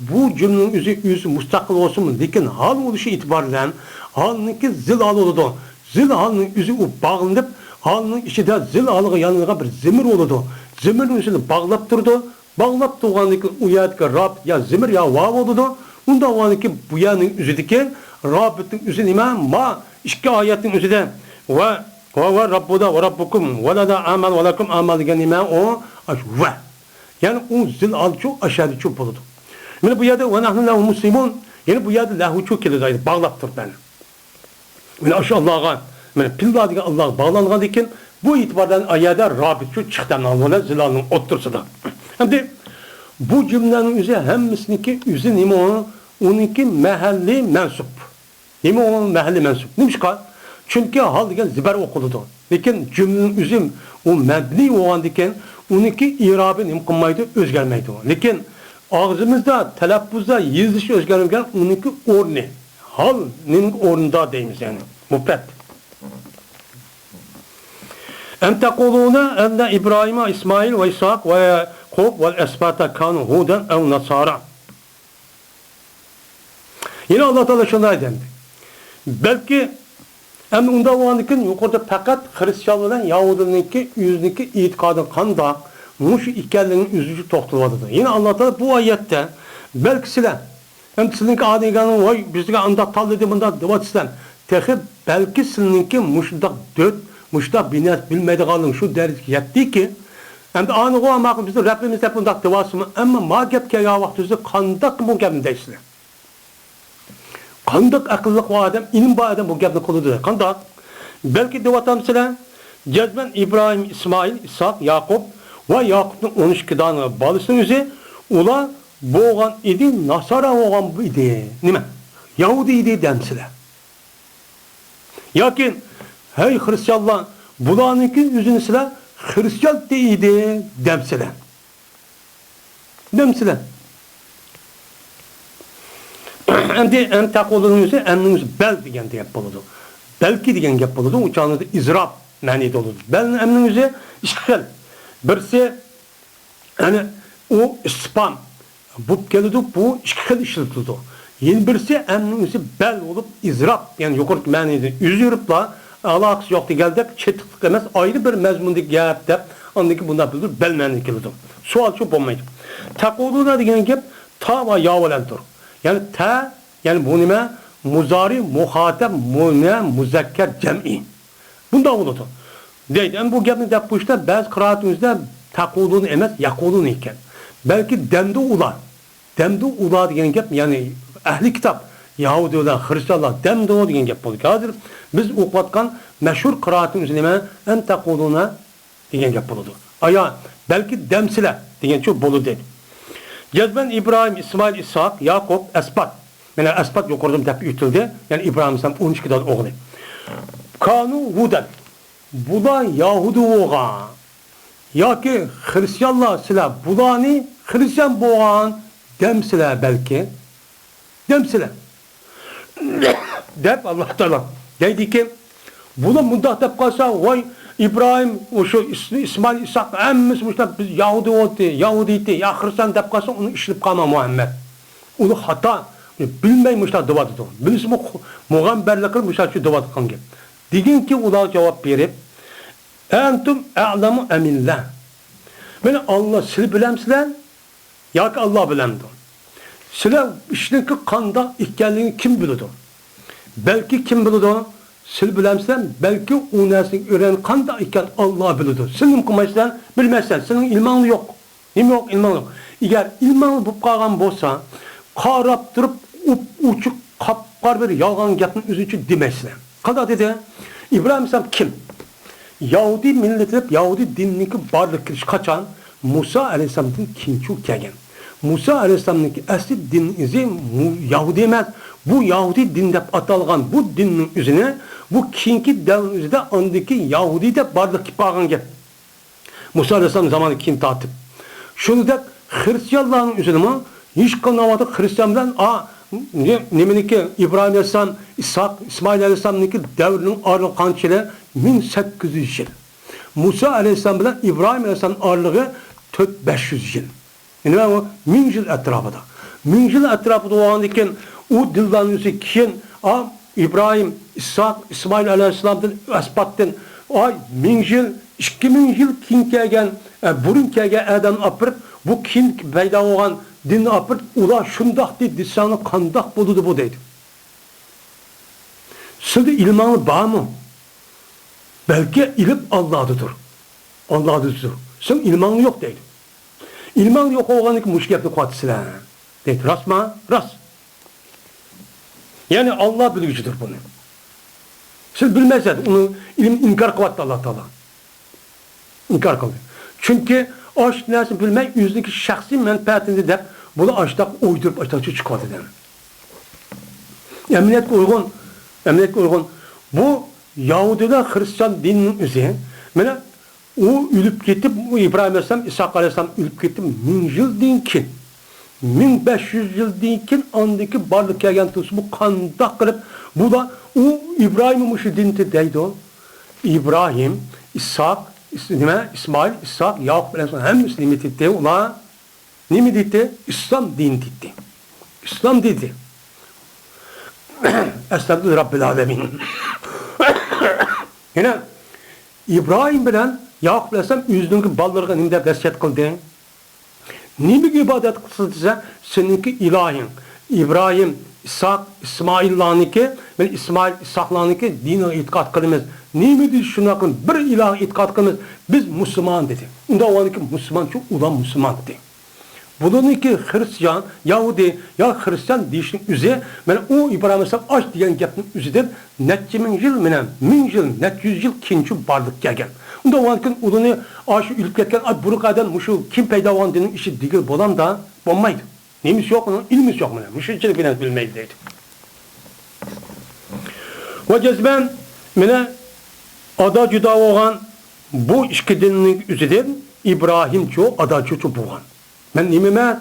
بۇ جۈملىنىڭ ئۆزى، ئۆزى مۇستەقىل بولسىمۇ، لېكىن ھال بولۇشى ئېتىبارى بىلەن ھالنىڭكى زىل ھالى بولىدۇ. زىل ھالنىڭ ئۆزى ئۇ باغلىنىپ، ھالنىڭ ئىچىدە زىل ھالىغا يانىلغان بىر زېمىر بولىدۇ. زېمىرنىڭ ئۆزىنى باغلاپ تۇرىدۇ. باغلاپ تۇرغاندىن كېيىن ئۇ يەردىكى رابىت يا زېمىر يا ۋاۋ بولىدۇ. ئۇنداق بولغاندىن كېيىن بۇ يەرنىڭ ئۆزىدىكى رابىتنىڭ ئۆزى نېمە؟ ما ئىككى ئايەتنىڭ ئۆزىدە ۋە، ۋە، ۋە راببۇنا ۋە راببۇكۇم ۋە لەنا ئەمەل ۋە لەكۇم ئەمەل دېگەن نېمە ئۇ؟ ئاشۇ ۋە. يەنى ئۇ زىل ھالچۇ ئاشەدىچۇ بولىدۇ. مانا بۇ يەردە ۋە نەھنۇ لەھۇ مۇسلىمۇن. يەنە بۇ يەردە لەھۇچۇ كېلىدۇ، باغلاپ تۇرۇپ مەنە. مانا ئاشۇ ئاللاغا، مانا پىللا دېگەن ئاللاغا باغلانغاندىن كېيىن، بۇ ئېتىباردىن ئايەدە رابىتچۇ چىقتى، مانا زىلالنىڭ ئوتتۇرىسىدا. ئەمدى بۇ جۈملىنىڭ ئۆزى ھەممىسىنىڭكى ئۆزى نېمە ئۇ؟ ئۇنىڭكى مەھەللى مەنسۇپ. نېمە ئۇ مەھەللى مەنسۇپ؟ نېمىشقا؟ چۈنكى ھال دېگەن زىبەر ئوقۇلىدۇ. لېكىن جۈملىنىڭ ئۆزى ئۇ مەبنىي بولغاندىكىن، ئۇنىڭكى ئىرابى نېمە قىلمايدۇ؟ ئۆزگەرمەيدۇ. لېكىن ئاغزىمىزدا، تەلەپپۇزدا، يېزىلىشى ئۆزگەرمىگەن ئۇنىڭكى ئورنى. ھال نېمە ئورنىدا دەيمىز، يەنى مۇپرەت. ئەم تەقۇلۇنە ئەننە ئىبراھىم ۋە ئىسمائىل ۋە ئىسھاق ۋە يەقۇب ۋە ئەسباتە كانۇ ھۇدەن ئەۋ ناسارا. يەنە ئاللا تائالا شۇنداق دېدى. بەلكى ئەمدى ئۇنداق بولغاندىكىن، يۇقىرىدا پەقەت خرىستىيان بىلەن يەھۇدىينىڭكى ئۆزىنىڭكى ئېتىقادى قانداق، مۇشۇ ئىكەنلىكىنى ئۆزىچە توختىلىۋاتىدۇ. يەنە ئاللا تائالا بۇ ئايەتتە، بەلكى سىلەر، ئەمدى سىلىنىڭكى ئادىگەرنىڭ، ۋاي، بىزگە ئانداق تاللىدى، مۇنداق دەۋاتىسىلەر. تېخى بەلكى سىلىنىڭكى مۇشۇنداق دۆت، مۇشۇنداق بىنەت بىلمەيدىغانلىقىڭ شۇ دەرىجىگە يەتتىكى، ئەمدى ئانىغۇ ماقۇل، بىزنىڭ رەببىمىز دەپ بۇنداق دېۋالسىمۇ، ئەمما ما گەپ كەلگەن ۋاقتىمىزدا قانداق بۇ گەپنى دەيسىلەر؟ قانداق ئەقىللىق بار ئادەم، ئىلىم بار ئادەم بۇ گەپنى قىلىدۇ؟ قانداق؟ بەلكى دەۋاتامسىلەر، جەزمەن ئىبراھىم، ئىسمائىل، ئىسھاق، ياقۇپ ۋە ياقۇپنىڭ ئون ئىككى دانە بالىسىنىڭ ئۆزى، ئۇلار بولغان ئىدى، ناسارا بولغان ئىدى. نېمە؟ يەھۇدىي ئىدى دەمسىلەر؟ ياكى، ھەي خرىستىيانلار، بۇلارنىڭكى ئۆزىنى سىلەر خرىستىيان دەيدۇ دەمسىلەر؟ دەمسىلەر؟ ئەمدى ئەم تەقۇلۇنىڭ ئۆزى، ئەمنىڭ ئۆزى بەل دېگەن گەپ بولىدۇ. بەلكى دېگەن گەپ بولىدۇ. ئۇ چاغدا ئىزراپ مەنىدە بولىدۇ. بەل ئەمنىڭ ئۆزى ئىككى خىل. بىرسى، يەنى ئۇ ئىستىپھام بولۇپ كېلىدۇ، بۇ ئىككى خىل ئىشلىتىلىدۇ. يەنە بىرسى ئەمنىڭ ئۆزى بەل بولۇپ ئىزراپ، يەنى يۇقىرىقى مەنىدىن ئۆزگىرىپلا، ئالاقىسى يوق دېگەندەك، چېتىقلىق ئەمەس، ئايرى بىر مەزمۇندىكى گەپ دەپ، ئاندىن كېيىن بۇنداق بىلدۈرۈپ بەل مەنىدە كېلىدۇ. سوئالچۇ بولمايدۇ. تەقۇلۇنە دېگەن گەپ تا ۋە يا بىلەن تۇر. يەنى تە، يەنى بۇ نېمە؟ مۇزارى، مۇخاتەب، مۇ-، نە، مۇزەككەر جەمئىي. بۇنداق بولىدۇ. دەيدۇ. ئەمدى بۇ گەپنى دەپ بۇ ئىشتا بەزى قىرائەتىمىزدە تەقۇلۇن ئەمەس، يەقۇلۇن ئىكەن. بەلكى دەمدۇ ئۇلار. دەمدۇ ئۇلار دېگەن گەپ، يەنى ئەھلى كىتاب، يەھۇدىيلار، خرىستىيانلار دەمدۇ دېگەن گەپ بولىدۇ. ھازىر بىز ئوقۇۋاتقان مەشھۇر قىرائىتىمىز نېمە؟ ئەم تەقۇلۇنە دېگەن گەپ بولىدۇ. ئايا، بەلكى دەمسىلەر دېگەنچۇ بولىدۇ. جەزمەن ئىبراھىم، ئىسمائىل، ئىسھاق، ياقۇپ، ئەسبات. مانا ئەسبات يۇقىرىدا دەپ ئۆتۈلدى. يەنى ئىبراھىم ئەلەيھىسسالام ئون ئىككى دانە ئوغلى. كانۇ ھۇدەن. بۇلار يەھۇدىي بولغان. ياكى خرىستىيانلار سىلەر بۇلارنى خرىستىيان بولغان دەمسىلەر بەلكى. دەمسىلەر؟ دەپ ئاللا تائالا دەيدىكى، بۇلار مۇنداق دەپ قالسا، ۋاي، ئىبراھىم، شۇ ئىس-، ئىسمائىل، ئىسھاق ھەممىسى مۇشۇنداق، بىز يەھۇدىي بولدى، يەھۇدىيتى، يا خرىستىيان دەپ قالسا، ئۇنى ئىشلىتىپ قالما مۇھەممەد. ئۇنى خاتا، بىلمەي مۇشۇنداق دەۋاتىدۇ. بىلسىمۇ خۇ-، مۇغەمبەرلىك قىلىپ مۇشۇنداق دەۋاتقان گەپ. دېگىنكى ئۇلار جاۋاب بېرىپ، ئەنتۇم ئەئلەمۇ ئەمىللا. مانا ئاللا سىلەر بىلەمسىلەر؟ ياكى ئاللا بىلەمدۇ؟ سىلەر ئىشنىڭكى قانداق ئىكەنلىكىنى كىم بىلىدۇ؟ بەلكى كىم بىلىدۇ؟ سىلەر بىلەمسىلەر؟ بەلكى ئۇ نەرسىنى ئۆرەن قانداق ئىكەن ئاللا بىلىدۇ. سىلەر نېمە قىلمايسىلەر؟ بىلمەيسىلەر. سىلەرنىڭ ئىلمىڭلار يوق. نېمە يوق ئىلمىڭلار؟ ئەگەر ئىلمىڭلار بولۇپ قالغان بولسا، قاراپ تۇرۇپ ئوپئوچۇق قاپقارا بىر يالغان گەپنى ئۆزىچە دېمەيسىلەر. قانداق دېدى؟ ئىبراھىم ئەلەيھىسسالام كىم؟ يەھۇدىي مىللىتى دەپ يەھۇدىي دىنىنىڭكى بارلىققا كېلىشى قاچان؟ مۇسا ئەلەيھىسسالامدىن كېيىنچۇ كەلگەن. مۇسا ئەلەيھىسسالامنىڭكى ئەسلى دىن ئىزى مۇ-، يەھۇدىي ئەمەس. بۇ يەھۇدىي دىن دەپ ئاتالغان بۇ دىننىڭ ئۆزىنى بۇ كېيىنكى دەۋرنىڭ ئۆزىدە ئاندىكى يەھۇدىي دەپ بارلىققا كېلىپ قالغان گەپ. مۇسا ئەلەيھىسسالام زامانىدىن كېيىن تارتىپ. شۇنىڭدەك خرىستىيانلارنىڭ ئۆزىنىمۇ ھېچقانداق ۋاقىتتا خرىستىيان بىلەن، ئا، نېمىنىڭكى، ئىبراھىم ئەلەيھىسسالام، ئىسھاق، ئىسمائىل ئەلەيھىسسالامنىڭكى دەۋرىنىڭ ئارىلىقى قانچە يىل؟ مىڭ سەككىز يۈز يىل. مۇسا ئەلەيھىسسالام بىلەن ئىبراھىم ئەلەيھىسسالامنىڭ ئارىلىقى تۆت بەش يۈز يىل. نېمە ئۇ؟ مىڭ يىل ئەتراپىدا. مىڭ يىل ئەتراپىدا بولغاندىن كېيىن، ئۇ دىنلارنىڭ ئۆزى كېيىن، ئا، ئىبراھىم، ئىسھاق، ئىسمائىل ئەلەيھىسسالامدىن، ئەسباتتىن، ئا، مىڭ يىل، ئىككى مىڭ يىل كېيىن كەلگەن، ئە، بۇرۇن كەلگەن ئادەمنى ئاپىرىپ، بۇ كېيىن پەيدا بولغان دىننى ئاپىرىپ، ئۇلار شۇنداق دېدى دېسەڭلار، قانداق بولىدۇ بۇ دەيدۇ. سىلدە ئىلمىڭلار بارمۇ؟ بەلكى ئىلىم ئاللادىدۇر. ئاللادىدۇر. سېنىڭ ئىلمىڭ يوق دەيدۇ. ئىلمىڭ يوق بولغاندىن كېيىن مۇشۇ گەپنى قىلىۋاتىسىلەر دەيدۇ. راستما؟ راست. يەنى ئاللا بىلگۈچىدۇر بۇنى. سىز بىلمەيسىز، ئۇنى ئىلىم ئىنكار قىلىۋاتتى ئاللا تائالا. ئىنكار قىلدى. چۈنكى ئاشۇ نەرسىنى بىلمەي ئۆزىنىڭكى شەخسىي مەنپەئەتىنى دەپ، بۇنى ئاشتاق ئويدۇرۇپ ئاشتاق چىقىۋاتىدۇ. ئەمەلىيەتكە ئۇيغۇن، ئەمەلىيەتكە ئۇيغۇن. بۇ يەھۇدىيلار خىرىستىيان دىنىنىڭ ئۆزى، مانا، ئۇ ئۆلۈپ كېتىپ، ئۇ ئىبراھىم ئەلەيھىسسالام، ئىسھاق ئەلەيھىسسالام ئۆلۈپ كېتىپ، مىڭ يىلدىن كېيىن، مىڭ بەش يۈز يىلدىن كېيىن ئاندىكى بارلىققا كەلگەن تۇرسا، بۇ قانداق قىلىپ، بۇلار، ئۇ ئىبراھىم مۇشۇ دىننى دەيدۇ. ئىبراھىم، ئىسھاق، ئىس-، نېمە، ئىسمائىل، ئىسھاق، ياقۇپ ئەلەيھىسسالام ھەممىسى نېمە دېدى ئۇلار؟ نېمە دېدى؟ ئىسلام دىنى دېدى. ئىسلام دېدى. ئەستەغپىرۇللا رەببىل ئالەمىن. يەنە ئىبراھىم بىلەن ياقۇپ ئەلەيھىسسالام ئۆزىنىڭ بالىلىرىغا نېمە دەپ ۋەسىيەت قىلدى؟ نېمىگە ئىبادەت قىلسا دېسە، سېنىڭكى ئىلاھىڭ، ئىبراھىم، ئىسھاق، ئىسمائىللارنىڭكى، مەن ئىسمائىل، ئىسھاقلارنىڭكى دىنىغا ئېتىقاد قىلىمىز. نېمە دېسە شۇنداق قىلىمىز، بىر ئىلاھقا ئېتىقاد قىلىمىز، بىز مۇسۇلمان دېدى. ئۇنداق بولغاندىكىن مۇسۇلمانچۇ، ئۇلار مۇسۇلمان دېدى. بۇلارنىڭكى خىرىستىيان، يەھۇدىي يا خىرىستىيان دېيىشنىڭ ئۆزى، مانا ئۇ ئىبراھىم ئەلەيھىسسالام ئاش دېگەن گەپنىڭ ئۆزىدىن نەچچە مىڭ يىل، مانا مىڭ يىل، نەچچە يۈز يىل كېيىنچۇ بارلىققا كەلگەن. ئۇنداق بولغاندىكىن ئۇلارنى ئاشۇ ئۆلۈپ كەتكەن، ئاي، بۇرۇنقى ئادەم مۇشۇ كېيىن پەيدا بولغان دىننىڭ ئىچىدە دېگىلى بولامدا؟ بولمايدۇ. نېمىسى يوق ئۇنىڭ؟ ئىلمىسى يوق مانا. مۇشۇنچىلىك بىلەن بىلمەيدۇ دەيدۇ. ۋە جەزمەن مانا ئادا جۇدا بولغان بۇ ئىككى دىننىڭ ئۆزىدىن ئىبراھىمچۇ، ئاداچۇچۇ بولغان. مەن نېمە ئەمەس؟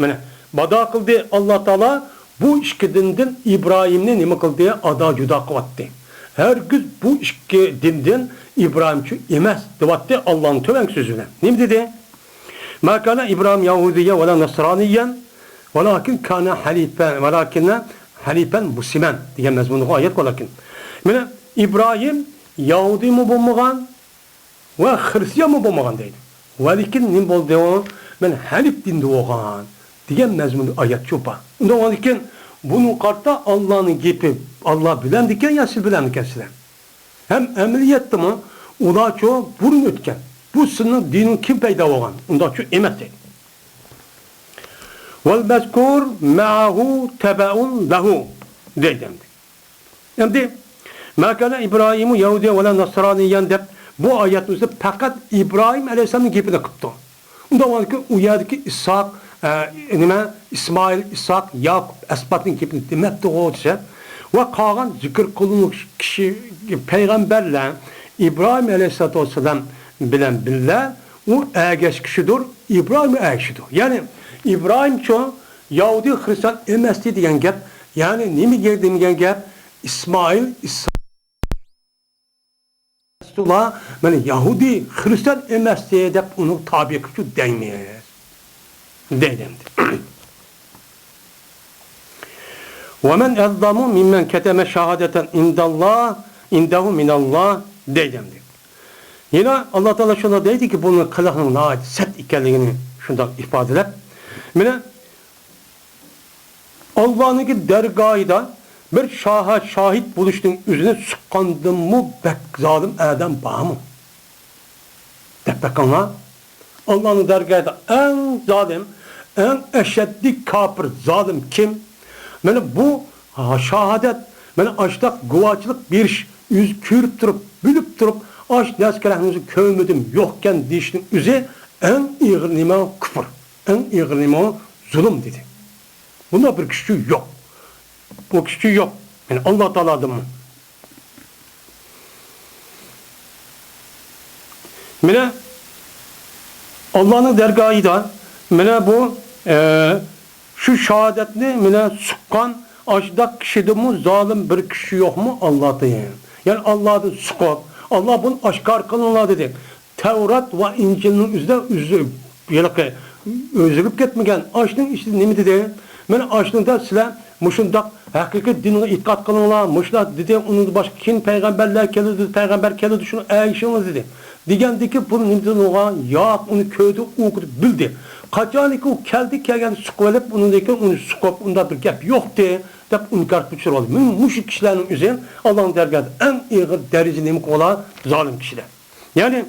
مانا، بادا قىلدى ئاللا تائالا بۇ ئىككى دىندىن ئىبراھىمنى نېمە قىلدى؟ ئادا جۇدا قىلىۋەتتى. ھەرگىز بۇ ئىككى دىندىن ئىبراھىمچۇ ئەمەس دەۋەتتى ئاللانىڭ تۆۋەنكى سۆزى بىلەن. نېمە دېدى؟ ما كان إبراهيم يهوديا ولا نصرانيا ولكن كان حنيفا، ولكن حنيفا مسلما دېگەن مەزمۇندىكى ئايەت بولاركەن. مانا ئىبراھىم يەھۇدىيمۇ بولمىغان، ۋە خىرىستىيانمۇ بولمىغان دەيدۇ. ۋەلىكىن نېمە بولدى ئۇ؟ مەن ھەنىپ دىندا بولغان دېگەن مەزمۇندا ئايەت شۇ بار. ئۇنداق بولغاندىكىن بۇنىڭ قارىتا ئاللانىڭ گېپى ئاللا بىلەمدىكەن يا سىز بىلەمدىكەنسىلەر؟ ھەم ئەمەلىيەتتىمۇ ئۇلارچۇ بۇرۇن ئۆتكەن. بۇ سىزنىڭ دىنىڭ كېيىن پەيدا بولغان. ئۇنداقچۇ ئەمەس دەيدۇ. والمذكور معه تبع له دەيدۇ ئەمدى. ئەمدى، ما كان إبراهيم يهوديا ولا نصرانيا دەپ بۇ ئايەتنىڭ ئۆزى پەقەت ئىبراھىم ئەلەيھىسسالامنىڭ گېپىنى قىپتۇ. ئۇنداق بولغاندىكىن ئۇ يەردىكى ئىسھاق، ئە، نېمە، ئىسمائىل، ئىسھاق، ياقۇپ، ئەسباتنىڭ گېپىنى دېمەپتىغۇ دېسە، ۋە قالغان زىكىر قىلىنغۇچى كىشى، پەيغەمبەرلەر ئىبراھىم ئەلەيھىسسالاتۇ ۋەسسالام بىلەن بىللە ئۇ ئەگەشكۈچىدۇر، ئىبراھىم ئەگىشىدۇ. يەنى ئىبراھىمچۇ يەھۇدىي خىرىستىيان ئەمەستى دېگەن گەپ، يەنى نېمە دېگەن گەپ؟ ئىسمائىل، ئىسھاق، مانا يەھۇدىي خىرىستىيان ئەمەستى دەپ ئۇنىڭ تابىقىچۇ دەيمىز. دەيدۇ ئەمدى. ومن أظلم ممن كتم شهادة عند الله، عنده من الله دەيدۇ ئەمدى. يەنە ئاللا تائالا شۇنداق دەيدىكى، بۇنىڭ قىلىقىنىڭ ناھايىتى سەت ئىكەنلىكىنى شۇنداق ئىپادىلەپ، مانا ئاللانىڭكى دەرگاھىدا بىر شاھا-، شاھىت بولۇشنىڭ ئۆزىنى سۇققاندىنمۇ بەك زالىم ئادەم بارمۇ؟ دەپ بېقىڭلار. ئاللانىڭ دەرگاھىدا ئەڭ زالىم، ئەڭ ئەشەددىي كاپىر، زالىم كىم؟ مانا بۇ شاھادەت، مانا ئاشتاق گۇۋاچىلىق بېرىش، ئۆزى كۆرۈپ تۇرۇپ، بىلىپ تۇرۇپ، ئاش نەرسە كەرەكنى كۆرمىدىم، يوقكەن دېيىشنىڭ ئۆزى ئەڭ ئېغىر نېمە؟ كۇپۇر. ئەڭ ئېغىر نېمە؟ زۇلۇم دېدى. بۇنداق بىر كىشى يوق. بۇ كىشى يوق. يەنى ئاللا تائالادىنمۇ. مانا ئاللانىڭ دەرگاھىدا مانا بۇ، ئە، شۇ شاھادەتنى مانا سۇققان ئاشۇنداق كىشىدىنمۇ زالىم بىر كىشى يوقمۇ ئاللادىن؟ يەنى ئاللادىن سۇقۇپ، ئاللا بۇنى ئاشكارا قىلىڭلار دېدى. تەۋرات ۋە ئىنجىلنىڭ ئۆزىدە ئۆزى ھېلىقى ئۆزگىرىپ كەتمىگەن. ئاشۇنىڭ ئىچىدە نېمە دېدى؟ مانا ئاشۇنىڭدا سىلەر مۇشۇنداق ھەقىقىي دىنغا ئېتىقاد قىلىڭلار، مۇشۇنداق دېدى، ئۇنىڭدىن باشقا كېيىن پەيغەمبەرلەر كېلىدۇ، پەيغەمبەر كەلدى، شۇنى ئەگىشىڭلار دېدى. دېگەندىكى بۇ نېمىدىن بولغان؟ ياق، ئۇنى كۆردى، ئوقۇدى، بىلدى. قاچانكى ئۇ كەلدى، كەلگەندە سوقۇۋېلىپ، ئۇنىڭدىن كېيىن ئۇنى سوقۇپ، ئۇنداق بىر گەپ يوقتى، دەپ ئىنكار قىلىپ چۈشۈرۈۋالدى. مانا مۇشۇ كىشىلەرنىڭ ئۆزى ئاللانىڭ دەرگاھىدا ئەڭ ئېغىر دەرىجە نېمە قىلغۇلار؟ زالىم كىشىلەر. يەنى،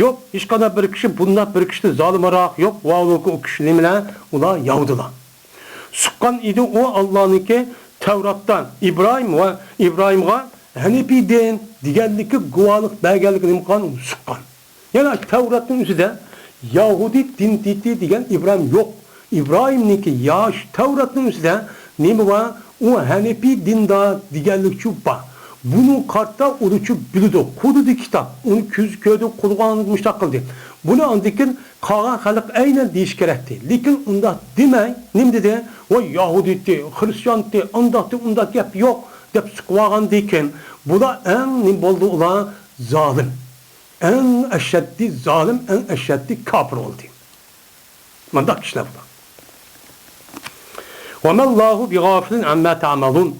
يوق، ھېچقانداق بىر كىشى بۇنداق بىر كىشىدىن زالىمراق يوق، ۋاۋلۇكى ئۇ كىشى نېمىلەر؟ ئۇلار ياھۇدىيلار. سوققان ئىدى ئۇ ئاللانىڭكى تەۋراتتا ئىبراھىم ۋە ئىبراھىمغا ھەنىپىي دىن دېگەنلىكى گۇۋاھلىق بەرگەنلىكى نېمە قىلغان؟ سوققان. يەنى تەۋراتنىڭ ئۆزىدە يەھۇدىي دىن تېتى دېگەن ئىبراھىم يوق. ئىبراھىمنىڭكى ياش تەۋراتنىڭ ئۆزىدە نېمە بار؟ ئۇ ھەنىپىي دىندا دېگەنلىكچۇ بار. بۇنى قارىتا ئۇلىچۇ بىلىدۇ، قۇدىدى كىتاب، ئۇنى كۆزى كۆردى، قۇلىغا مۇشتاق قىلدى. بۇنى ئاندىن كېيىن قالغان خەلق ئەينەن دېيىش كېرەكتى. لېكىن ئۇنداق دېمەي، نېمە دېدى؟ ۋاي يەھۇدىيتى، خرىستىيانتى، ئانداقتى، ئۇنداق گەپ يوق، دەپ سوقۇۋالغاندىن كېيىن، بۇلار ئەڭ نېمە بولدى؟ ئۇلار زالىم. ئەڭ ئەشەددىي زالىم، ئەڭ ئەشەددىي كاپىر بولدى. مۇنداق كىشىلەر بۇلار. «وَمَا اللَّهُ بِغَافِلٍ عَمَّا تَعْمَلُونَ.»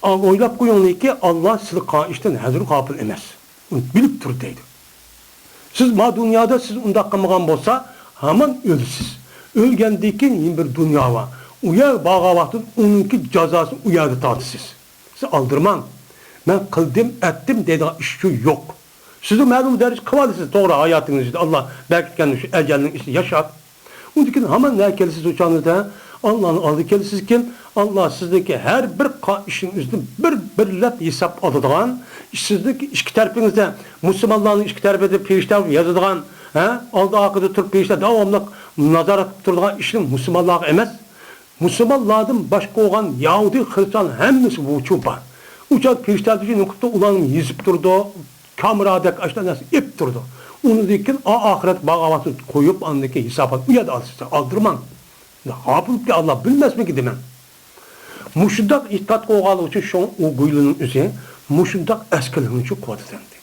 ئا، ئويلاپ قويۇڭلاركى، ئاللا سىلەر قىلغان ئىشتىن ھەزىل غاپىل ئەمەس. ئۇنى بىلىپ تۇر دەيدۇ. سىز ما دۇنيادا سىز ئۇنداق قىلمىغان بولسا، ھامان ئۆلىسىز. ئۆلگەندىن كېيىن يەنە بىر دۇنيا بار. ئۇ يەرگە بارغان ۋاقتىدا ئۇنىڭكى جازاسىنى ئۇ يەردە تارتىسىز. سىز ئالدىرىماڭ. مەن قىلدىم، ئەتتىم دەيدىغان ئىشچۇ يوق. سىزمۇ مەلۇم دەرىجىدە قىلىۋالىسىز، توغرا، ھاياتىڭىز ئىچىدە ئاللا بەركىتكەن شۇ ئەجەلنىڭ ئىچىدە ياشاپ، ئۇندىن كېيىن ھامان نەگە كېلىسىز؟ ئۇ چاغىڭىزدا ئاللانىڭ ئالدىغا كېلىسىزكىن، ئاللا سىزنىڭكى ھەر بىر قىلغان ئىشىڭىزنى بىر-بىرلەپ ھېساب ئالىدىغان، سىزنىڭكى ئىككى تەرىپىڭىزدە، مۇسۇلمانلارنىڭ ئىككى تەرىپىدە پېرىشتە يازىدىغان، ھە، ئالدى ئارقىدا تۇرۇپ پېرىشتە داۋاملىق نازارەت قىلىپ تۇرىدىغان ئىشنى مۇسۇلمانلارغا ئەمەس، مۇسۇلمانلاردىن باشقا بولغان يەھۇدىي، خرىستىيان ھەممىسى ۋۇچۇ بار. ئۇ چاغ پېرىشتە نېمە قىلىپتۇ؟ ئۇلارنى يېزىپ تۇرىدۇ، كامېرادەك ئاشۇنداق نەرسە ئېلىپ تۇرىدۇ. ئۇنىڭدىن كېيىن ئا-، ئاخىرەت بارغان ۋاقتىدا قويۇپ، ئاندىن كېيىن ھېسابات ئۇ يەردە ئالىسىز، ئالدىرىماڭ. غاپىل بولۇپكەن، ئاللا بىلمەسمىكىن دېمەڭ. مۇشۇنداق ئېتىقاد قىلغانلىقى ئۈچۈن شۇڭا ئۇ گۇيلىنىڭ ئۆزى مۇشۇنداق ئەسكىلىنىشى قىلىۋاتىدۇ ئەمدى.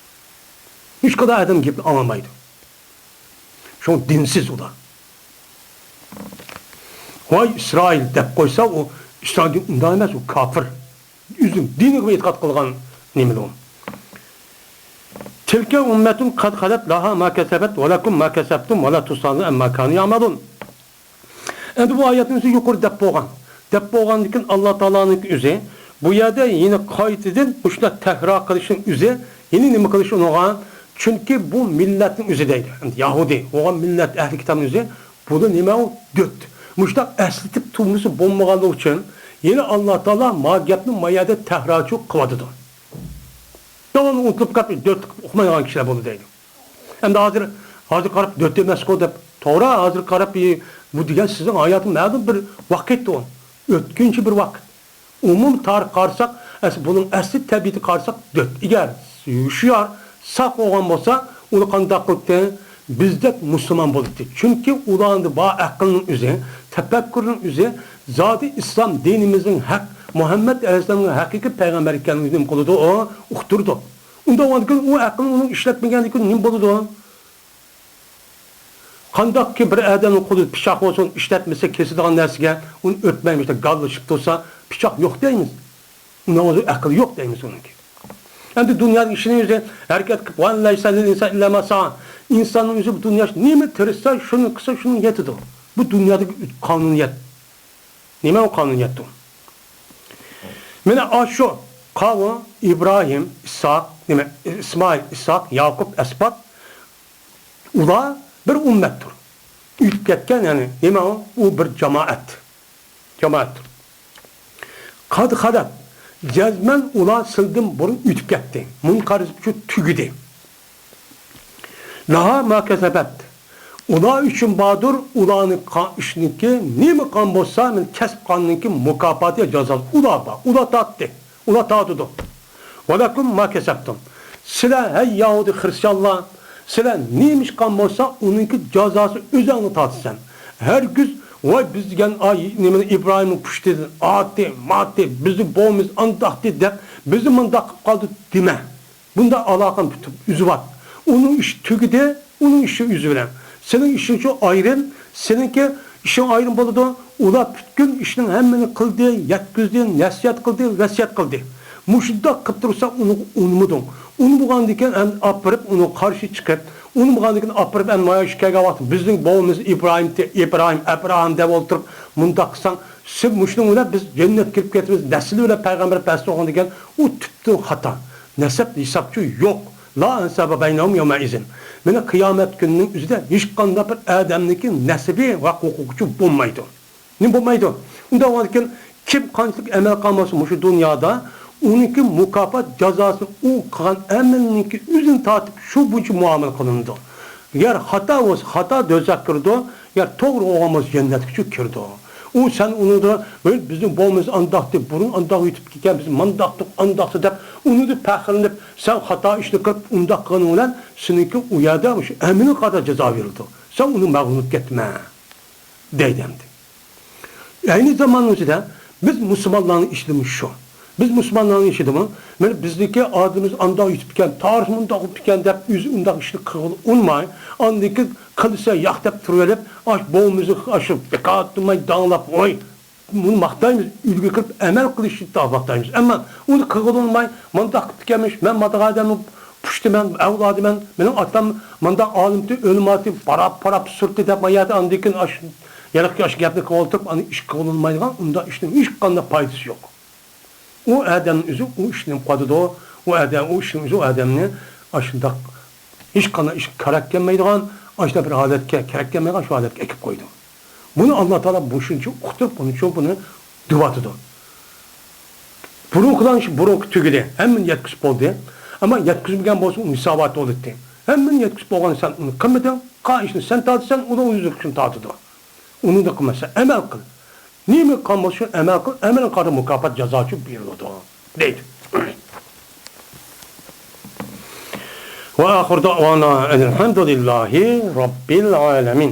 ھېچقانداق ئادەم گېپىنى ئاڭلىمايدۇ. شۇڭا دىنسىز ئۇلار. ۋاي ئىسرائىل دەپ قويسا، ئۇ ئىسرائىل ئۇنداق ئەمەس، ئۇ كاپىر. ئۆزىنىڭ دىنىغا ئېتىقاد قىلغان نېمىدۇ ئۇ؟ تىلكە ئۇممەتۇن قەد خەلەت لەھا ما كەسەبەت ۋە لەكۇم ما كەسەبتۇم ۋە لا تۇسئەلۇنە ئەمما كانۇ يەئمەلۇن. ئەمدى بۇ ئايەتنىڭ ئۆزى يۇقىرى دەپ بولغان. دەپ بولغاندىن كېيىن ئاللا تائالانىڭ ئۆزى بۇ يەردە يەنە قايتىدىن مۇشۇنداق تەكرار قىلىشنىڭ ئۆزى يەنە نېمە قىلىش ئۇنىڭغا؟ چۈنكى بۇ مىللەتنىڭ ئۆزى دەيدۇ. ئەمدى يەھۇدىي بولغان مىللەت، ئەھلى كىتابنىڭ ئۆزى بۇنى نېمە ئۇ؟ دۆت. مۇشۇنداق ئەسلىتىپ تۇرمىسا بولمىغانلىقى ئۈچۈن يەنە ئاللا تائالا ما گەپنى ما يەردە تەكرارچۇ قىلىۋاتىدۇ. داۋاملىق ئۇنتۇلۇپ قاپ، دۆت قىلىپ ئۇقمايدىغان كىشىلەر بولدى دەيدۇ. ئەمدى ھازىر، ھازىر قاراپ دۆت ئەمەسقۇ دەپ، توغرا، ھازىر قاراپ، ئى، بۇ دېگەن سىزنىڭ ھاياتىڭ مەلۇم بىر ۋاقىت ئۇ. ئۆتكۈنچى بىر ۋاقىت. ئومۇمىي تارىخقا قارىساق، ئەس-، بۇنىڭ ئەسلى تەبىئىتىگە قارىساق، دۆت. ئەگەر ھوشيار، ساق بولغان بولسا، ئۇنى قانداق قىلدى؟ بىزدەك مۇسۇلمان بولاتتى. چۈنكى ئۇلاردا بار ئەقىلنىڭ ئۆزى، تەپەككۇرنىڭ ئۆزى، زادى ئىسلام دىنىمىزنىڭ ھەق، مۇھەممەد ئەلەيھىسسالامنىڭ ھەقىقىي پەيغەمبەر ئىكەنلىكىنى نېمە قىلىدۇ؟ ئۇ ئۇقتۇرىدۇ. ئۇنداق بولغاندىكىن ئۇ ئەقىلنى ئۇنىڭ ئىشلەتمىگەندىكىن نېمە بولىدۇ؟ قانداقكى بىر ئادەمنىڭ قولىدا پىچاق بولسۇن، ئىشلەتمىسە كېسىدىغان نەرسىگە ئۇنى ئۆتمەي مۇشۇنداق گاللىشىپ تۇرسا، پىچاق يوق دەيمىز. ئۇنىڭ ئۆزى ئەقىل يوق دەيمىز ئۇنىڭكى. ئەمدى دۇنيانىڭ ئىشىنى ئۆزى ھەرىكەت قىلىپ، ۋەلەيسە لىل ئىنسان ئىللا ما سائا. ئىنساننىڭ ئۆزى بۇ دۇنيا نېمە تىرىشسا، شۇنى قىلسا، شۇنىڭ يېتىدۇ. بۇ دۇنيادىكى قانۇنىيەت. نېمە ئۇ قانۇنىيەتتۇ؟ مانا ئاشۇ قاۋۇم، ئىبراھىم، ئىسھاق، نېمە، ئىسمائىل، ئىسھاق، ياقۇپ، ئەسبات، ئۇلار بىر ئۈممەتتۇر. ئۆتۈپ كەتكەن، يەنى نېمە ئۇ؟ ئۇ بىر جامائەت. جامائەتتۇر. قەد خەلەت، جەزمەن ئۇلار سىلىدىن بۇرۇن ئۆتۈپ كەتتى. مۇنقەرز ئۈچۈن تۈگىدى. لەھا ما كەسەبەت. ئۇلار ئۈچۈن باردۇر، ئۇلارنىڭ قا-، ئىشىنىڭكى نېمە قىلغان بولسا، مانا كەسىپ قىلغاننىڭكى مۇكاپاتى يا جازاسى ئۇلار بار، ئۇلار تارتتى، ئۇلار تارتىدۇ. ۋەلەكۇم ما كەسەبتۇم. سىلەر، ھەي يەھۇدىي خرىستىيانلار، سىلەر نېمە ئىش قىلغان بولسا، ئۇنىڭكى جازاسى ئۆزۈڭلار تارتىسەن. ھەرگىز، ۋاي بىز دېگەن ئاي، نېمىنى ئىبراھىمنىڭ پۇشتىدىن ئاتتى، ماتتى، بىزنى بولمىسا ئانداقتى دەپ، بىزنى مۇنداق قىلىپ قالدى دېمە. بۇنداق ئالاقىنى پۈتۈپ ئۈزۈۋات. ئۇنىڭ ئىشى تۈگىدى، ئۇنىڭ ئىشى ئۆزى بىلەن. سېنىڭ ئىشىڭچۇ ئايرىم، سېنىڭكى ئىشىڭ ئايرىم بولىدۇ. ئۇلار پۈتكۈل ئىشنىڭ ھەممىنى قىلدى، يەتكۈزدى، نەسىھەت قىلدى، ۋەسىيەت قىلدى. مۇشۇنداق قىلىپ تۇرسا ئۇنى ئۇنىمىدىڭ. ئۇنىمىغاندىكىن ئەمدى ئاپىرىپ ئۇنىڭغا قارشى چىقىپ، ئۇنىمىغاندىكىن ئاپىرىپ ئەمدى مانا شۇ كەلگەن ۋاقىت بىزنىڭ بوۋىمىز ئىبراھىم، ئىبراھىم، ئەبراھام دەپ ئولتۇرۇپ مۇنداق قىلساڭ، سىز مۇشۇنىڭ بىلەن بىز جەننەتكە كىرىپ كېتىمىز، نەسلى بىلەن پەيغەمبەر بەس بولغان دېگەن ئۇ تۈپتىن خاتا. نەسەب ھېسابچۇ يوق. لا ئەنسابە بەينەھۇم يەۋمەئىزىن. مانا قىيامەت كۈنىنىڭ ئۆزىدە ھېچقانداق بىر ئادەمنىڭكى نەسىبى ۋە ھوقۇقىچۇ بولمايدۇ. نېمە بولمايدۇ؟ ئۇنداق بولغاندىكىن كىم قانچىلىك ئەمەل قىلمىسا مۇشۇ دۇنيادا ئۇنىڭكى مۇكاپات جازاسىنى ئۇ قىلغان ئەمىلىنىڭكى ئۆزىنى تارتىپ شۇ بويىچە مۇئامىلە قىلىنىدۇ. يەر خاتا بولسا خاتا دوزاخقا كىرىدۇ، يەر توغرا بولغان بولسا جەننەتكىچۇ كىرىدۇ. ئۇ سەن ئۇنىڭدا، ۋەي، بىزنىڭ بوۋىمىز ئانداقتى، بۇرۇن ئانداق ئۆتۈپ كەلگەن، بىز مانداقتۇق، ئانداقتى دەپ ئۇنىڭدا پەخىرلىنىپ، سەن خاتا ئىشنى قىلىپ ئۇنداق قىلغىنىڭ بىلەن سېنىڭكى ئۇ يەردە مۇشۇ ئەمىلىڭ قاتار جازا بېرىلىدۇ. سەن ئۇنى مەغرۇر بولۇپ كەتمە. دەيدۇ ئەمدى. ئەينى زاماننىڭ ئىچىدە بىز مۇسۇلمانلارنىڭ ئىشىدىمۇ شۇ. بىز مۇسۇلمانلارنىڭ ئىشىدىمۇ، مانا بىزنىڭكى ئادىمىمىز ئانداق ئۆتۈپتىكەن، تارىخ مۇنداق بوپتىكەن دەپ ئۆزى ئۇنداق ئىشنى قىلغىلى ئۇنىماي، ئاندىن كېيىن قىلسا ياق دەپ تۇرۇۋېلىپ، ئاش بوۋىمىزنى ئاشۇ بىكار تۇرماي داڭلاپ، ۋوي، بۇنى ماختايمىز، ئۈلگە كىرىپ ئەمەل قىلىشنى ماختايمىز. ئەمما ئۇنى قىلغىلى ئۇنىماي، مانداق قىپتىكەنمىش، مەن مانداق ئادەمنىڭ پۇشتىمەن، ئەۋلادىمەن، مېنىڭ ئاتام مانداق ئالىمتى، ئۆلىماتى، پاراپ-پاراپ سۈرتى دەپ ما يەردە ئاندىن كېيىن ئاش-، يەنە ئاشۇ گەپنى قىلىپ ئولتۇرۇپ، ئاندىن ئىش قىلغىلى ئۇنىمايدىغان، ئۇنداق ئىشنىڭ ھېچقانداق پايدىسى يوق. ئۇ ئادەمنىڭ ئۆزى ئۇ ئىشنى قىلىۋاتىدۇ. ئۇ ئادەم، ئۇ ئىشنىڭ ئۆزى ئۇ ئادەمنى ئاشۇنداق ھېچقانداق ئىشقا كېرەك كەلمەيدىغان، ئاشۇنداق بىر ھالەتكە كېرەك كەلمەيدىغان شۇ ھالەتكە ئەكىپ قويىدۇ. بۇنى ئاللا تائالا مۇشۇنچە ئۇقتۇرۇپ، بۇنىچۇ بۇنى دېۋاتىدۇ. بۇرۇنقىلارنىڭ ئىشى بۇرۇنقى تۈگىدى. ھەممىنى يەتكۈزۈپ بولدى. ئەمما يەتكۈزمىگەن بولسا ئۇنىڭ ھېساباتى بولاتتى. ھەممىنى يەتكۈزۈپ بولغان سەن ئۇنى قىلمىدىڭ. قالغان ئىشنى سەن تارتىسەن، ئۇلار ئۆزلۈكىدىن تارتىدۇ. ئۇنى قىلماسا ئەمەل قىل. نېمە قىلغان بولسا شۇ ئەمەل قىل، ئەمەلگە قارىتا مۇكاپات جازاسى بېرىلىدۇ، دەيدۇ. وآخر دعوانا أن الحمد لله رب العالمين.